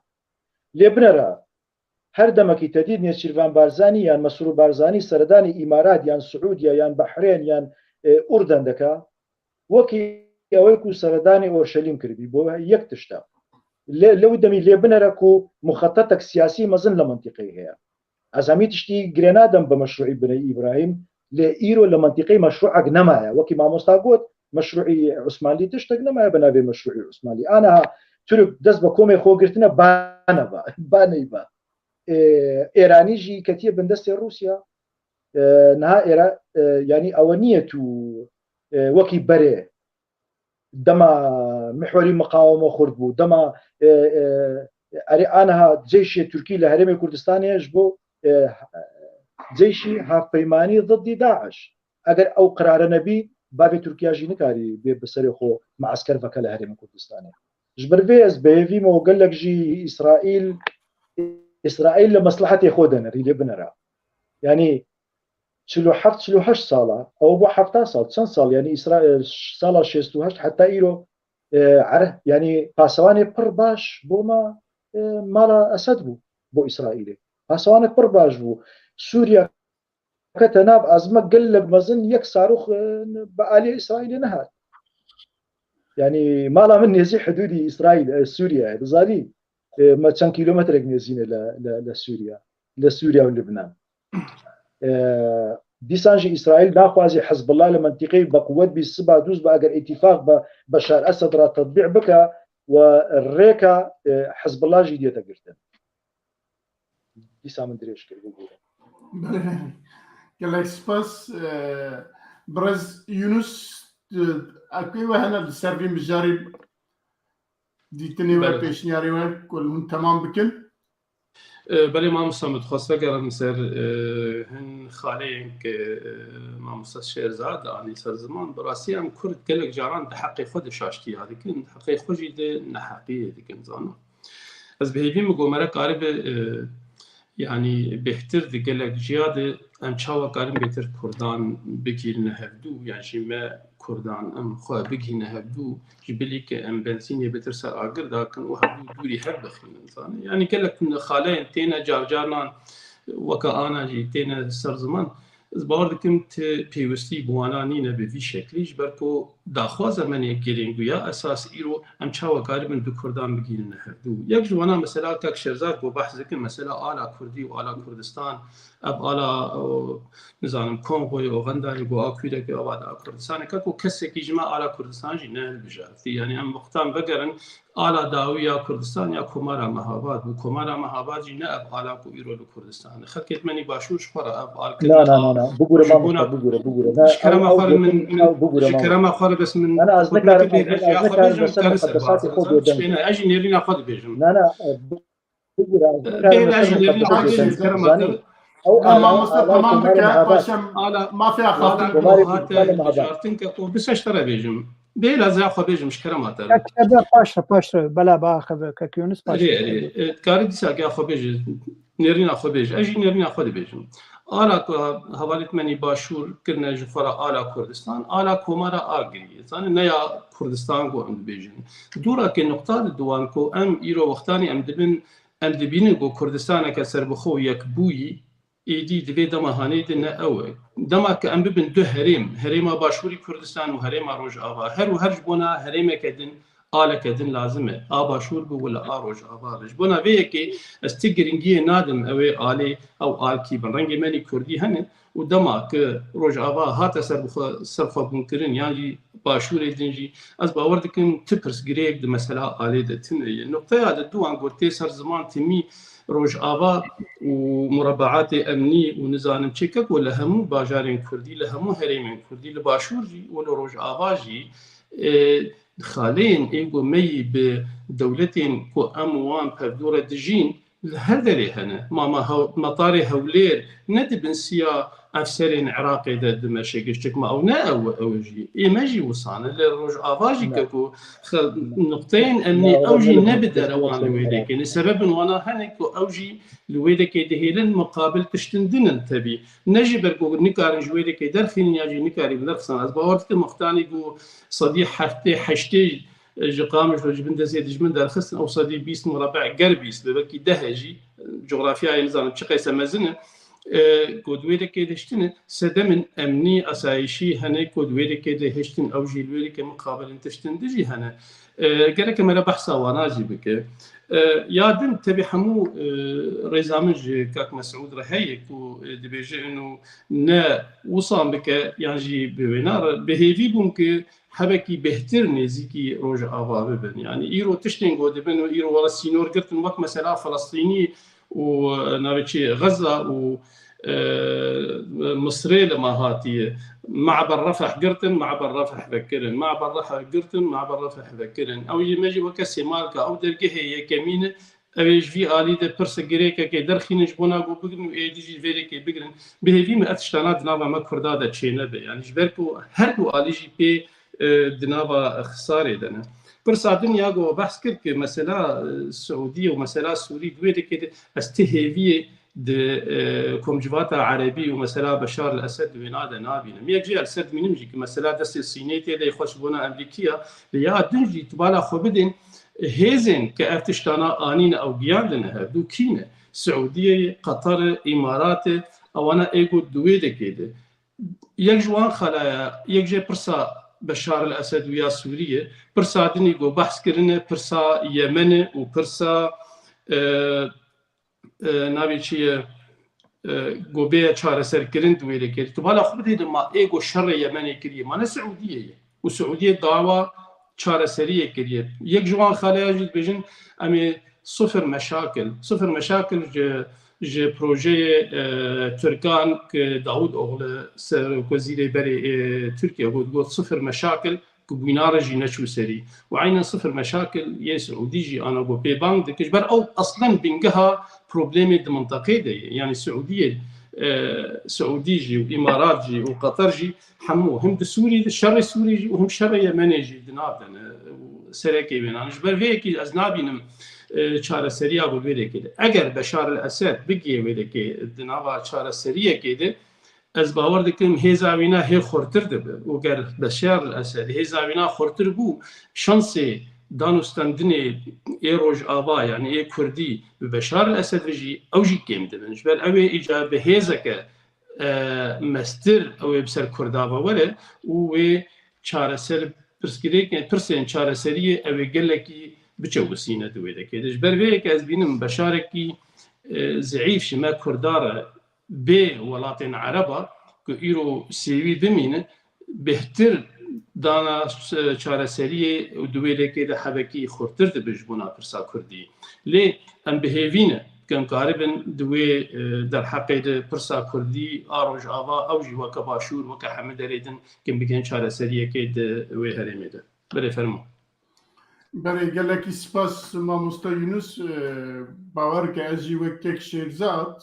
Lê binere her demekî tedîd Nêçîrvan Barzanî yan Mesrûr Barzanî seredanê Îmarat yan Siûdiya yan Behrên yan, e, Urden dike, wekî ew ê ku seredanê Orşelîm kiribî, bo yek tişt e. Lê, lê wî demî lê binere ku muxetetek siyasî mezin li mintîqeyê heye. Ez hemî tiştî girê nadim bi meşrûî Biney Îbrahîm, lê îro li mintîqeyê meşrûek nemaye. Wekî mamosta got, meşrûî Osmanlî tiştek nemaye bi navê meşrûî Osmanlî. Aniha Tirk dest bi komê xwe girtine, ba neba, ba neyba. E, Êranî jî ketiye bin destê Rûsya. E, niha Êra-, e, yanî ewe niye tu, e, wekî berê dema mihwerî miqaweme xurt bû, dema, e, e, erê aniha ceyşê Tirkî li Herêmê Kurdistanê ji bo, e, ceyşî hevpeymanî ziddî DAIŞ. Eger ew qirare nebî, bavê Tirkiya jî nikarî bê bi serê xwe meesker veke li Herêmê Kurdistanê. Ji ber vê ez bêhêvî me û gelek jî Îsraîl, Îsraîl li meslehetê xwe de nerî lê binera. Yanî çil û heft, çil û heşt sala, ew bû hefta sal, çend sal, yanî Îsraîl, sala şêst û heşt heta îro, e, ere-, yanî pasewanê pir baş bo me, e, mala Esed bû, bo Îsraîlê. Pasewanek pir baş bû. Sûriya kete nav ezme gelek mezin, yek sarûx, e, bi aliyê Îsraîlê nehat. Yanî mala min nêzî hidûdî Îsraîl, e, Sûriye ye. Dizanî, e, me çend kîlometrek nêzî ne li, li, li Sûriye. Li Sûriye û Libnan. E, dîsan jî Îsraîl naxwazî Hizbullah li mintîqeyê bi quwet bî, siba dûz be, eger îtîfaq bi Beşar Esed re tetbîq bike, we rêka, e, Hizbullah jî diyete girtin. Dîsa min dirêj kir, bibûre. Belê. Gelek spas, e, birêz Yunus, e, ew ê we hene li ser vî mijarî dîtinê we, Belê. pêşniyarê we ku li hûn temam bikin? E, belê mamosta, min dixwest vegerim ser, e, hin xaleyên ke, e, mamosta Şêrzad anî ser ziman. Bi rastî em Kurd gelek caran di heqê xwe de şaştiya dikin, di heqê xwe jî de neheqiyê dikin, zana. Ez bi hêvî min ku me re karibe, e, yanî bêhtir di gelek ciya de em çawa karin bêtir Kurdan bigihîne hevdû, yan jî me Kurdan em xwe bigihîne hevdû, ji bilî ke em benzînê bêtir ser agir dakin û hevdû dûrî hev bixînin, zanî. Yanî gelek xaleyên têne carcaran weke ana jî têne ser ziman. Ez bawer dikim ti pêwistî bi wana nîne bi vî şeklî, ji ber ku daxwaza me nê girîng bû ya esas îro em çawa karibin du Kurdan bigihîne hevdû. Yek ji wana mesela kak Şêrzad ku behs dikin, mesela ala Kurdî û ala Kurdistan, ev ala, o, nizanim, Kongoyê, Ugandayê, ku a Kûrekê, ava da Kurdistanê, kak ku kesekî ji me ala Kurdistan jî nehilbijartî. Yanî em wextan vegerin, ala dawî ya Kurdistan ya Komara Mehabad bû. Komara Mehabad jî ne ev ala ku îro li Kurdistan e. Xelkê menî başûr ji xwe re ev al Na, kirin na, na, na. Bigure ji mamoste, bona bigure, bigure. Na, ji kerema ew, ew xwe re min, yetin, min, ew bigure ji mamoste. Kerema xwe re bes min Na, na, ez xwe nikarim, nikarim ez, bêje, ez ya xwe nikarim bêjim, li ser karim ser muhabesatê xwe bixwe, bêjim. Çi bêne, ez jî nêrîna xwe dibêjim. Na, na, e, bigure, ez nikarim Bêle, ez jî nêrîna xwe dibêjim, ji kerema te. Zanî, ew Na, ala, mamoste, ala temam Komara bike, Mehabad. Paşem Ala, mafê ala axaftin. Komarê Komarê Kurdistan li Mehabad. Bijartin ke tu biseş te re bêjim. Bêle, ez ya xwe bêjim, ji kerema te. Kek Şêrzad paş re, paş re. Bela ba xeve, kek Yunus paş Erê, re. erê. E, dikarî dîsa ya xwe bêje. Nêrîna xwe bêje. Ez jî nêrîna xwe dibêjim. Ala ku hevalêt menî başûr kirine ji xwe re ala Kurdistan, ala Komara Agiriyê. Zanî ne ya Kurdistan ku em dibêjin. Dûra ke nuqta di diwan ku em îro wextanî em dibin, em dibînin ku Kurdistaneke serbixwe û yekbûyî, êdî di vê dema hanê de ne ew e. Dema ke em bibin du herêm, herêma Başûrî Kurdistan û herêma Rojava, her û her ji bona herêmeke din, aleke din lazim e. A Başûr bi wila a Rojava bi. Ji bona vê yekê ez ti giringiyê nadim ew ê alê, ew al kî bin. Rengê menî Kurdî hene û dema ke Rojava hate ser bi xwe, ser xwe bûn kirin, yan jî Başûrê din jî, ez bawer dikim ti pirsgirêk di mesela alê de tune ye. Nuqteya di duwan ku tê ser ziman timî Rojava û murebeatê emnî û nizanim çêke ku li hemû bajarên Kurdî, li hemû herêmên Kurdî, li Başûr jî û li Rojava jî, e, xaleyên ê ku me yî bi dewletên ku em û wan pevdû re dijîn, li her derê hene. Ma, ma hew-, metarê Hewlêr ne di bin siya efserên Iraqê de dimeşe giş, çik ma ew ne ew, ew jî. Ê me jî wisa ne. Li Rojava jî Ne. ke ku xe-, nuqteyên emnî Ne, ew jî ne ne bi bi derewan li wê ne. dekê ne. Sebebin wana hene ku ew jî li wê dekê dihêlin, muqabil tiştin din in tevî. Ne ji ber ku nikarin ji wê dekê derxînin ya jî nikarî bi derxisan. Ez bawer dikim wextanî ku sedî heftê heştê ji Qamişlo ji bin destê dijmin derxistin, ew sedî bîst murebe ger bîst be, belkî deh e jî, cografyayê nizanim çi qeyse mezin e, e, ku di wê dekê de hiştine, sedemên emnî, asayîşî hene ku di wê dekê de hiştin, ew jî li wê dekê muqabilên tiştin di jî hene. E, gereke me re behsa wana jî bike. E, ya din tevî hemû, e, rêza min ji kak Mesûd re heye ku, e, dibêje ino ne wisan bike yan jî bi wêna re. Bi hêvî bûm ku hebekî bêhtir nêzîkî Rojava bibin. Yanî îro tiştên ku dibin û îro were sînor girtin wek mesela Filistînî û, e, navê çi Xeza û, e, Misrê li me hatiye. Me'ber Refeh girtin, Me'ber Refeh vekirin. Me'ber Refeh girtin, Me'ber Refeh vekirin. Ew yê me jî weke sêmalka ew dergehê yekemîn e. Ew ê ji vî alî de pirsa girêkekê derxînin ji bona ku bigrin û êdî jî vê rêkê bigrin. Bi hêvî me ev tiştana di nava me Kurda de çênebe. Yanî ji ber ku her du alî jî pê, e, di nava xisarê de ne. Pirsa din ya ku behs kir ki mesela, e, Siûdî û mesela Sûrî di wê dekê de ez ti hêviyê di, e, komcivata Erebî û mesela Beşar el Esed di wêna de nabînim. Yek jî ez li ser dimînim jî ki mesela destê Sînê tê de xweş bona Emerîkiya, lê ya din jî tu bala xwe bidên, hêzên ke ev tiştana anîne ew giyandine hev du kî ne? Siûdiyê, Qeter e, Îmarat e, ewana ê got di wê dekê de. Yek ji wan xalaya, yek jê pirsa Beşar el Esed û ya Sûrî ye, pirsa dinî ku behs kirine, pirsa Yemen e û pirsa, e, e, navê çi ye, e, ku bêye çareserkirin di wê dekê. Tu bala xwe bidê de ma ê ku şerê Yemenê kiriye, ma ne Siûdiyê ye. Û Siûdiyê dawa çareseriyê kiriye. Yek ji wan xalaya jî dibêjin, em ê sifir meşakil. Sifir meşakil ji ji projeyê, e, Tirkan ku Davutoglu serokwezîrê berê, e, Tirkiye got, got, "Sifir meşakil", ku bûyna re jî neçû serî. Û eynen sifir meşakil yê Siûdî jî ana ku pê bang dike. Ji ber ew eslen bingeha problemê di mintaqê de ye. Yanî Siûdiyê, e, Siûdî jî û Îmarat jî û Qatar jî hemû, him di Sûrî, şerê Sûrî jî û him şerê Yemenê jî di nav de ne û serekê wênan. Ji ber vê yekî ez nabînim, e, çareseriya bi vê rêkê de. Eger Beşar el Esed bigihê wê rêkê di nava çareseriyekê de, ez bawer dikim hêza wîna hê xurtir dibe. Û ger Beşar el Esed hêza wîna xurtir bû, şansê danûstendinê ê Rojava, yanî ê Kurdî bi Beşar el Esed ve jî ew jî kêm dibin. Ji ber ew ê îca bi hêzeke e, mestir ew ê bi ser Kurda ve were û wê çareser pirsgirêk-, pirsên çareseriyê ew ê gelekî biçewisîne di wê dekê de. Ji ber vê yekê ez bînim beşarekî, e, zeîf ji me Kurda re bê welatên Ereba ku îro sêwî bimîne, bêhtir dana çareseriyê û di wê rêkê de hebekî xurtir dibe ji bona pirsa Kurdî. Lê em bi hêvî ne ku em karibin di wê, e, derheqê de pirsa Kurdî a Rojava, ew jî weke Başûr, weke hemî derê din, ku em bigihên çareseriyekê di wê herêmê de. Berê fermo. Berê, gelekî spas mamoste Yunus. E, bawer ke ez jî wek kek Şêrzad,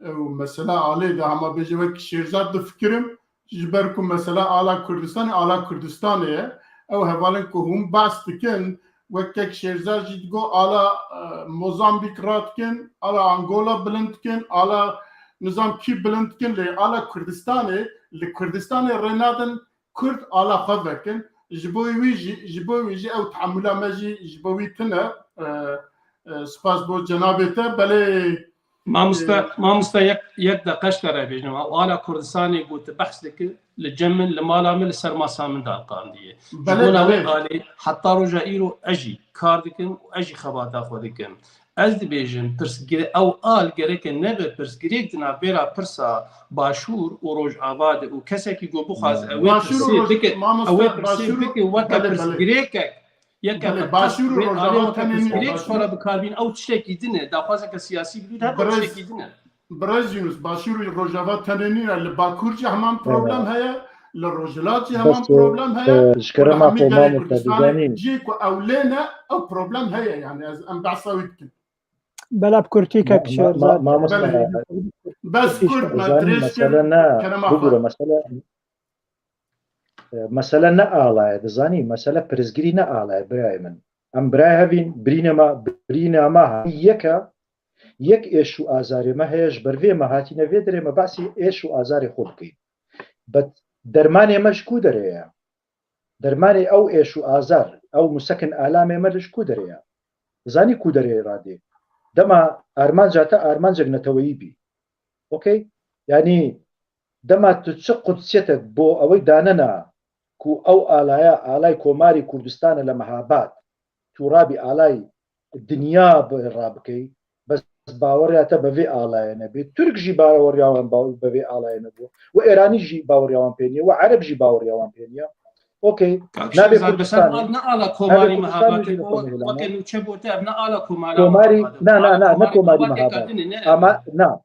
e, û mesela alê de hema bêje wek Şêrzad difikirim, ji ber ku mesela ala Kurdistanê, ala Kurdistanê ye. Ew hevalên ku hûn behs dikin, wek kek Şêrzad jî digo ala, e, Mozambîk radikin, ala Angola bilind dikin, ala nizam kî bilind dikin, lê ala Kurdistanê, li Kurdistanê rê nadin Kurd ala xwe vekin. Ji bo wî jî, ji bo wî jî ew tehemûla me jî ji bo wî tune. E, e, spas bo cenabê te. Belê, Mamoste, e, mamoste, yek, yek deqe ji te re bêjim. Ew ala Kurdistanê ku tu behs dikî, li cem min, li mala min, li ser masa min daqandiye. Ji Belê, bona wê belê. Alî, heta roja îro ez jî kar dikim û ez jî xebata xwe dikim. Ez dibêjim, pirsgire-, ew al gereke nebe pirsgirêk di navbera pirsa Başûr û Rojava de û kesekî ku bixwaze ew ê Başûr û pirsê Roj-, bike, mamoste, ew ê pirsê Başûr û, bike weke belê, belê. Pirsgirêkek, yeke Belê, meqes Başûr û wê alê Rojava weke tenê nîne, pirsgirêk Başûr. Xwe re bikarbîn, ew tiştekî din e. Daxwazeke siyasî bidû, hebe Birêz, tiştekî din e. Birêz Yunus, Başûr û Rojava tenê nîne, li Bakur jî heman problem heye, li Rojhilat jî heman problem heye, e, ji kerema xwe, Mamoste, Kurdistanê dizanî. Cihê ku ew lê ne, ew problem heye, yani ez, em behsa wî dikin. Bela bi kurtî kek Şêrzad. Ma-, ma-, mamoste, Belê. Bes kurt me, dirêj kir, kerema xwe. Bigure, mesele, e, mesele ne ala ye, dizanî, mesele pirsgirî ne ala ye, birayê min. Em birayê hevîn, birînê me, birîna me hemî yek e, yek êş û azarê me heye, ji ber vê me hatîne vê derê, me behsî êş û azarê xwe bikî. Bet dermanê me ji ku derê ye? Dermanê ew êş û azar, ew musekin alamê me li ji ku derê ye? Zanî ku derê radê? Dema armanca te armancek neteweyî bî. Okey? Yanî dema tu çi qudsiyete bo ewey danena ku ew alaya, alay Komarî Kurdistan e li Mehabad, tu rabî alay dinya bi-, rabikey, bes baweriya te bi vê alayê nebê. Tirk jî baweriya wan ba-, bi vê alayê nebû. Û Êranî jî baweriya wan pê niye. Û Ereb jî baweriya wan pê niye. Okey. Kak Nabê Şêrzad, Kurdistanê, bes ev ne ala nabê Komarî Kurdistanê Mehabadê, jî o, dixwin weke nûçe bo te, ev ne ala Komarî Komarî, Mehabadê. Na, na, Ala na, ne Komarî Komarî Mehabad. Kadinê, ne. Ama, na.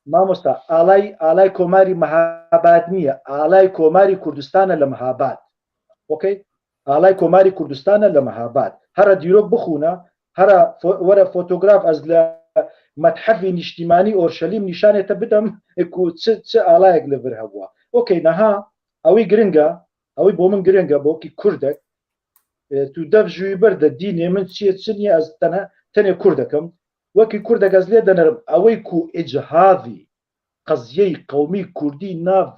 Mamosta, alay, alay Komarî Mehabad niye. Alay Komarî Kurdistan e li Mehabad. Okey? Alay Komarî Kurdistan e li Mehabad. Here dîrok bixûne, here fo-, were fotograf ez li Methefê Nîştîmanî Orşelîm nîşanê te bidim, e, ku çi, çi alayek li vir hebûa. Okey, niha ewî giring e, ewî bo min giring e, bo wekî Kurdek. E, tu dev ji wî ber de dînê min çi ye, çi niye, ez tene-, tenê Kurdek im. Wekî Kurdek ez lê denerim, ewey ku îchavî qeziyeyî qewmî Kurdî nav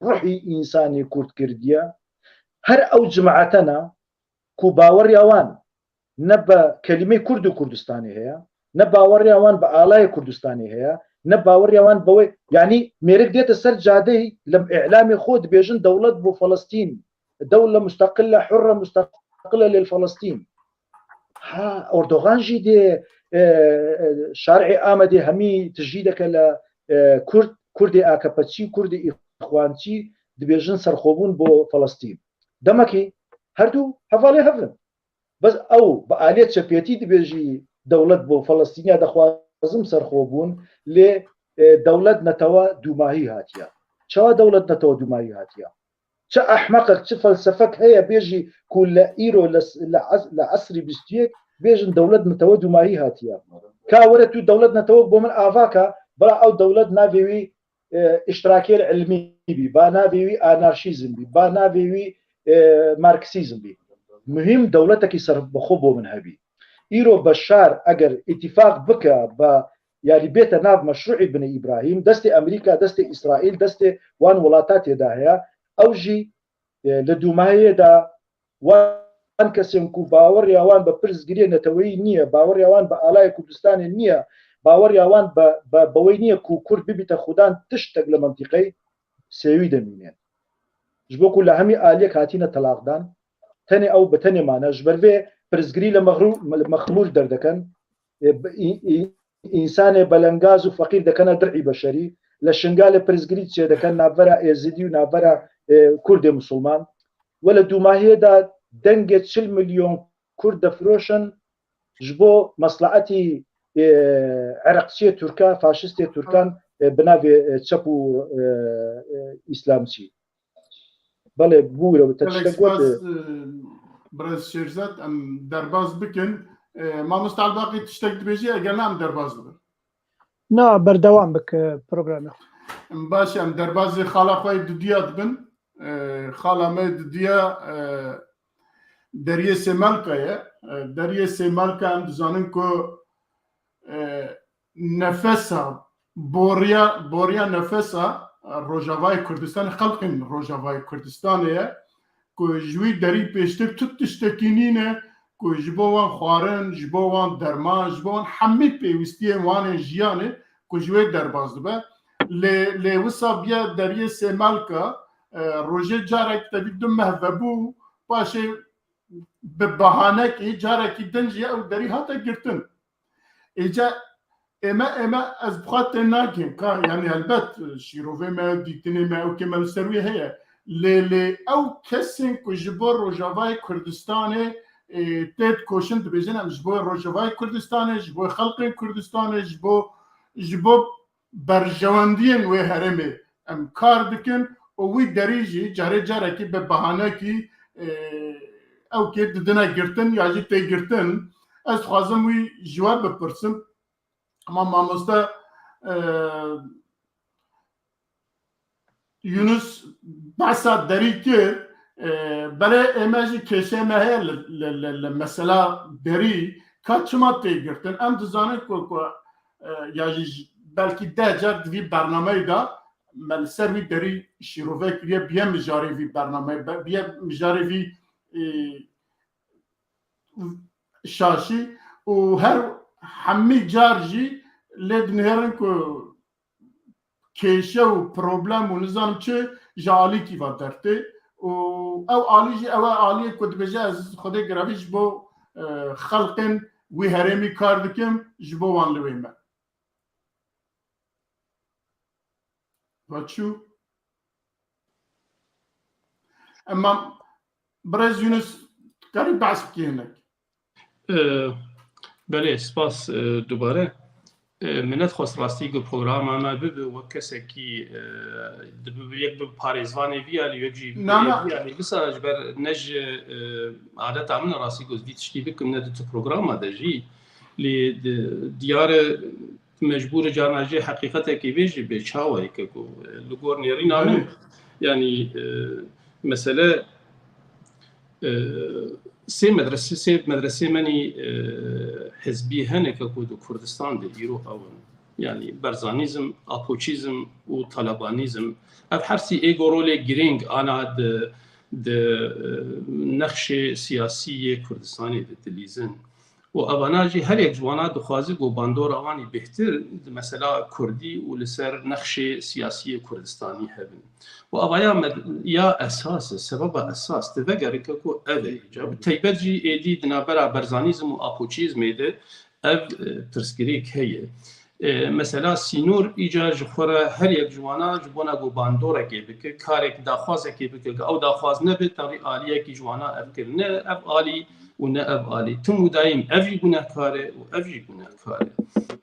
ruhî însanê Kurd kirdiye. Her ew cimaetena ku baweriya wan ne bi kelîmeyê Kurd û Kurdistanê heye, ne baweriya wan bi alayê Kurdistanê heye, ne baweriya wan bi wê, yanî mêrik dête ser cadeyê li îlamê xwe dibêjin dewlet bo Filistîn, dewle mustaqile, hurre mustaqile lê Filistîn. Ha, Erdogan jî dê, e, e, şarê Amedê hemî tijî deke li, e, Kurd, Kurdê AKPçî, Kurdê Îxwançî dibêjin serxwebûn bo Filistîn. Demekî herdu hevalê hev in. Bes ew bi aliyê çepêtî dibêjî dewlet bo Filistîniya dixwaze mezin serxwe bûn, lê, e, dewlet netewe dûmahî hatiye. Çawa dewlet netewe dûmahî hatiye? Çi ehmeqek, çi felsefek heye bêjî ku li îro, li, li es-, li esrî bîst û yek bêjin dewlet netewe dûmahî hatiye? Ka were tu dewlet netewek bo min ava ka, bira ew dewlet navê wî, e, îştirakiyê ilmî bî, ba navê wî anarşîzm bî, ba navê wî, e, marksîzm bî. Muhîm dewletekî serbixwe bo min hebî. Îro Beşar eger îtîfaq bike, ba, yanî bête nav meşrûî Binê Îbrahîm, destê Amerîka, destê Îsraîl, destê wan welata tê de heye, ew jî, e, li dûmahiyê de wan kesên ku baweriya wan bi pirsgiriyê neteweyî niye, baweriya wan bi alaya Kurdistanê niye, baweriya wan bi, bi, bi wê niye ku Kurd bibîte xudan tiştek li mintîqeyê, sêwî de mîne. Ji bo ku li hemî aliyek hatine telaqdan, tenê ew bi tenê mane, ji ber vê pirsgirî li mexrû-, li mexmûr derdeken, e, bi-, î-, î-, însanê belengaz û feqîr dekene dir'î beşerî, li Şingalê pirsgirî çêdeken navbera Êzidî û navbera, e, Kurdê Misilman. We li dûmahiyê de dengê çil milyon Kurd defiroşin, ji bo meslehetî, e, ereqçiyê Tirka, faşistê Tirkan, e, bi navê, e, çep û, e, e, îslamçî. Belê, bûre, te Gelek tiştek got, spas, e, e, birêz Şêrzad, em derbas bikin. E, Mamoste Elbaqî tiştek dibêjî, eger ne em derbas dibin. Na, berdewam bike programê xwe. Em baş e, em derbazê xala xwe yê dudiya dibin. E, xala me dudiya, e, Deriyê Sêmalka ye. E, Deriyê Sêmalka em dizanin ku, e, nefesa, boriya, boriya nefesa, e, Rojavayê Kurdistanê, xelkên Rojavayê Kurdistanê ye. Ku ji wî derî pêştir tu tiştekî nîne ku ji bo wan xwarin, ji bo wan derman, ji bo wan hemî pêwîstiyên wan ên jiyanê ku ji wê derbas dibe. Lê, lê wisa biya Deriyê Sêmalka, e, rojê carek tevî du meh vebû, paşê bi bahanekî carekî din jî ew derî hate girtin. Êca ême, ême ez bi xwe tê nakin ka, yanî helbet şîrovê me, dîtinê me, ew kê me li ser wî heye. Lê, lê ew kesên ku ji bo Rojavayê Kurdistanê, ê, tê dikoşin, dibêjin, em ji bo Rojavayê Kurdistanê, ji bo xelkên Kurdistanê, ji bo, ji bo berjewendiyên wê herêmê em kar dikin û wî derî jî carê carekî bi bahanekî, e, ew kê didine girtin ya jî tê girtin. Ez dixwazim wî ji we bipirsim. Ama mamoste, e, Yunus behsa derî kir, e, belê ême jî kêşê me heye li, li, li, li mesela derî, ka çima tê girtin. Em dizanin ku, ku, e, ya jî j-, belkî deh car di vî bernameyê de me li ser wî derî şîrove kiriye, biye mijarê vî bernameyê, be-, biye mijarê vî, e, şaşî û her hemî car jî lê dinihêrin ku kêşe û problem û nizam çi ji alîkî ve dertê û ew alî jî ew e aliyê ku dibêje ez Xwedê girevî ji bo, e, xelqên wî herêmî kar dikim, ji bo wan li wê me. Va çû? Ema birêz Yunus, karî behs bikî hinek? Ee, belê, spas, e, dubare. E, min nedixwest rastî ku programa me bibe wek kesekî, e, dibibe yek bi parêzvanê vî alî, yek jî bi Na, na. vî alî. Wisa ji ber ne ji, e, adeta min e rastî ku ez vî tiştî bikim, ne di tu programa de jî. Lê di, diyar e, mecbûr e carna jê heqîqetekî vê jî bê çawa ye ke ku, e, li gor nêrîna min, Belê. yanî, e, mesele, e, sê medrese, sê medresê menî, e, hizbî hene ke ku di Kurdistan de îro ew in. Yanî berzanîzm, apoçîzm û talabanîzm. Ev her sî êgo rolê girîng ana di, di, e, nexşê siyasî yê Kurdistanê de dilîzin. Û evana jî her yek ji wana dixwaze ku bandora wan î bêhtir di mesela kurdî û li ser nexşê siyasî yê Kurdistanî hebin. Û evaya med-, ya esas e, sebeba esas, tu vegerike ku ev e. Ca bi teybet jî êdî di navbera berzanîzm û apoçîzmê de ev, e, pirsgirêk heye. E, mesela sînor îcar ji xwe re her yek ji wana ji bona ku bandorekê bike, karek daxwazekê bike, ku ew daxwaz nebe, tevî aliyekî ji wana ev kirine, ev alî û ne ev alî. Tim û dayîm ev jî gunehkar e û ev jî gunehkar e.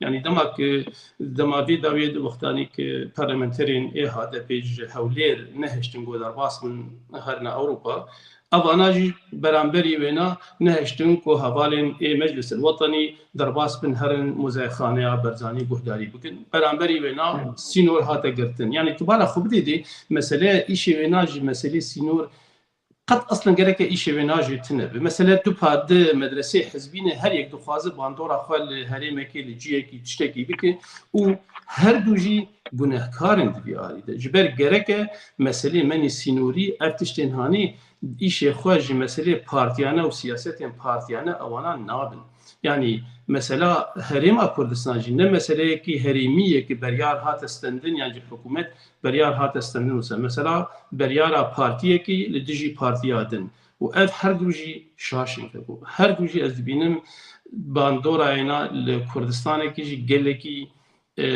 Yanî dema ki, dema vê dawiyê di wextanî ki parlamenterên ê H D P ji Hewlêr nehiştin ku derbas bin herine Ewropa, evana jî beramberî wêna nehiştin ku hevalên ê Meclis el Wetenî derbas bin herin Muzayexaneya Barzanî guhdarî bikin. Beramberî wêna sînor hate girtin. Yanî tu bala xwe bidê dê, meseleya îşê wêna jî meselê sînor qet eslen gereke îşê wêna jî tune be. Mesele du pa-, du medresê hizbî ne, her yek dixwaze bandora xwe li herêmekê, li ciyekî, tiştekî bike û her du jî gunehkar in di vî alî de. Ji ber gereke meselê menî sînorî ev tiştên hanî îşê xwe ji meselê partiyane û siyasetên partiyane ewana nabin. Yanî mesela Herêma Kurdistan jî ne meseleyekî herêmî ye ki beryar hate stendin yan jî hikûmet beryar hate stendin wisa. Mesela beryara partiyekî li dijî partiya din û ev her du jî şaş in. Ku her du jî ez dibînim bandorayêna li Kurdistanekî jî gelekî, e,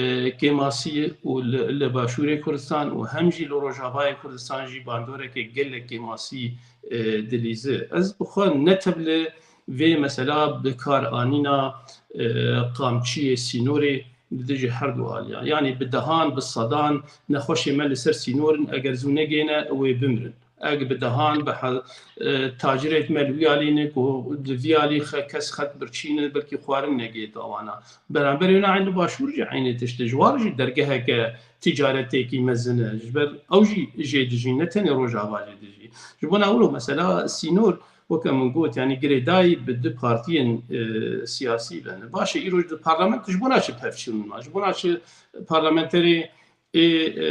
kêmasî û li, li Başûrê Kurdistan û hem jî li Rojavayê Kurdistan jî bandoreke gelek kêmasî, e, dilîze. Ez bi xwe ne tevli vê mesela bi kar anîna, e, qamçiyê sînorê li dijî her du aliyan. Yanî bi dehan, bi sedan nexweşê me li ser sînor in, eger zû negêne, ew ê bimirin. Eger bi dehan, bi he-, e, tacirêt me li wî alî ne ku li vî alî xe-, kes xet birçî ne, belkî xwarin negêt awana. Beramberê wina eyn li Başûr jî eynê tişt e. Ji wan jî dergeheke ticaretekî mezin e. Ji ber ew jî jê dijîn, ne tenê Rojava jê dijî. Ji bona wilo mesela sînor weke min got, yanî girêdayî bi du partiyên, e, siyasî ve ne. Baş e, îroj di parlament ji bona çi pevçûn ma? Ji bona çi parlamenterê ê, e,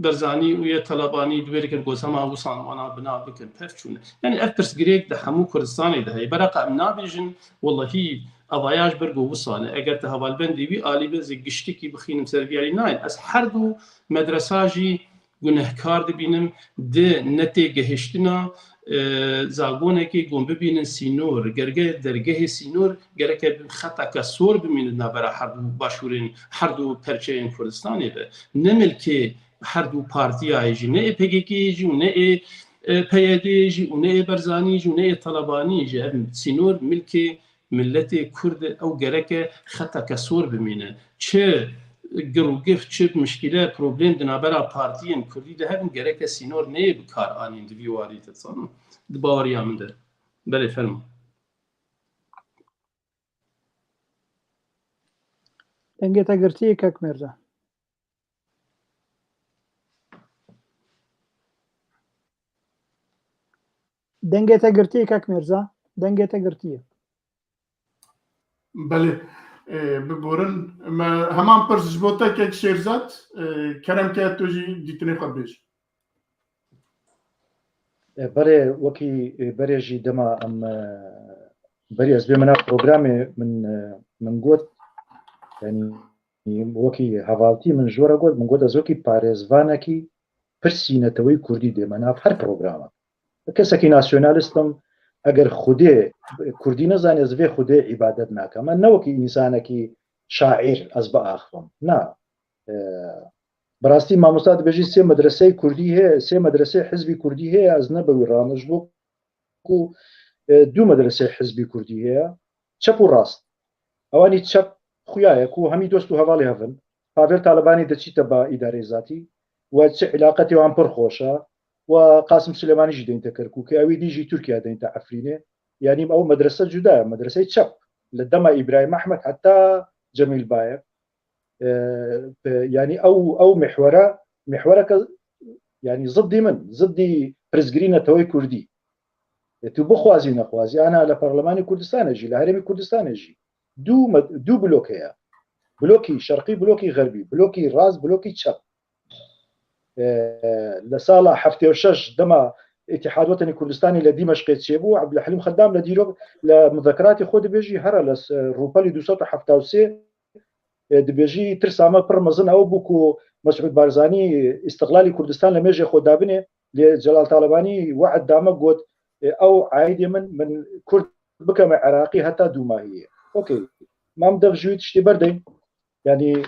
Barzanî û yê Talabanî di wê dikin ku hema wisan wana bina bikin, pevçûn e? Yanî ev pirsgirêk di hemû Kurdistanê de heye. Beraqa em nabêjin, wellahî, evaya ji ber ku wisan e. Eger tu hevalbendê wî alî be, ez ê giştikî bixînim ser vî alî. Nayên. Ez her du medresa jî gunehkar dibînim di netêgehiştina, e, zagonekê ku bibînin sînor, gerge dergehê sînor gereke xeteke sor bimîne di navbera her du başûrên, her du perçeyên Kurdistanê de. Ne milkê her du partiyayê jî, ne ê P K K'ê jî û ne ê, e, P Y D'ê jî û ne ê Barzanî jî û ne ê Talabanî jî. Ev sînor milkê miletê Kurd e, ew gereke xeteke sor bimîne. Çi gir û gif, çi mişkîle, problem di navbera partiyên Kurdî de hebin, gereke sînor neyê bi kar anîn di vî warî de, zanin? Di baweriya min de. Belê, fermo. Dengê te girtî, kek Mêrza. Dengê te girtî, kek Mêrza. Dengê te girtî ye. Belê. Ê, biborin. Me heman pirs ji bo te, kek Şêrzad. Ê, kerem ke tu jî dîtinê xwe bêjî. E, berê, wekî, e, berê jî dema em, e, berî ez bême nav programê min, e, min got, yanî wekî hevaltî min ji we re got, min got ez wekî parêzvanekî pirsî neteweyî kurdî dême nav her programa. Kesekî nasyonalist im, eger Xwedê kurdî nezanî, ez vê Xwedê îbadet nakim. Ez ne wekî însanekî şaîr ez biaxivim. Na. E, bi rastî mamosta dibêjî sê medreseyê kurdî heye, sê medreseyê hizbî kurdî heye, ez ne bi wî radim ji bo ku, e, du medreseyê hizbî kurdî heye, çep û rast. Ewanî çep xuya ye ku hemî dost û hevalê hev in. Pavel Talebanî diçîte ba îdareyê zatî we çi îlaqetê wan pir xweş e. We Qasim Silêmanî jî deyîte Kerkûkê, ewî dî jî Tirkiye deyîte Efrînê. Yanî ew medrese cuda ye, medreseyê çep. Li dema Îbrahîm Ehmed heta Cemîl Bayef. E, pe-, yanî ew, ew mihwere, mihwereke, yanî ziddî min, ziddî pirsgirî neteweyê kurdî. E, tu bixwazî nexwazî, ana li Parlemanê Kurdistanê jî, li Herêmê Kurdistanê jî du me-, du blok heye. Blokî şerqî, blokî xerbî, blokî rast, blokî çep. E, li sala heftê û şeş dema Îtîhad Wetenî Kurdistanê li Dîmeşqê çêbû, Ebdulhelîm Xeddam li dîrok, li muzekeratê xwe dibêjî, here li s-, rûpelî du sed û hefta û sê, e, dibêjî, tirsa me pir mezin ew bû ku Mesûd Barzanî îstiqlalî Kurdistan li mêjê xwe dabinê, lê Celal Talebanî we'd da me, got, e, ew aîdê min, min Kurd bikeme Iraqî heta dûmahiyê. Okey. Mam dev ji wî tiştê berdeyî. Yanî,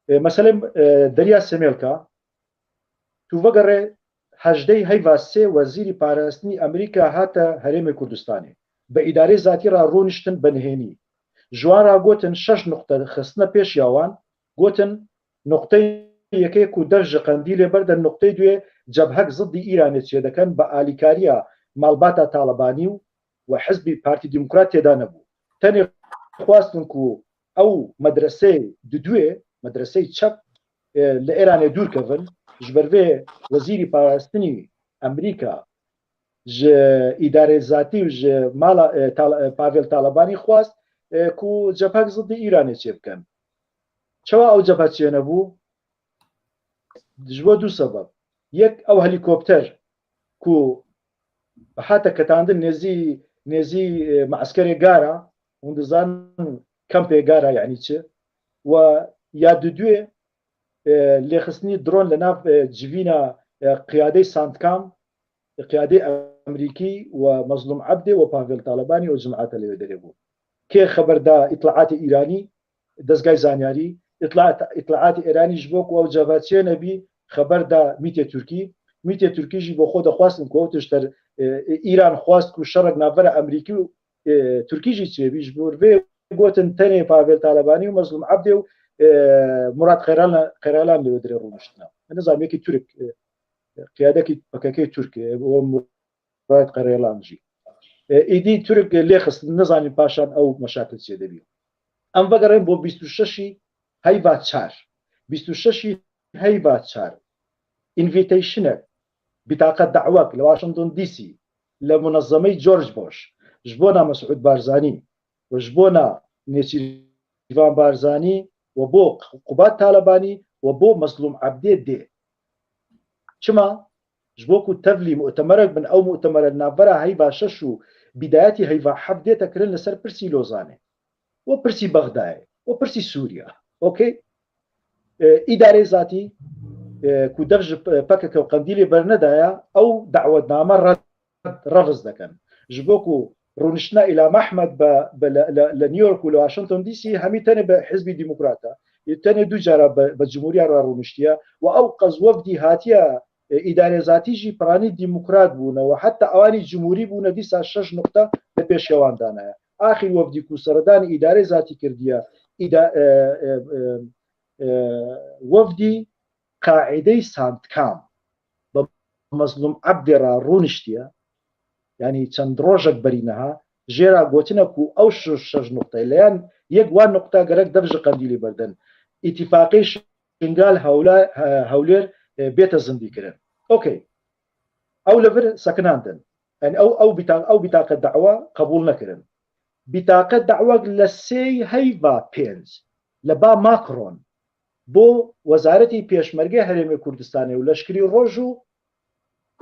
e, meselê, e, Derya Semêlka, tu vegere hejdehê heyva sê wezîrî parastinî Amerîka hate Herêmê Kurdistanê. Bi îdarê zatî re rûniştin bi nihênî. Ji wan re gotin şeş nuqte xistine pêşiya wan, gotin nuqteyê yekê ku dev ji Qendîlê berde, nuqteyê duyê cebhek ziddî Îranê çêdikin bi alîkariya malbata Talibanî û we Hizbî Partî Demokrat têda nebû. Tenê xwestin ku ew medreseyê diduyê, medreseyê çep, e, li Îranê dûr kevin, ji ber vê wezîrî parastinî Amerîka ji îdarê zatî û ji mala, e, Tal-, e, Pavel Talibanî xwest, e, ku cephek ziddî Îranê çêbikin. Çawa ew cephe çênebû? Ji bo du sebeb. Yek, ew helîkopter ku hate ketandin nêzî, nêzî, e, me'skerê Gara, hûn dizanin kempê Gara yanî çi, we ya diduyê, e, lêxistinî dron li nav, e, civîna, e, qiyadey Sandkam, qiyadê Amerîkî we Mezlûm Ebdê we Pavel Talibanî û cemaeta li wê derê bû. Kê xeber da îtlaatê Îranî, dezgay zanyarî, îtlaat-, îtlaatê Îranî ji bo ku ew cevhe çê nebî, xeber da mîtê Tirkî. Mîtê Tirkî jî bo xwe dixwestin ku ew tişt der, e, e, Îran xwest ku şerek navbera Amerîkî û, e, Tirkî jî çêbî. Ji bo vê gotin tenê Pavel Talibanî û Mezlûm Ebdê û, e, Murat Xeyralan, Xeyralan li wê derê rûniştine. Min nizanim yekî Tirk, e, qiyadekî P K K Tirk, e, o Murat Xeyralan jî. E, îdî Tirk lê xist, nizanin paşan ew meşakil çê dibî. Em vegerin bo bîst û şeşî heyva çar. Bîst û şeşî heyva çar. Invitationek, bitaqe dawek li Washington D C li munezemeyê George Bush ji bona Mesûd Barzanî û ji bona Nêçîrvan Barzanî û bo Qubat Talebanî û bo Mezlûm Ebdê dê. Çima? Ji bo ku tevlî mu'temerek bin, ew mu'temere navbera heyva şeş û bidayetî heyva heft dête kirin li ser pirsî Lozanê. û pirsî Bexdayê û pirsî Sûriya. Okey? E, îdarê zatî, e, ku dev ji P K K û Qendîlê bernedaya, ew dawetname red, reviz dikin. Ji bo ku rûniştina Îlham Ehmed be, be le, le, li New York û li Washington D C hemî tenê bi Hizbî Demokrat e. Tenê du cara bi, bi Cumhuriya re rûniştiye û ew qez wefdî hatiye e, îdarê zatî jî piranî demokrat bûne û heta ewanî cumhurî bûne, dîsa şeş nuqte li pêşiya wan dane. Axîr wefdî ku seredanê îdarê zatî kirdiye, îda-, e, e, e, e, wefdî qaîdeyê Sandkam bi Mezlûm Ebdê re rûniştiye. Yanî çend rojek berî niha jê re gotine ku ew şeş, şeş nuqte, leyan yek wan nuqte gerek dev ji Qendîlê berdin. Îtîfaqê Şingal Hewla-, he-, Hewlêr, e, bête zindîkirin. Okey. Ew li vir sekinandin. Yani ew, ew bîta-, ew bîtaqe dawa qebûl nekirin. Bîtaqe dawek li sê heyva pênc li ba Macron bo Wezaretî Pêşmerge Herêmê Kurdistanê û Leşkerî Roj û,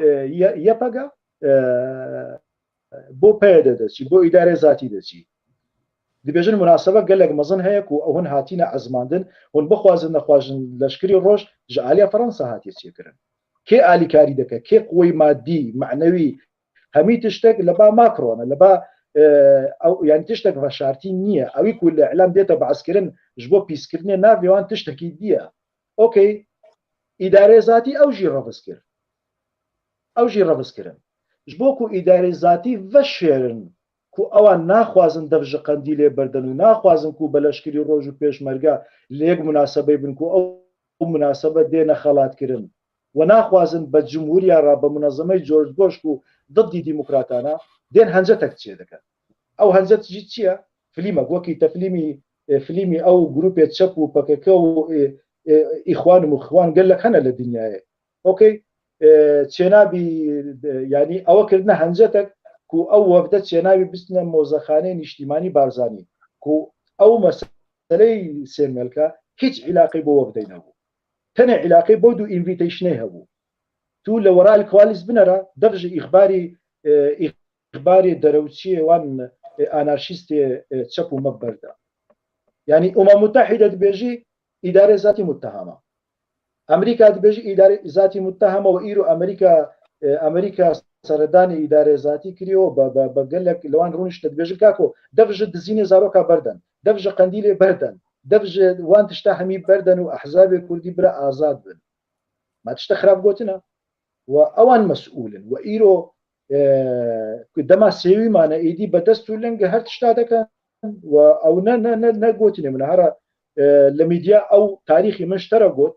e, Y-, Y P G, e, bo P Y D diçî, bo îdarê zatî diçî. Dibêjin munasebe gelek mezin heye ku ew hûn hatine ezmandin, hûn bixwazin nexwazin leşkerî roj ji aliya Fransa hatiye çêkirin. Kê alîkarî dike, kê quweyî madî, manewî, hemî tiştek li ba Macron e, li ba, e, ew, yani tiştek veşartî niye. Ewî ku li îlam dête behskirin ji bo pîskirinê navê wan tiştekî diye. Okey, îdarê zatî ew jî reviz kir. Ew jî reviz kirin. Ji bo ku îdarê zatî veşêrin ku ewan naxwazin dev ji Qendîlê berdin û naxwazin ku bi leşkerî roj û pêşmerge li yek munasebeyê bin ku ew munasebe dê nexelatkirin. We naxwazin bi cumhuriya re, bi munezemeyê George Bush ku diddî demokratan e, dên hencetek çêdikin. Ew hencet jî çi ye? Filîmek, wekî te filîmî, e, filîmî ew grûpê çep û P K K û, e, e, îxwan û mixwan gelek hene li dinyayê. Okey? E, çênabî, e, yanî ew kirine hencetek ku ew wefde çênabî bistine mozexaneyê nîştîmanî Barzanî. Ku ew meseleyê sêmelka hiç îlaqê bo wefdeyê nebû. Tenê îlaqê bo du invitationê hebû. Tu li wera li Kualîs binera, dev ji îxbarî, e, îxbarê derewçiyê wan, e, anarşîstê, e, çep û mep berda. Yanî Umem Mutehîde dibêjî îdare zatî muttehama. Amerîka dibêjî îdare zatî muttehama û îro Amerîka, e, Amerîka seredanê îdare zatî kiriyo, be, be, be gelek li wan rûnişte dibêjin kako, dev ji dizînê zaroka berden, dev ji qendîlê berden, dev ji wan tişta hemî berden û ehzabê kurdî bira azad bin. Ma tişta xirab gotina? و ئەوان مەسئولن و ئیرۆ، ئێ، دەما سێوی مانە ئیدی بە دەست و لەنگە هەر تشتا دەکەن و ئەو نە، نە، نە، نە گۆتینێ منە هەرە، ئێ، لە میدیا ئەو تاریخی من شتەرە گۆت،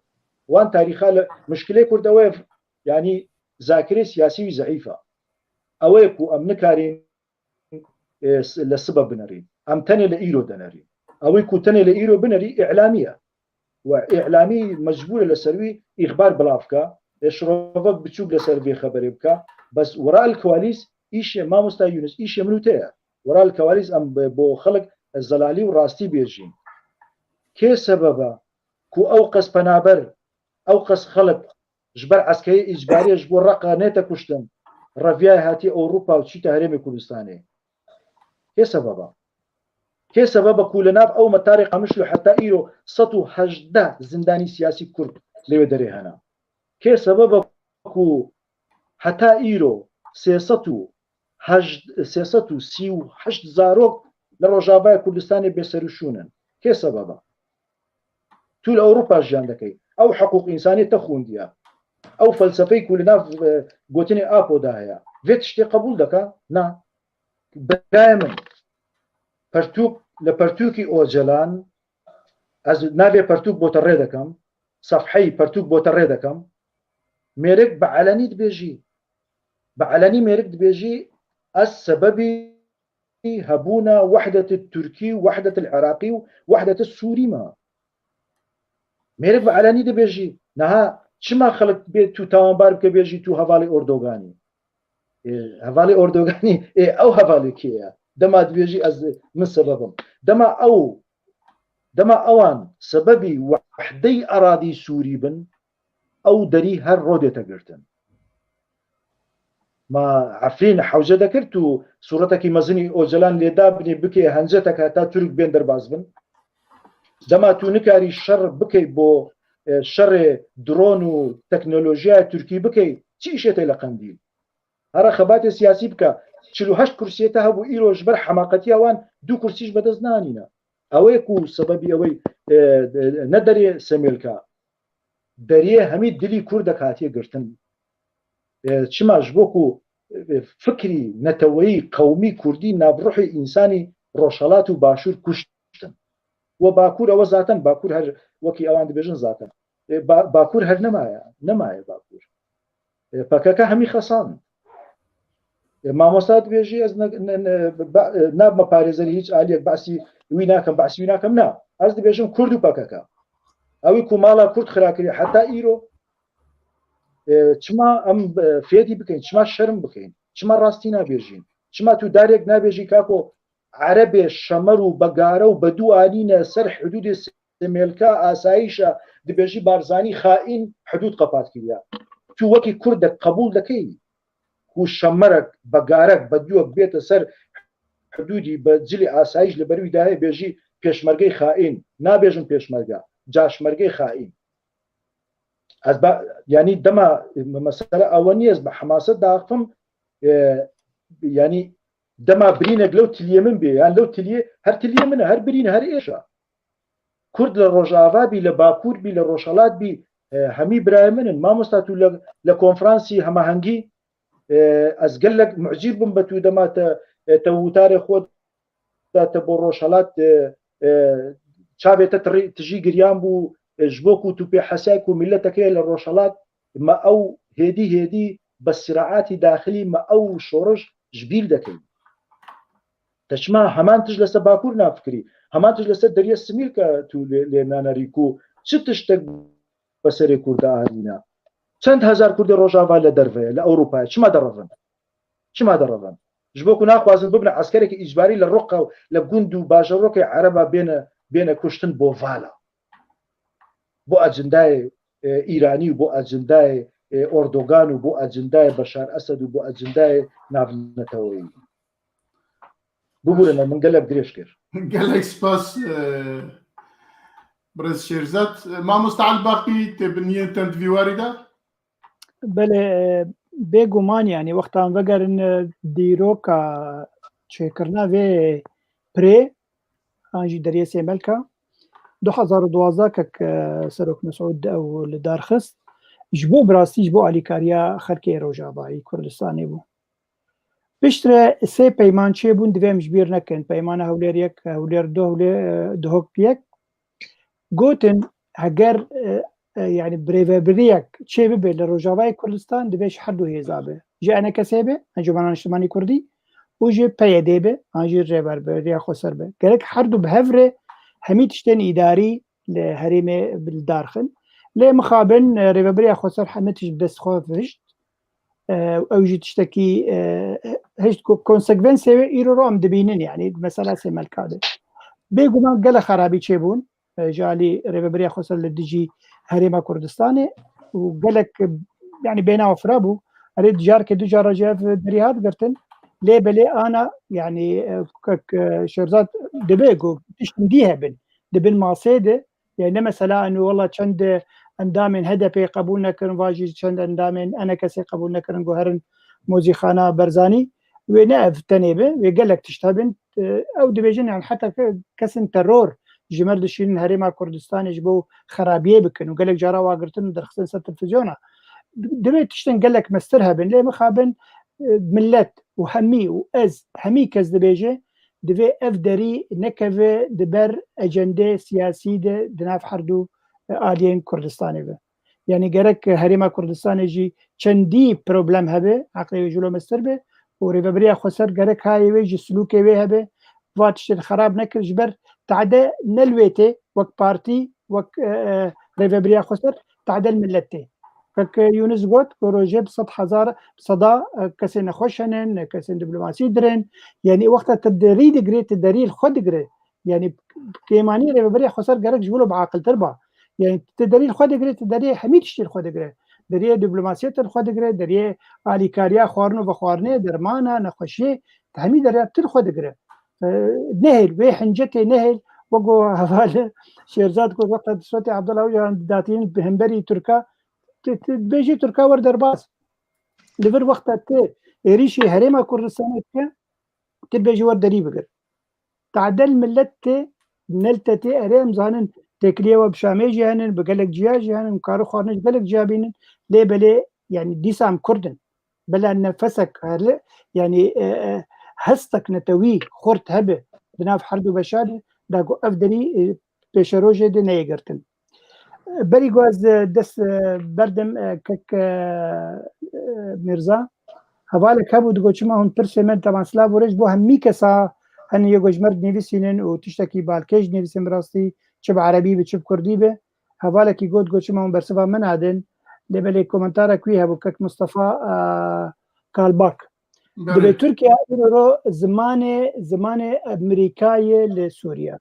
وان تاریخا لە مشکلەی کوردەوەی، یعنی، زاکرێ سیاسی وی زەعیفە. ئەوەیە کو ئەم نکارین، ئێ، س-، لە سبە بنەرین. ئەم تەنێ لە ئیرۆ دەنەرین. ئەوەی کو تەنێ لە ئیرۆ بنەری ئیعلامیە. و ئیعلامی مەجبورە لە سەروی ئیخبار بڵاوکە. ئێ، شڕۆڤەک بچووک لەسەر بێ خەبەرێ بکە. بەس وەرا الکوالیس ئیشێ مامۆستا یونس، ئیشێ من و تەیە. وەرا الکوالیس ئەم ب-، بۆ خەڵک زەلالی و ڕاستی بێژین. کێ سەبەبە کو ئەو قەس پەنابەر، ئەو قەس خەڵک ji ber eskerê îcbariyê ji bo Reqa nête kuştin, reviyayê hatiye Ewropa û çûte Herêmê Kurdistanê. Kê sebeba? Kê sebeba ku li nav ew metarê Qamişlo heta îro sed û hejdeh zindanî siyasî Kurd lê wê derê hene? Kê sebeba ku heta îro sê sed û heşt, sê sed û sî û heşt zarok li Rojavaya Kurdistanê bêserûşûn in? Kê sebeba? Tu li Ewropa jiyan dekey. Ew hiqûq însaniyê te xwindiye. Ew felsefeyê ku li nav, e, gotinê Apo de heye. Vê tiştê qebûl deke? Na. Birayê min, pertûk, li pertûkî Ocalan, ez navê pertûk bo te rê dekem, sefheyî pertûk bo te rê dekem, mêrik bi elenî dibêjî. Bi elenî mêrik dibêjî, ez sebebî hebûna wehdet Tirkî û wehdet Iraqî û wehdet Sûrî me. Mêrik bi elenî dibêjî. Niha çima xelk bê tu tawanbar bike bêjî tu hevalê Ordoganî? Ê, hevalê Ordoganî, ê, ew hevalê kê ye? Dema dibêjî ez min sebebim. Dema ew, dema ewan sebebî wehdeyî eradî Sûrî bin, ew derî her rodê te girtin. Ma Efrîn hewce dekir tu sûretekî mezinî Ocalan lê dabinê bikê henceteke heta Tirk bên derbas bin. Dema tu nikarî şer bikey bo, e, şerê dron û teknolojiya Tirkî bikey, çi îşê te li Qendîl? Hera xebatê siyasî bike. Çil û heşt kursiyê te hebû, îro ji ber hemaqetiya wan du kursî ji bedest nanîne. Ew ê ku sebebî ew ê, e, e, ne derê semêlka. Deriyê hemî dilî Kurdek hatiye girtin. E, çima? Ji bo ku, e, fikrî neteweyî, qewmî, kurdî nav ruhê însanî Rojhelat û Başûr kuştin. We Bakur ewe zaten, Bakur her wekî ewan dibêjin zaten. E, Ba-, Bakur her nemaye, nemaye Bakur. E, P K K hemî xesand. E, mamosta dibêjî ez ne, ne, ne, be-, e, nabme parêzerî hîç aliyek, behsî wî nakim, behsî wî nakim, na. Ez dibêjim Kurd û P K K. Ew ê ku mala Kurd xira kiriye heta îro. E, çima em, e, fêdî bikeyn? Çima şerm bikeyn? Çima rastî nabêjîn? Çima tu darek nabêjî kako Erebê şemer û begare û bedû anîne ser hidûdê semêlka asayîşa, dibêjî Barzanî xaîn hidûd qepat kiriye. Tu wekî Kurdek qebûl dekey ku şemerek, begarek, bedûyek bête ser hidûdî be cilê asayîş li ber wî de heye, bêjî pêşmergey xaîn? Nabêjin pêşmerge, caşmergey xaîn. Ez ba, yanî dema mesele awe nîye, ez bi hemaset diaxifim, e, yanî dema birînek lew tiliyê min bê, yan lew tiliyê, her tiliyê min e, her birîn e, her êş e. Kurd li Rojava bî, li Bakur bî, li Rojhelat bî, e, hemî birayê min in. Mamosta tu li, li konferansî hemahengî, e, ez gelek mucîb bim be tu dema te, e, te wûtarê xwe da te bo Rojhelat, e, e, çavê te tirî-, tijî giryan bû, e, ji bo ku tu pê hesay ku mileteke ye li Rojhelat, me ew hêdî hêdî bi siraatî daxilî me ew şoriş ji bîr dekey. Te çima heman tij li ser Bakur nafikirî? Heman tij li ser Deriyê Simîlka tu lê, lê nanerî ku çi tiştek be serê Kurda anîne? Çend hezar Kurdê Rojava li derve ye, li Ewropa ye. Çima derevin? Çima derevin? Ji bo ku naxwazin bibine eskerekî îcbarî li Reqa û li gund û bajarokê Ereba bêne, bêne kuştin bo vala. Bo ecindayê, e, Îranî û bo ecindayê, e, Erdogan û bo ecindayê Beşar Esed û bo ecindayê navneteweyî. Bibûrine, min gelek dirêj kir. Gelek spas, e, birêz Şêrzad. E, Mamosta Elbaqî, tê biniyên te di vî warî de? Belê, e, bêguman, yanî, wexta em vegerin, e, dîroka çêkirina vê pirê, an jî Deriyê Sêmelka, du hezar û duwazdeh kek, e, Serok Mesûd ew li dar xist. ji bo bi rastî ji bo alîkariya xelkê Rojavayî Kurdistanê bû. Piştre sê peyman çêbûn, divê em ji bîr nekin. Peymana Hewlêr yek, Hewlêr du, Hewlêr, e, Duhok yek. Gotin, heger, e, e, yani birêvebiriyek çê bibe li Rojavayê Kurdistan, divê ji her du hêza be. Ji ENKSê be, Encûmena Niştimanî Kurdî, û ji PYDê be, an jî Rêveberiya Xweser be. Gerek her du bi hev re hemî tiştên îdarî li herêmê bi li dar xin. Lê mixabin, e, Rêveberiya Xweser hemî tişt bi dest xwe hişt. E, ew jî tiştekî, e, hişt ku konsekvensê wê îro ro em dibînin, yani mesela Sêmelka de. Bêguman gelek xerabî çêbûn, e, ji alî Rêveberiya Xweser li dijî Herêma Kurdistanê û gelek, e, yani bêhna wê fireh bû. Erê, careke du cara jî ev derî hat girtin. Lê belê ana, yani, e, kek, e, Şêrzad dibe ku tiştên dî hebin. Di bin masê de, yani ne mesela, eno, wela çend endamên HDPê qebûl nekirin, va jî çend endamên ENKSê qebûl nekirin ku herin Mozîxana Berzanî. Wê ne ev tenê be, wê gelek tişt hebin. E, ew dibêjin, yani heta ke-, kesên teror ji me re dişînin Herêma Kurdistanê ji bo xerabiyê bikin û gelek cara wa girtin û derxistin ser televîzyona. Divê tiştên gelek mestir hebin, lê mixabin, e, millet û hemî û ez, hemî kes dibêje, divê ev derî nekeve di ber ecendê siyasî de di nav her du, e, aliyên Kurdistanê ve. Yani gerek Herêma Kurdistanê jî çendî problem hebe, eqlê wê ji lo mestir be û Rêveberiya Xweser gerek hayê wê ji silûkê wê hebe, va tiştên xerab nekir, ji ber tade ne li wê tê, wek partî, wek, e, e, Rêveberiya Xweser, tade li millet tê. Kek Yûnis got ku rojê bi sed hezar, bi seda, e, kesên nexweş henin, kesên diplomasî dirin. Yani wexta tu derî digirê, tu derî li xwe digirê. Yani kêmanî Rêveberiya Xweser gerek ji wilo biaqiltir ba. Yani tu derî li xwe digirê, tu derî hemî tiştê li xwe digirê. Deriyê diplomasiyê tu li xwe digirê, deriyê alîkariya xwarin û vexwarinê, dermana, nexweşiyê, tu hemî deriya tu li xwe digirê. E, nehêl, wê hincetê nehêl, wek ku heval Şêrzad got, wexta tu sotê Abdullah Ocalan didatînin bi hemberî Tirka, tu, tu dibêjî Tirka wer derbas. Li vir wexta tu êrîşî Herêma Kurdistanê dike, tu dibêjî wer derî bigir. Tade li millet tê, ne li te tê, erê em zanin têkiliyê we bi Şamê jî henin, bi gelek ciya jî henin, kar û xwarinê ji gelek ciya bînin. Lê belê, yani dîsa em Kurd in. Bila nefesek heli, yani, e, e, hestek netewî xurt hebe di nav her du beşa de, da ku ev derî, e, pêşerojê de neyê girtin. Berî ku ez, e, dest, e, berdim, e, kek, e, e, Mîrza, hevalek hebû, digot, çima hûn pirsê me, tevan silav û rêz bo hemî kesa, hene yê ku ji me re dinivîsînin û tiştekî balkêş dinivîsîn bi rastî, çi bi erebî be, çi bi kurdî be. Hevalekî got, got, çima hûn bersiva min nadin? Lê belê komentarek wî hebû, kek Mustafa, e, Kalbak. Belê. Dibê Tirkiye îro zimanê, zimanê Amerîkayê li Sûriye.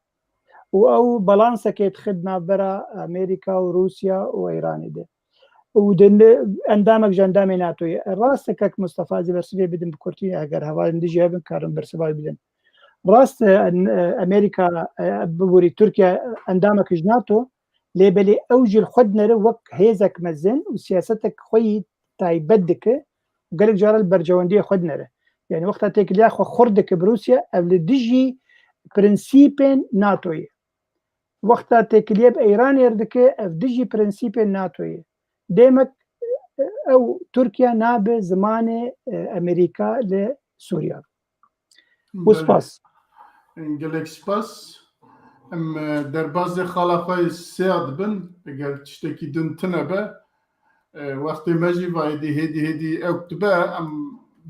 Û ew balansekê dixin navbera Amerîka û Rûsya û Îranê de. Û di ne-, endamek ji endamê NATOyê. Rast e kek Mustafa, ez ê bersivê bidim bi kurtî, eger hevalên din jî hebin, karin bersiva wî bidin. Rast e, en-, e, Amerîka, e, biborî Tirkiye endamek ji NATO, lê belê ew jî li xwe dinere wek hêzek mezin û siyasetek xwe yî taybet dike û gelek cara li berjewendiyê xwe dinere. Yani wexta têkiliya xwe xurt dike bi Rûsya, ev li dijî prensîpên NATOyê. Wexta têkiliyê bi Îranê re dike, ev dijî prensîpên NATOyê. Demek ew Tirkiye nabe zimanê, e, Amerîka li Sûriye. Û spas. Gelek spas. Em, e, derbazê xala xwe Sead bin, eger tiştekî din tune be, e, wextê me jî va êdî hêdî hêdî ewk dibe, em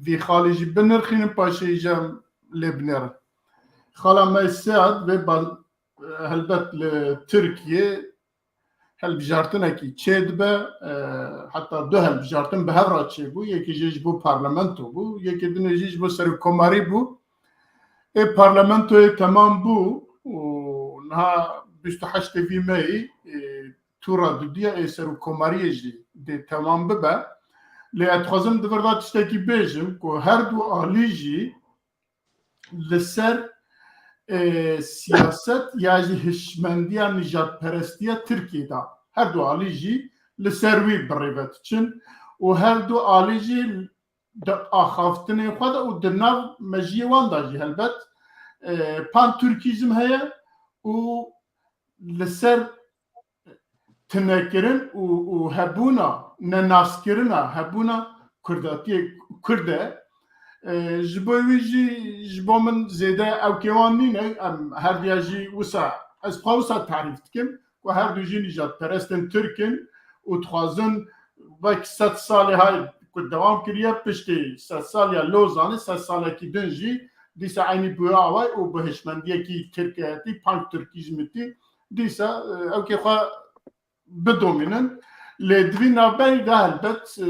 vî xalî jî binirxînin, paşê jî em lê binêrin. Xala me Sead vê ba-, e, helbet li Tirkiye helbijartinekî çêdibe, e, heta du helbijartin bi hev re çêbû, yekê jê ji bo parlamento bû, yekê dinê jî ji bo serokkomarî bû. Ê parlamentoyê temam bû û niha bîst û heştê vî meyî, e, tûra dudiya ê serokkomariyê jî dê temam bibe. Lê ez dixwazim di vir de tiştekî bêjim ku her du alî jî li ser, e, siyaset ya jî hişmendiya nijadperestiya Tirkiyê de her du alî jî li ser wî bi rê ve diçin û her du alî jî di axaftinên xwe de û di nav mejiyê wan de jî helbet, e, panturkîzm heye û li ser tinekirin û, û hebûna, nenaskirina hebûna Kurdatiyê Kurd e. E, ji bo wî jî, ji bo min zêde ewkê wan nîne. Em her diya jî wisa, ez xwe wisa tarîf dikim ku her du jî nîjadperestên Tirk in û dixwazin wek sed salê hay ku dewam kiriye, piştî sed saliya Lozanê, sed salekî din jî dîsa eynî bûye away û bi hişmendiyekî Tirkiyetî, pank-Tirkîzmitî dîsa, e, ewkê xwe bidomînin. Lê di vî navberî de helbet, e,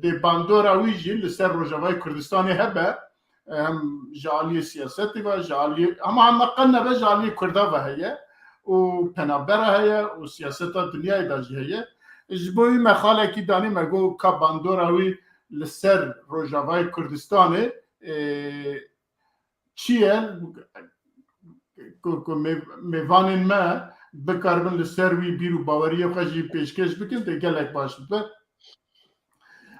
dê bandora wî jî li ser Rojavayê Kurdistanê hebe, e, hem ji aliyê siyasetê ve, ji aliyê, hema hema qet nebe ji aliyê Kurda ve heye û penabera heye û siyaseta dinyayê de jî heye. Ji bo wî me xalekî danî, me got ka bandora wî li ser Rojavayê Kurdistanê, e, çi ye ku, ku mêv-, mêvanên me bikaribin li ser wî bîr û baweriyê xwe jî pêşkêş bikin, dê gelek baş bibe.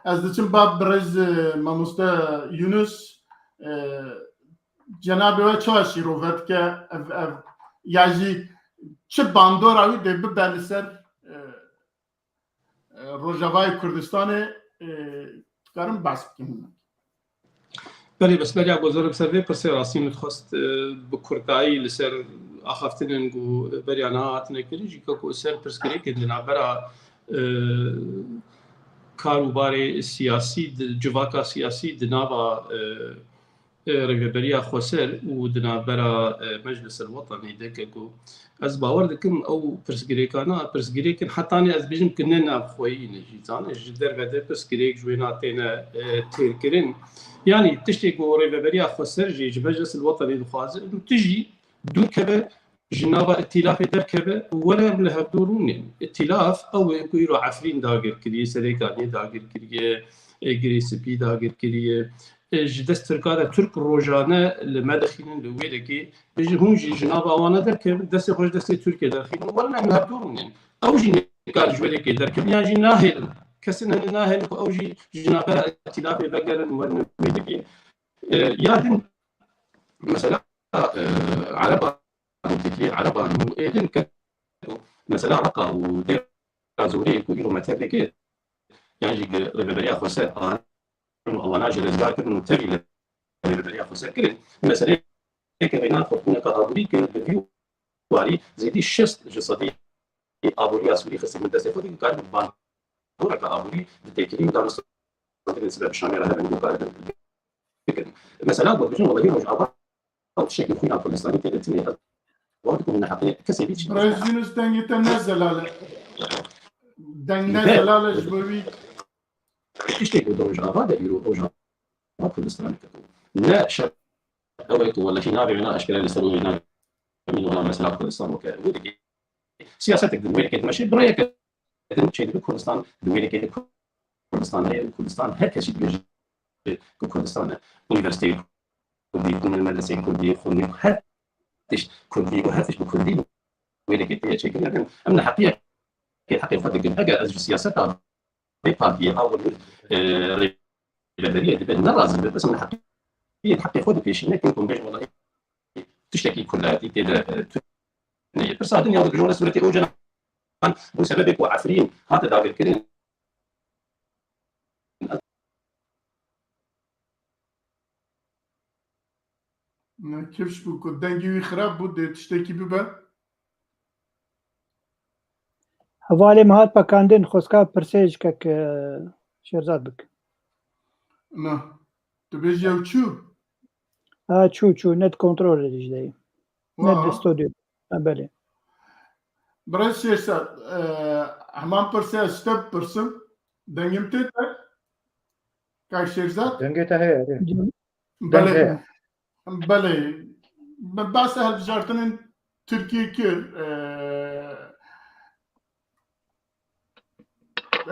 Ez diçim ba birêz, e, mamoste Yunus, e, cenabê we çawa şîrove dike, ev, ev, ya jî çi bandora wî dê bibe li ser, e, e, Rojavayê Kurdistanê, e, dikarin behs bikin hinek. Belê, bes beriya ku zor bi ser vê pirsê rastî min dixwest, e, bi kurtayî li ser axaftinên ku beriya niha hatine kirin jî, ku ser pirsgirêkên di navbera, e, kar û barê siyasî, di civaka siyasî di nava, e, e, Rêveberiya Xweser û di navbera, e, Meclis el Wetanî de ke ku ez bawer dikim ew pirsgirêkana, pirsgirêkin hetanî ez bêjim ki ne navxweyî ne jî, zane, ji derve de pirsgirêk ji wêna têne, e, têrkirin. Yanî tiştê ku Rêveberiya Xweser jî ji Meclis el Wetanî dixwaze, û tu jî dûr keve, ji nava îtîlafê derkeve û were em li hevdû rûnên. Îtîlaf ew e ku îro Efrîn dagir kiriye, Serêkaniyê dagir kiriye, e, Girê Spî dagir kiriye. E, ji dest Tirkan re Tirk rojane li me dixînin li wê dekê. Bêjin hûn jî ji nava wana derkevin, destê xwe ji destê Tirkiyê derxînin. Werin em li hevdû rûnên. Ew jî nikar ji wê dekê derkevin, yan jî nahêlin. Kesin hene nahêlin ku ew jî ji navbera îtîlafê vegerin, werin wê dekê. E, ya din, mesela, e, Ereba Tirkiyê, Ereban û êdin ke mesela Reqa û Dêra Zorê ku îro me tev dike, yan jî Rêveberiya Xweser an û ewana jî rizgar kirin û tevî li Rêveberiya Xweser kirin. Meseleyeke veyna xurtîneke aborî ke bi vî warî zêdî şêst ji sedî aboriya Sûrî xistî bin destê xwe, dî karibin bandoreke aborî bi têkilî û danûstandinek sibe bi şamê re hebin û karibin bikin. Mesela, ku bijin welehî Rojava ew tiştekî xwîna Kurdistanî tê de tune ye. Wan dikin neheqiyê kesê bî çi? Birêz Yunus, dengê te ne zelal e. Deng ne zelal e ji bo wî. Tiştê ku di Rojava de îro Rojava Kurdistanê te ku ne şer ew e ku welehî navê wêna eşkere li ser wêna min wana mesela Kurdistan weke wê dikê. Siyasetek di wê dikê dimeşe, bi rêyeke din çêdibe Kurdistan, di wê dikê de Kurdistan heye û Kurdistan her kesî dibêje ku Kurdistan e. Unîversîteyê Kurdî, medreseyê Kurdî, xwendin her tişt Kurdî û her tişt bi Kurdî wê dikê tê çêkirin. Em, em neheqiyekê heqê xwe dikin. Eger ez ji siyaseta vê partiyê a welî, e, rêveberiyê dibe nerazî be, bes min heqiyê heqê xwe dipêşîne, kin ku bêjim welahî tiştekî kurdayetî tê de, e, tune ye. Pirsa din ya dibêje wele sûretê Ocalan bû sebebê ku Efrîn hate dagirkirin. Ne, kifş bû ku dengê wî xirab bû, dê tiştekî bibe. Hevalê min hat pekandin, xwestka pirsê ji kek, e, Şêrzad bik. Na, tu bêjî ew çû? Ha, çû, çû, net kontrol edij deyî. Net Wa. Di stodyo. Ha, belê. Birêz Şêrzad, e, heman pirsê ez ji te bipirsim. Dengê min tê te? Kak Şêrzad? Dengê te heye, erê. Belê. Deng heye. Belê. Me behsa hilbijartinên Tirkiyê kir. E,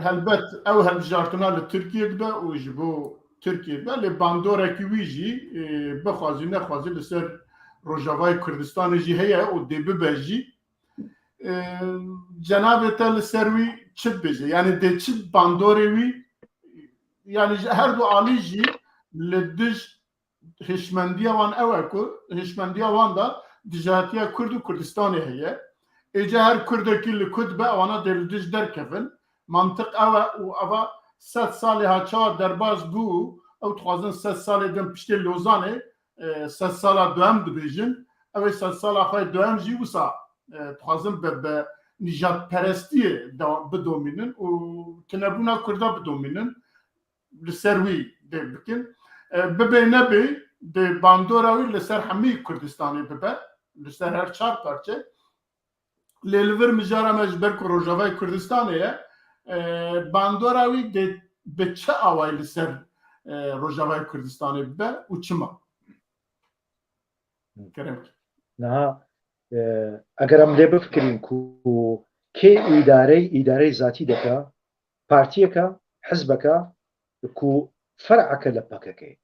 helbet ew hilbijartina li Tirkiyê dibe û ji bo Tirkiyê dibe. Lê bandorekî wî jî, e, bixwazî nexwazî li ser Rojavayê Kurdistanê jî heye û dê bibe jî. E, cenabê te li ser wî çi dibêje? Yanî dê çi bandorê wî, yanî ji her du alî jî li dij hişmendiya wan ew e ku hişmendiya wan de dijatiya Kurd û Kurdistanê heye. Êca her Kurdekî li ku dibe, ewana dê li dij derkevin. Mantiq ew e û eva sed salê ha çawa derbas bû, ew dixwazin sed salê din piştê Lozanê, e, sed sala duhem dibêjin. Ew ê sed sala xwe duhem jî wisa, e, dixwazin bi, bi nîjadperestiyê da-, bidomînin û tunebûna Kurda bidomînin. Li ser wî dê bikin. E, bibê nebê, dê bandora wî li ser hemî Kurdistanê bibe, li ser her çar parçe. Lê li vir mijara me ji ber ku Rojavayê Kurdistanê ye, e, bandora wî dê bi çi awayî li ser, e, Rojavayê Kurdistanê bibe û çima? Kerem. Niha, e, eger em lê bifikirîn ku kê îdarey, îdarey zatî deke, partiyeke, hizbeke ku fer'eke li P K K.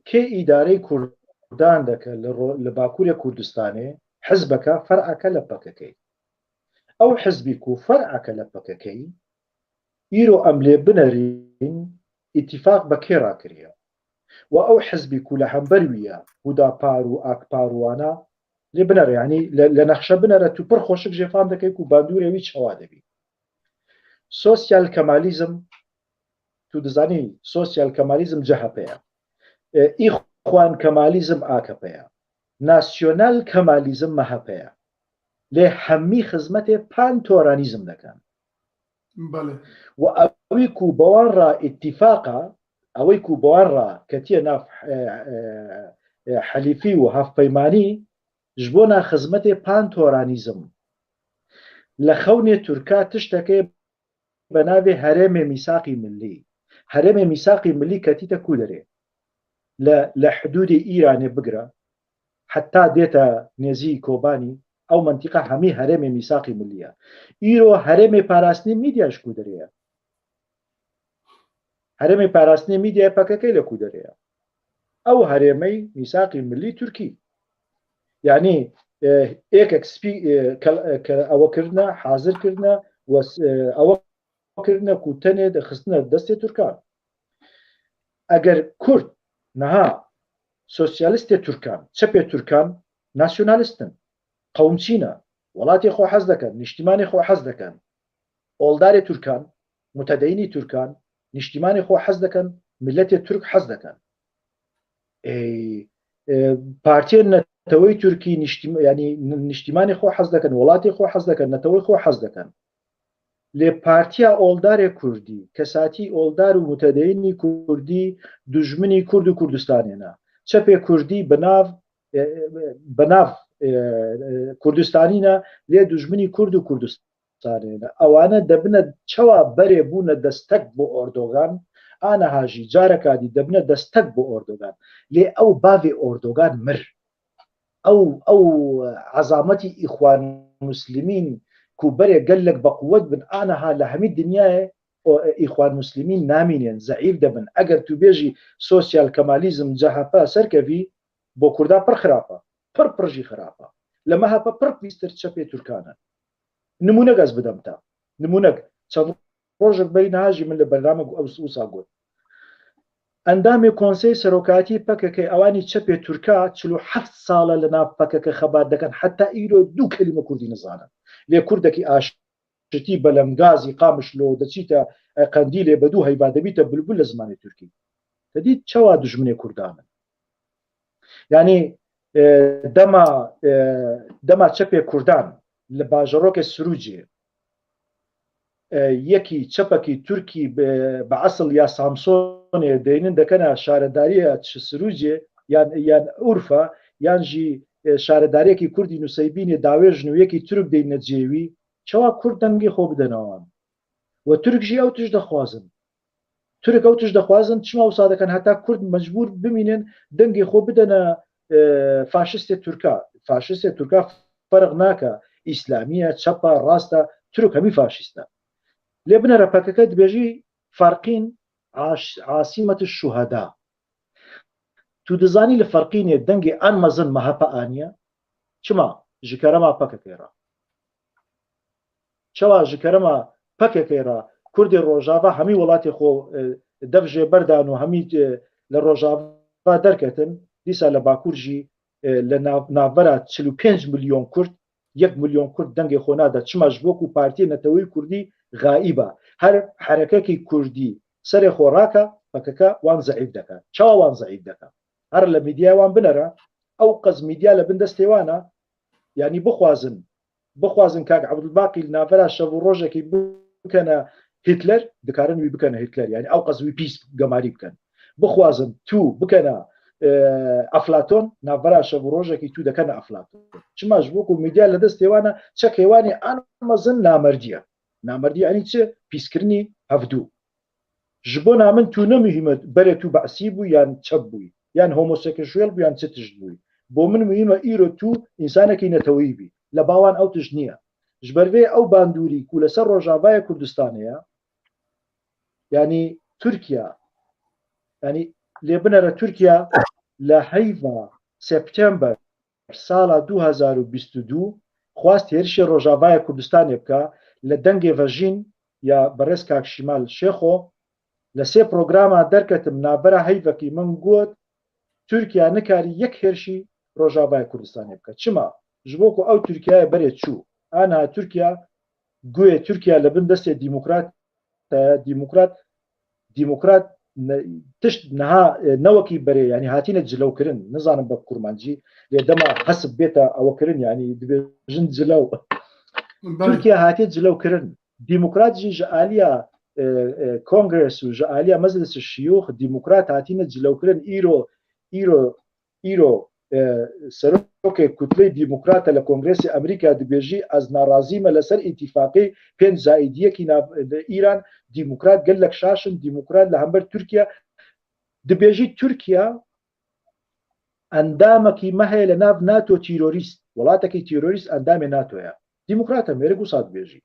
Kê îdarey Kurdan deke li ro-, li Bakurê Kurdistanê, hizbeke, fer'eke li P K K. Ew hizbî ku fer'eke li P K K, îro em lê binerîn, îtîfaq bi kê re kiriye? Û ew hizbî ku li hember wî ye, Hudapar û Akpar û wana, lê binere, yanî li, li nexşe binere, tu pir xweşik jê fam dikey ku bandûrê wî çawa dibî. Sosyal Kemalîzm, tu dizanî, Sosyal Kemalîzm C H P ye. E, Îxwan Kemalîzm A K P ye. Nasyonal Kemalîzm M H P ye. Lê hemî xizmetê pantoranîzm dikin. Belê. Û ewî ku bi wan re îtîfaqa, ewî ku bi wan re ketiye nav, e, e, e, helîfî û hevpeymanî, ji bona xizmetê pantoranîzm. Li xewnê Tirka tiştekê bi navê Herêmê Mîsaqî Millî. Herêmê Mîsaqî Millî ketîte ku derê? Li, li hidûdê Îranê bigire, heta dête nêzî Kobanî, ew mentîqa hemî Herêmê Mîsaqî Millî ye. Îro Herêmê Parastinê Mîdya ji ku derê ye? Herêmê Parastinê Mîdyayê P K K li ku derê ye? Ew herêmey mîsaqî millî Tirkî. Yanî, e, êkek spî, e, kel-, e, ke-, ewe kirine, hazir kirine, wes-, e, ewe kirine ku tenê de xistine destê Tirkan. Eger Kurd niha sosyalistê Tirkan, çepê Tirkan nasyonalist in, qewmçî ne, welatê xwe hez dikin, niştîmanê xwe hez dikin, oldarê Tirkan, mutedeyînî Tirkan, niştîmanê xwe hez dikin, miletê Tirk hez dikin. Ey, e, partiyên neteweyî Tirkî niştîm-, yanî n-, niştîmanê xwe hez dikin, welatê xwe hez dikin, neteweyê xwe hez dikin. Lê partiya oldarê Kurdî, kesatî oldar û mutedeyînî Kurdî, dijminî Kurd û Kurdistanê ne. Çepê Kurdî bi nav, e, e, bi nav, e, e, Kurdistanî ne, lê dijminî Kurd û Kurdistanê ne. Ewane debine çawa berê bûne destek bo Erdogan, aniha jî careka dî debine destek bo Erdogan. Lê ew bavê Erdogan mir. Ew, ew ezametî Îxwan Muslimîn ku berê gelek bequwet bin, aniha li hemî dinyayê o, Îxwan Muslimîn namînin, zeîf dibin. Eger tu bêjî sosyal kemalîzm, C H P serkevî, bo Kurda pir xirab e. Pir, pir jî xirab e. Li M H P pir pîstir çepê Tirkan e. Nimûnek ez bidem te. Nimûnek. Çend rojek berî niha jî min li bernamek ew wisa got. Endamê Konsey Serokatî P K K, ewanî çepê Tirka çil û heft sal e li nav P K K xebat dikin, heta îro du kelîme Kurdî nizanin. Lê Kurdekî aşitî belengazî Qamişlo diçîte, e, Qendîlê bi du heyva dibîte bilbul li zimanê Tirkî. Te dît çawa dijminê Kurdan in? Yanî, e, dema, e, dema çepê Kurdan li bajarokê Sirûcê, e, yekî çepekî Tirkî bi, bi esil ya Samsonê deynin dekena şaredariya çi Sirûcê yan, yan Urfa yan jî, e, şaredariyekî Kurdî Nuseybînê dawêjin û yekî Tirk deyne cêwî, çawa Kurd dengê xwe bidene wan? We Tirk jî ew tişt dixwazin. Tirk ew tişt dixwazin, çima wisa dikin? Heta Kurd mecbûr bimînin, dengê xwe bidene, e, faşistê Tirka. Faşistê Tirka ferq nake, îslamî ye, çep e, rast e, Tirk hemî faşîst e. Lê binere P K K dibêjî Ferqîn aş-, Asîmet Şuheda. Tu dizanî li Ferqînê dengê an mezin M H P aniye? Çima? Ji kerema P K K re. Çawa ji kerema P K K re Kurdê Rojava hemî welatê xwe, e, dev jê berdan û hemî, e, li Rojava derketin, dîsa li Bakur jî, e, li nav-, navbera çil û pênc milyon Kurd yek milyon Kurd dengê xwe nade. Çima? Ji bo ku Partiyê Neteweyî Kurdî xaîb e. Her herekekî Kurdî serê xwe rake, P K K wan zeîf dike. Çawa wan zeîf dike? Her li medyaya wan binere, ew qas medya li bin destê wan e. Yanî bixwazin, bixwazin kak Ebdulbaqî li navbera şev û rojekî bikene Hitler, dikarin wî bikene Hitler. Yanî ew qas wî pîs gemarî bikin. Bixwazin tu bikene, e, Eflaton, navbera şev û rojekî tu dekene Eflaton. Çima? Ji bo ku medya li destê wan e, çekê wan ê an mezin namerdî ye. Namerdî yanî çi? Pîskirinî hevdû. Ji bona min tu ne muhîm e, berê tu Be'sî bû yan çep bûyî, yan homoseksuel bû yan çi tişt bûyî. Bo min muhîm e îro tu însanekî neteweyî bî. Li ba wan ew tişt niye. Ji ber vê ew bandorî ku li ser Rojavaya Kurdistanê ye, yanî Tirkiye, yanî lê binere Tirkiye li heyva September sala du hezar û bîst û du xwest hêrişê Rojavaya Kurdistanê bike, li dengê vejîn ya berêz kak Şîmal Şêxo, li sê programa derketim, navbera heyvekî min got, Tirkiye nikarî yek hêrişî Rojavaya Kurdistanê bike. Çima? Ji bo ku ew Tirkiyeyê berê çû. Aniha Tirkiye, guhê Tirkiye li bin destê demokrat e, demokrat, demokrat ne, tişt niha, e, ne wekî berê, yanî hatine cilewkirin, nizanim be kurmancî, lê dema hesib bête ewe kirin, yanî dibêjin cilew. Belê. Tirkiye hatiye cilewkirin. Demokrat jî ji aliya, e, e, Kongres û ji aliya Meclisa Şiyûx demokrat hatine cilewkirin. Îro, îro îro, e, serokê Kutleyê Demokrata li Kongresa Amerîka dibêjî, ez narazî me li ser îtîfaqê pênc zaîdiyekî nav-, li Îran, demokrat gelek şaş in, demokrat li hember Tirkiye. Dibêjî Tirkiye endamekî me heye li nav NATO, terorîst, welatekî terorîst endamê NATO ye. Demokrat e, mêrik wisa dibêjî.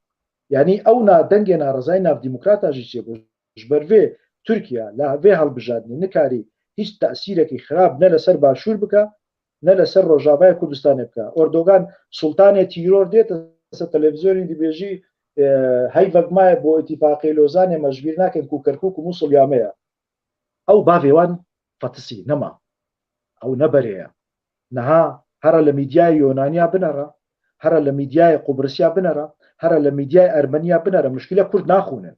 Yanî ew na dengê narazayî nav demokrata jî çêbû. Ji ber vê Tirkiye li vê hilbijartinê nikarî hîç tesîrekî xirab ne li ser Başûr bike, ne li ser Rojavaya Kurdistanê bike. Erdogan, sultanê tîror dê, te ser televîzyonê dibêjî, e, heyvek maye bo Îtîfaqê Lozanê me ji bîr nakin ku Kerkûk û Mûsil ya me ye. Ew bavê wan fetisî, nema. Ew ne berê ye. Niha here li mîdyayê Yonaniya binere, here li mîdyayê Qubrisiya binere, here li mîdyayê Ermeniya binere, muşkîle Kurd naxwînin.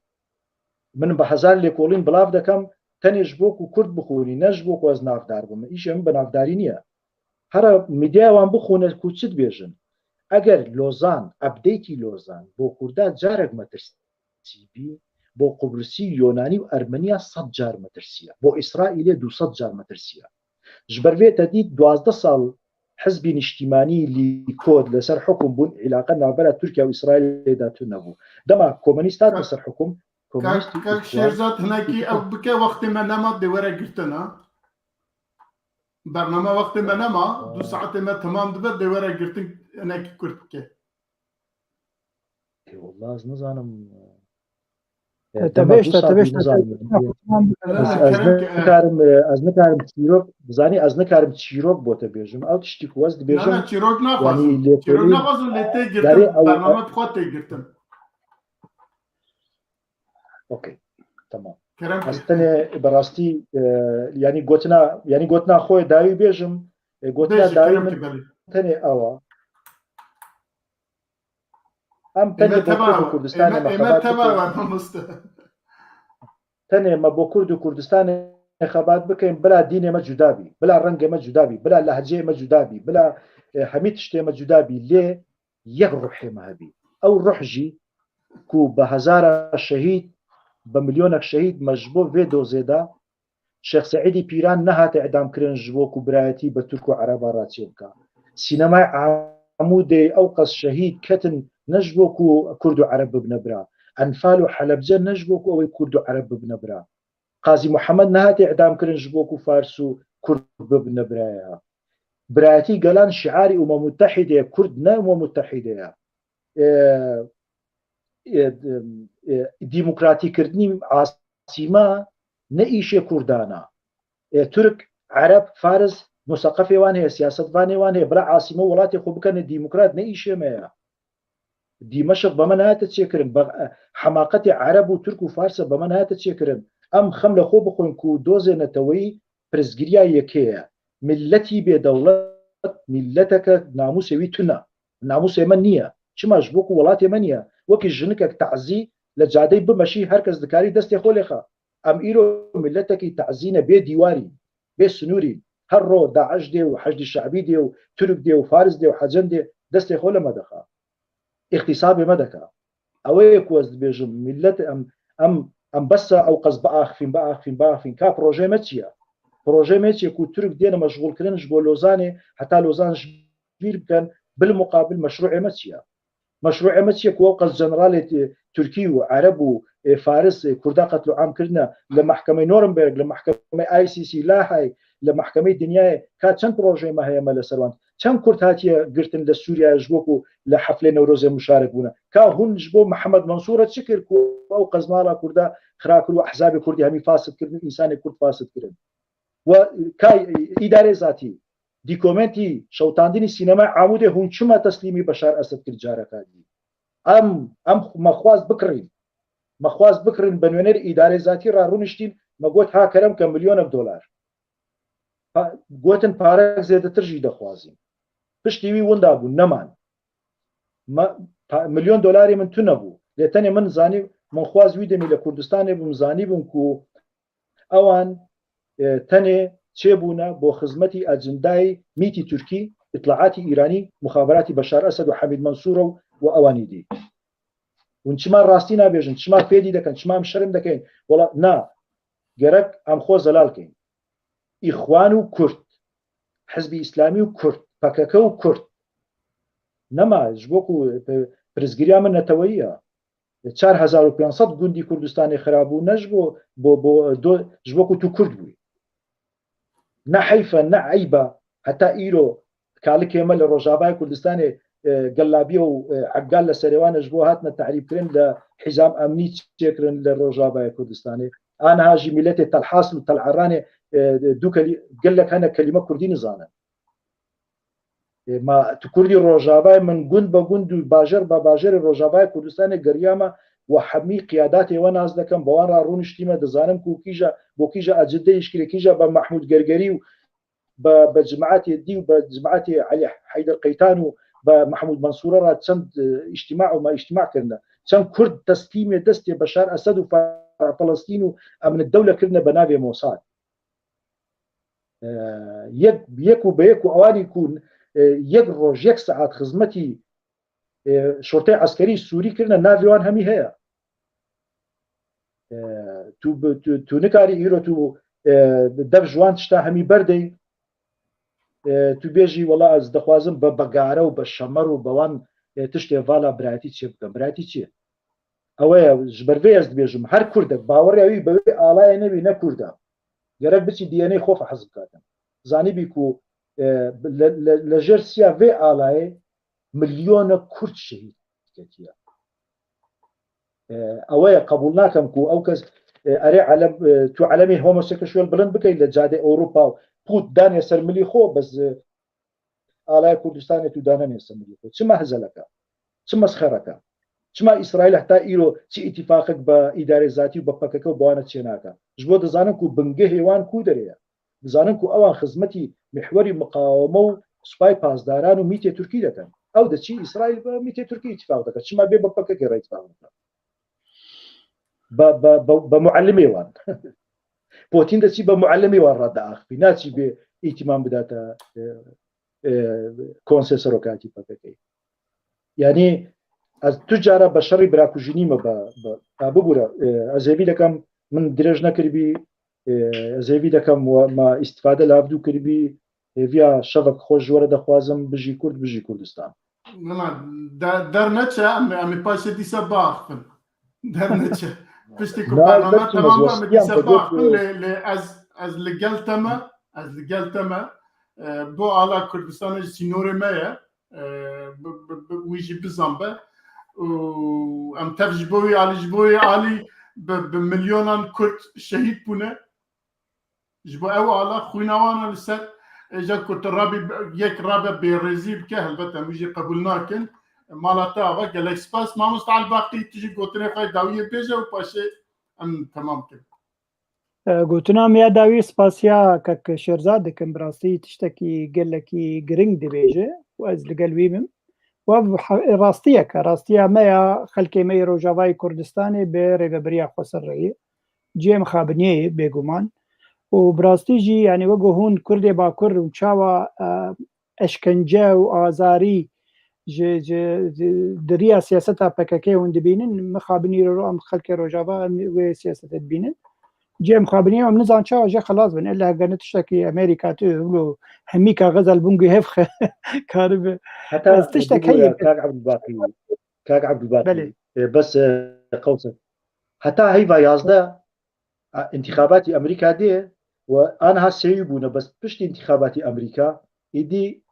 Min bi hezar lêkolîn bilav dekem, tenê ji bo ku Kurd bixwînî, ne ji bo ku ez navdar bim. Îşê min bi navdarî niye. Here mîdyaya wan bixwîne ku çi dibêjin. Eger Lozan, update-ê Lozan bo Kurda carek metirsî bî, bo Qubrisî, Yonanî û Ermeniya sed car metirsiya. Bo Îsraîlê du sed car metirsiya. Ji ber vê te dît duwazdeh sal hizbî niştîmanî Lîkod li ser hukum bûn, îlaqe navbera Tirkiye û Îsraîlê de tune bû. Dema komunîst hate ser hukum, komunîst û Kak, kak Şêrzad hinekî ew bike, wextê me nema dê were girtin, ha? Bername wextê me nema, du saetê me temam dibe, dê were girtin, hinekî kurt bike. Ê, wallah ez nizanim. E, e, te dema bêş, du te, te saet bêş, te nizanim. Te bêş. Ez, ez nikarim, e, ez nikarim çîrok, bizanî ez nikarim çîrok bo te bêjim. Ew tiştî ku ez dibêjim, na, na, çîrok naxwazim. Yanî lêkolîn, çîrok naxwazim, lê tê girtin, bername bi xwe tê girtin. Okey, tamam. Kerem ki. Ez tenê bi rastî, e, yanî gotina, yanî gotina xwe dawî bêjim, e, gotina dawî min tenê ew a. Em tenê bo Kurd û Kurdistanê me xebat bikin. Tenê me bo Kurd û Kurdistanê xebat bikin, bila dînê me cuda bî, bila rengê me cuda bî, bila lehceyê me cuda bî, bila, e, hemî tiştê me cuda bî. Lê yek ruhê me hebî. Ew ruh jî ku bi hezara şehîd, bi milyonek şehîd me ji bo vê dozê da, Şêx Seîdî Pîran nehate îdamkirin ji bo ku birayetî bi Tirk û Ereba re çêbike. Sînemayê Amûdê ew qas şehîd ketin ne ji bo ku Kurd û Ereb bibine bira. Enfal û Helebce ne ji bo ku ew ê Kurd û Ereb bibine bira. Qazî Muhammed nehate îdamkirin ji bo ku Fars û Kurd bibine biraya. Birayetî gelan şiarî Umem Mutehîdê ye, Kurd ne Umem Mutehîdê ye. E, e, e, demokratîkirdinî asîma ne îşê Kurdan e. E, Tirk, Ereb, Faris, museqefê wan heye, siyasetvanê wan heye, bila asîma welatê xwe bikene demokrat ne îşê me ye. Dîmeşq be me nehate çêkirin. Be, e, hemaqetê Ereb û Tirk û Fars e be me nehate çêkirin. Em xem li xwe bixwin ku dozê neteweyî pirsgiriya yekê ye. Miletî bê dewlet, mileteke namûsê wî tune. namûsê me niye. Çima? Ji bo ku welatê me niye. Wekî jinikek tazî li cadeyê bimeşî, her kes dikarî destê xwe lê xa. Em îro miletekî tazî ne, bê dîwarî, bê sinûrî. Her ro Daiş dê û Heşdî Şe'bî dê û Tirk dê û Faris dê û Hecen dê destê xwe li me dixa. Îxtîsabê me dika. Ew ê ku ez dibêjim, milet em, em, em bes e ew qas biaxifîn, biaxifîn, biaxifîn. Ka projeyê me çi ye? Projeyê me çi ye ku Tirk dêne meşxûlkirin ji bo Lozanê, heta Lozan ji bîr bikin, bil muqabil meşrûê me çi ye? Meşrûê me çi ye ku ew qas generalê Ti-, Tirkî û Ereb û, ê, Faris, ê, Kurda qetloam kirine li mehkemeyê Nuremberg, li mehkemeyê I C C, La Hay, li mehkemeyê dinyayê, ka çend projeyê me heye me li ser wan? Çend Kurd hatiye girtin li Sûriyeyê ji bo ku li heflê Newrozê muşarek bûne? Ka hûn ji bo Mihemed Mansûr re çi kir ku ew qas mala Kurda xira kir û ehzabê Kurdî hemî fasid kirin û însanê Kurd fasid kirin? We ka îdarê zatî, dîkomentî, şewtandinî sînemaya Amûdê hûn çima teslîmî Beşar Esed kir careka dî? Em, em me xwest bikirîn. Me xwest bikirîn, bi nûnerê îdarê zatî re rûniştîn, me got ha kerem ke milyonek dolar. Pa-, gotin parek zêdetir jî dixwazîn. Piştî wî winda bû, neman. Me, pa-, milyon dolarê min tune bû. Lê tenê min zanî, min xwest wî demî li Kurdistanê bûm, zanîbûm ku ewan, e, tenê çêbûne bo xizmetî ecindayê mîtî Tirkî, îtlaatî Îranî, muxaberatî Beşar Esed û Hemîd Mansûr û, û ewanî dî. Hûn çima rastî nabêjin? Çima fêdî dekin? Çima em şerm dekin? Wela na. Gerek em xwe zelal kein. Îxwan û Kurd, Hizbî Îslamî û Kurd, P K K û Kurd. Nema, ji bo ku, e, pirsgiriya min neteweyî ye. Çar hezar û pênc sed gundî Kurdistanê xirabû, ne ji bo, bo, bo, do, ji bo ku tu Kurd bûyî. Ne heyf e, ne eyb e. Heta îro kalikê me li Rojavayê Kurdistanê, e, gellabiye û, e, eggal li serê wan e, ji bo hatine tehrîbkirin, li hîzam emnî çêkirin li Rojavayê Kurdistanê. Aniha jî miletê Telhasl û Teleranê, e, du kelî-, gelek hene kelîme Kurdî nizanin. E, ma tu Kurdî Rojavayê, min gund be gund û bajar be bajarê Rojavayê Kurdistanê geriyame, we hemî qiyadatê we nas dekem, bi wan re rûniştîme, dizanim ku kîja, bo kîja Ecindê îşkirê, kîja be Mehmûd Gergerî û be, be cimaetê dî û be cimaetê Elî Heyder Qeytan û be Mehmûd Mansûre re çend, e, îştîma û me îştîma kirine. Çend Kurd teslîmê destê Beşar Esed û Fe-, Felestîn û Emn Dewle kirine be navê Mossad. E, yek, yek û be yek û ewanî ku, e, yek roj, yek saet xizmetî, e, şorteyê eskerî Sûrî kirine, navê wan hemî heye. E, tu bi, tu, tu nikarî îro tu, e, dev ji wan tişta hemî berdey. E, tu bêjî, wela ez dixwazim bi, bi gare û bi şemer û bi wan, e, tiştê vala birayetî çê bikim. Birayetî çi ye? Ew e, ji ber vê ez dibêjim, her Kurdek bawerê wî bi wê alayê nebî, ne Kurd e. Gerek biçî D N A xwe fehs bikatin. Zanîbî ku, e, li, li, li jêr siya vê alayê milyonek Kurd şehîd ketiye. E, ew e, qebûl nakim ku ew kes, e, erê elem, e, tu elemê homosexual bilind bikey li cadê Ewropa û pût danê ser milî xwe, bes, e, alaya Kurdistanê tu danenê ser milî xwe. Çima hezeleke? Çi mesxereke? Çima Îsraîl heta îro çi îtîfaqek bi îdarê zatî û bi P K K û bi wan çênake? Ji bo dizanin ku bingehê wan ku derê ye. Dizanin ku ewan xizmetî mihwerî miqaweme û supay pasdaran û mîtê Tirkî dikin. Ew diçî Îsraîl bi mîtê Tirkî îtîfaq dike. Çima bê bi P K K re îtîfaq bike? Bi, bi, bi, bi muellimê wan. Potîn diçî bi muellimê wan re diaxifî. Naçî bê îtîmam bidate, e, e, konsê serokatî P K K. Yanî ez tu cara bi şerî birakujînî me bi, bi, ya bibûre, e, ez hêvî dikim min dirêj nekiribî, e, ez hêvî dikim we me îstîfade li hevdû kiribî, hêviya şevek xweş ji we re dixwazim, bijî Kurd, bijî Kurdistan. Nima, de-, derneçe, em, em ê paşê dîsa biaxifin. Derneçe. Piştî ku Na, ez bername derçûm, ez temam be, em ê westiyam dîsa te got, biaxifin, e, lê, lê ez, ez li gel te me, ez li gel te me. E, bo ala Kurdistanê ji sînorê me ye. E, bi, bi, bi, wî jî bizan be. Û em tev ji bo wî alî, ji bo wî alî bi, bi milyonan Kurd şehîd bûne. Ji bo ew ala xwîna wan e li ser, e, ja ku tu rabî, yek rabe bêrêzî bike, helbet em wî jî qebûl nakin. Mala te ava, gelek spas. Mamosta Elbaqî, tu jî gotinê xwe dawiyê bêje û paşê em temam kin. E, gotina me ya dawî spasiya kek Şêrza dikim. Bi rastî tiştekî gelekî giring dibêje û ez li gel wî bim. Ev he-, rastiyek e, rastiya me ya xelkê me yê Rojavayê Kurdistanê bi rêvebiriya Xweser re ye. Cihê mixabiniyê ye bêguman. Û bi rastî jî, yanî wego hûn Kurdê Bakur û çawa, e, eşkence û azarî ji, ji, ji, di riya siyaseta P K K hûn dibînin, mixabinî ro em xelkê Rojava em wê siyasetê dibînin. Cihê mixabiniyê em nizan çawa jê xelas bin. Ella hevgene tiştekî Amerîka tu wilo hemî kaxeza li bin guhê hev xe-, karibe. Heta Ez tiştek heye. Kak Ebdulbaqî, Kak Ebdulbaqî, Belê. e, bes, e, qewse. Heta heyva yazdeh, a, întîxabatî Amerîka dê û aniha sêyî bûne, bes piştî întîxabatî Amerîka, êdî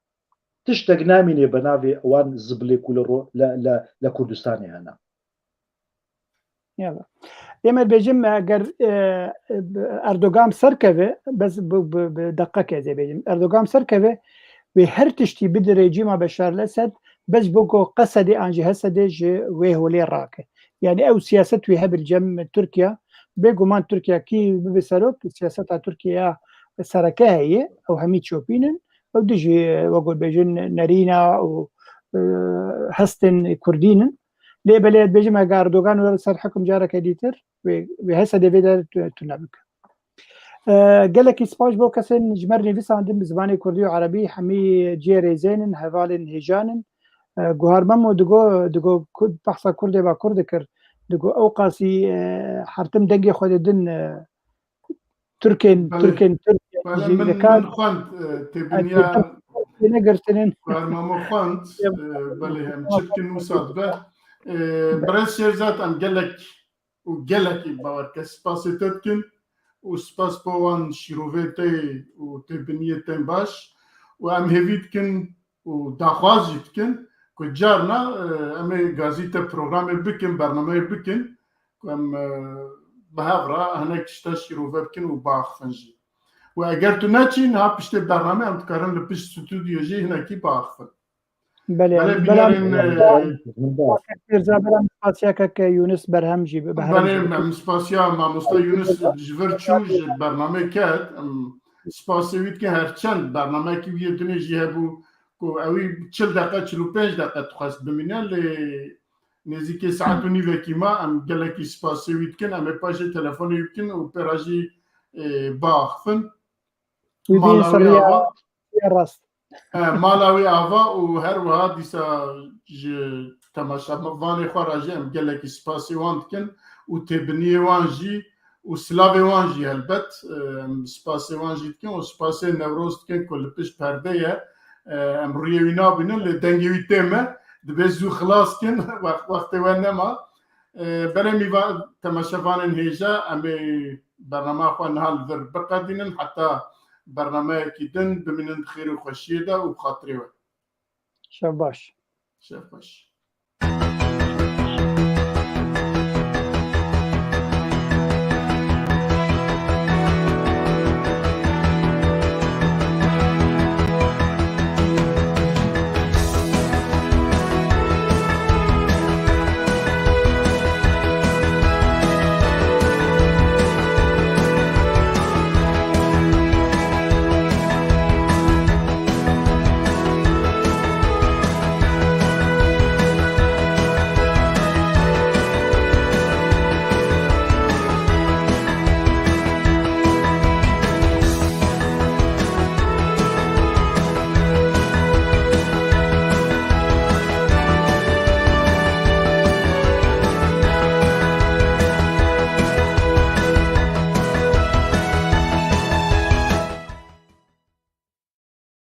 tiştek namîne bi navê wan zibilê ku li ro-, li, li, li Kurdistanê hene. Yala. Ê me bêjim, eger, e, e, Erdogan serkeve, bes bi, bi, bi deqeke ez ê bêjim. Erdogan serkeve, wê her tiştî bide rejîma Beşar el-Esed, bes bo ku Qesedê an jî Hesedê ji wê holê rake. Yani ew siyaset wê hebe li cem Tirkiye. Bêguman Tirkiye kî bibe serok, siyaseta Tirkiye ya sereke heye, ew hemî çopîn in. Ew dijî, e, wek bêjin nerîna û, e, hestên kurdîn in. Lê belê ez bêjim, eger Erdogan were ser hikim careke dîtir, wê, wê Hesedê vê der tu-, tune bike. E, gelekî spas bo kesên ji me re nivîsandin bi zimanê kurdî û erebî, hemî cihê rêzên in, hevalên hêjan in. E, Guhar Memo digo, digo Kurd, behsa Kurdê Bakur dikir. Digo ew qasî, e, hertim dengê xwe didin, e, Tirkên, Belê. Tirkên, Tirk Belê, jî min, dikar. Min xwend, e, têbiniya Tirk têne girtinin. Guhar Memo xwend, e, belê, em çi dikin wisa dibe. E, Birêz Şêrzat, em gelek û gelekî bawerke spasê te dikin û spas bo wan şîrovê te û têbiniyê te baş û em hêvî dikin û daxwaz jî dikin ku carna, e, em ê gazî te programê bikin, bernameyê bikin ku em, e, bi hev re hinek tişta şîrove bikin û biaxifin jî. Û eger tu neçî niha piştê bernamê em dikarin li pişt stûdyo jî hinekî biaxifin. Belê, Belê, belam, bînerên, e, Mirza, belam spasiya keke Yunus Berhem jî bi, bi Berhem Belê, jî. Em spasiya mamosta Yunus ji vir çû, ji bernamê ket. Em spasê wî dikin, her çend bernameyekî wî yê dinê jî hebû ku ewî çil deqe, çil û pênc deqe dixwest bimîne, lê nêzîkê saet û nîvekî ma, em gelekî spasê wî dikin, em ê paşê telefonê wî bikin û pê re jî, e, biaxifin. Wî Mala wî ava. Rast. E, mala wî ava û her wiha dîsa ji temaşevanê xwe re jî em gelekî spasê wan dikin û têbiniyê wan jî û silavê wan jî helbet, e, em spasê wan jî dikin û spasê Newroz dikin ku li pişt perdê ye. E, em rûyê wî nabînin, lê dengê wî tê me. Dibê zû xilas kin, wext, wextê we nema. E, belê mîva-, temaşevanên hêja, em ê bernama xwe niha li vir biqedînin, heta bernameyekî din bimînin di xêr û xweşiyê de û bi xatirê we. Şev baş. Şev baş.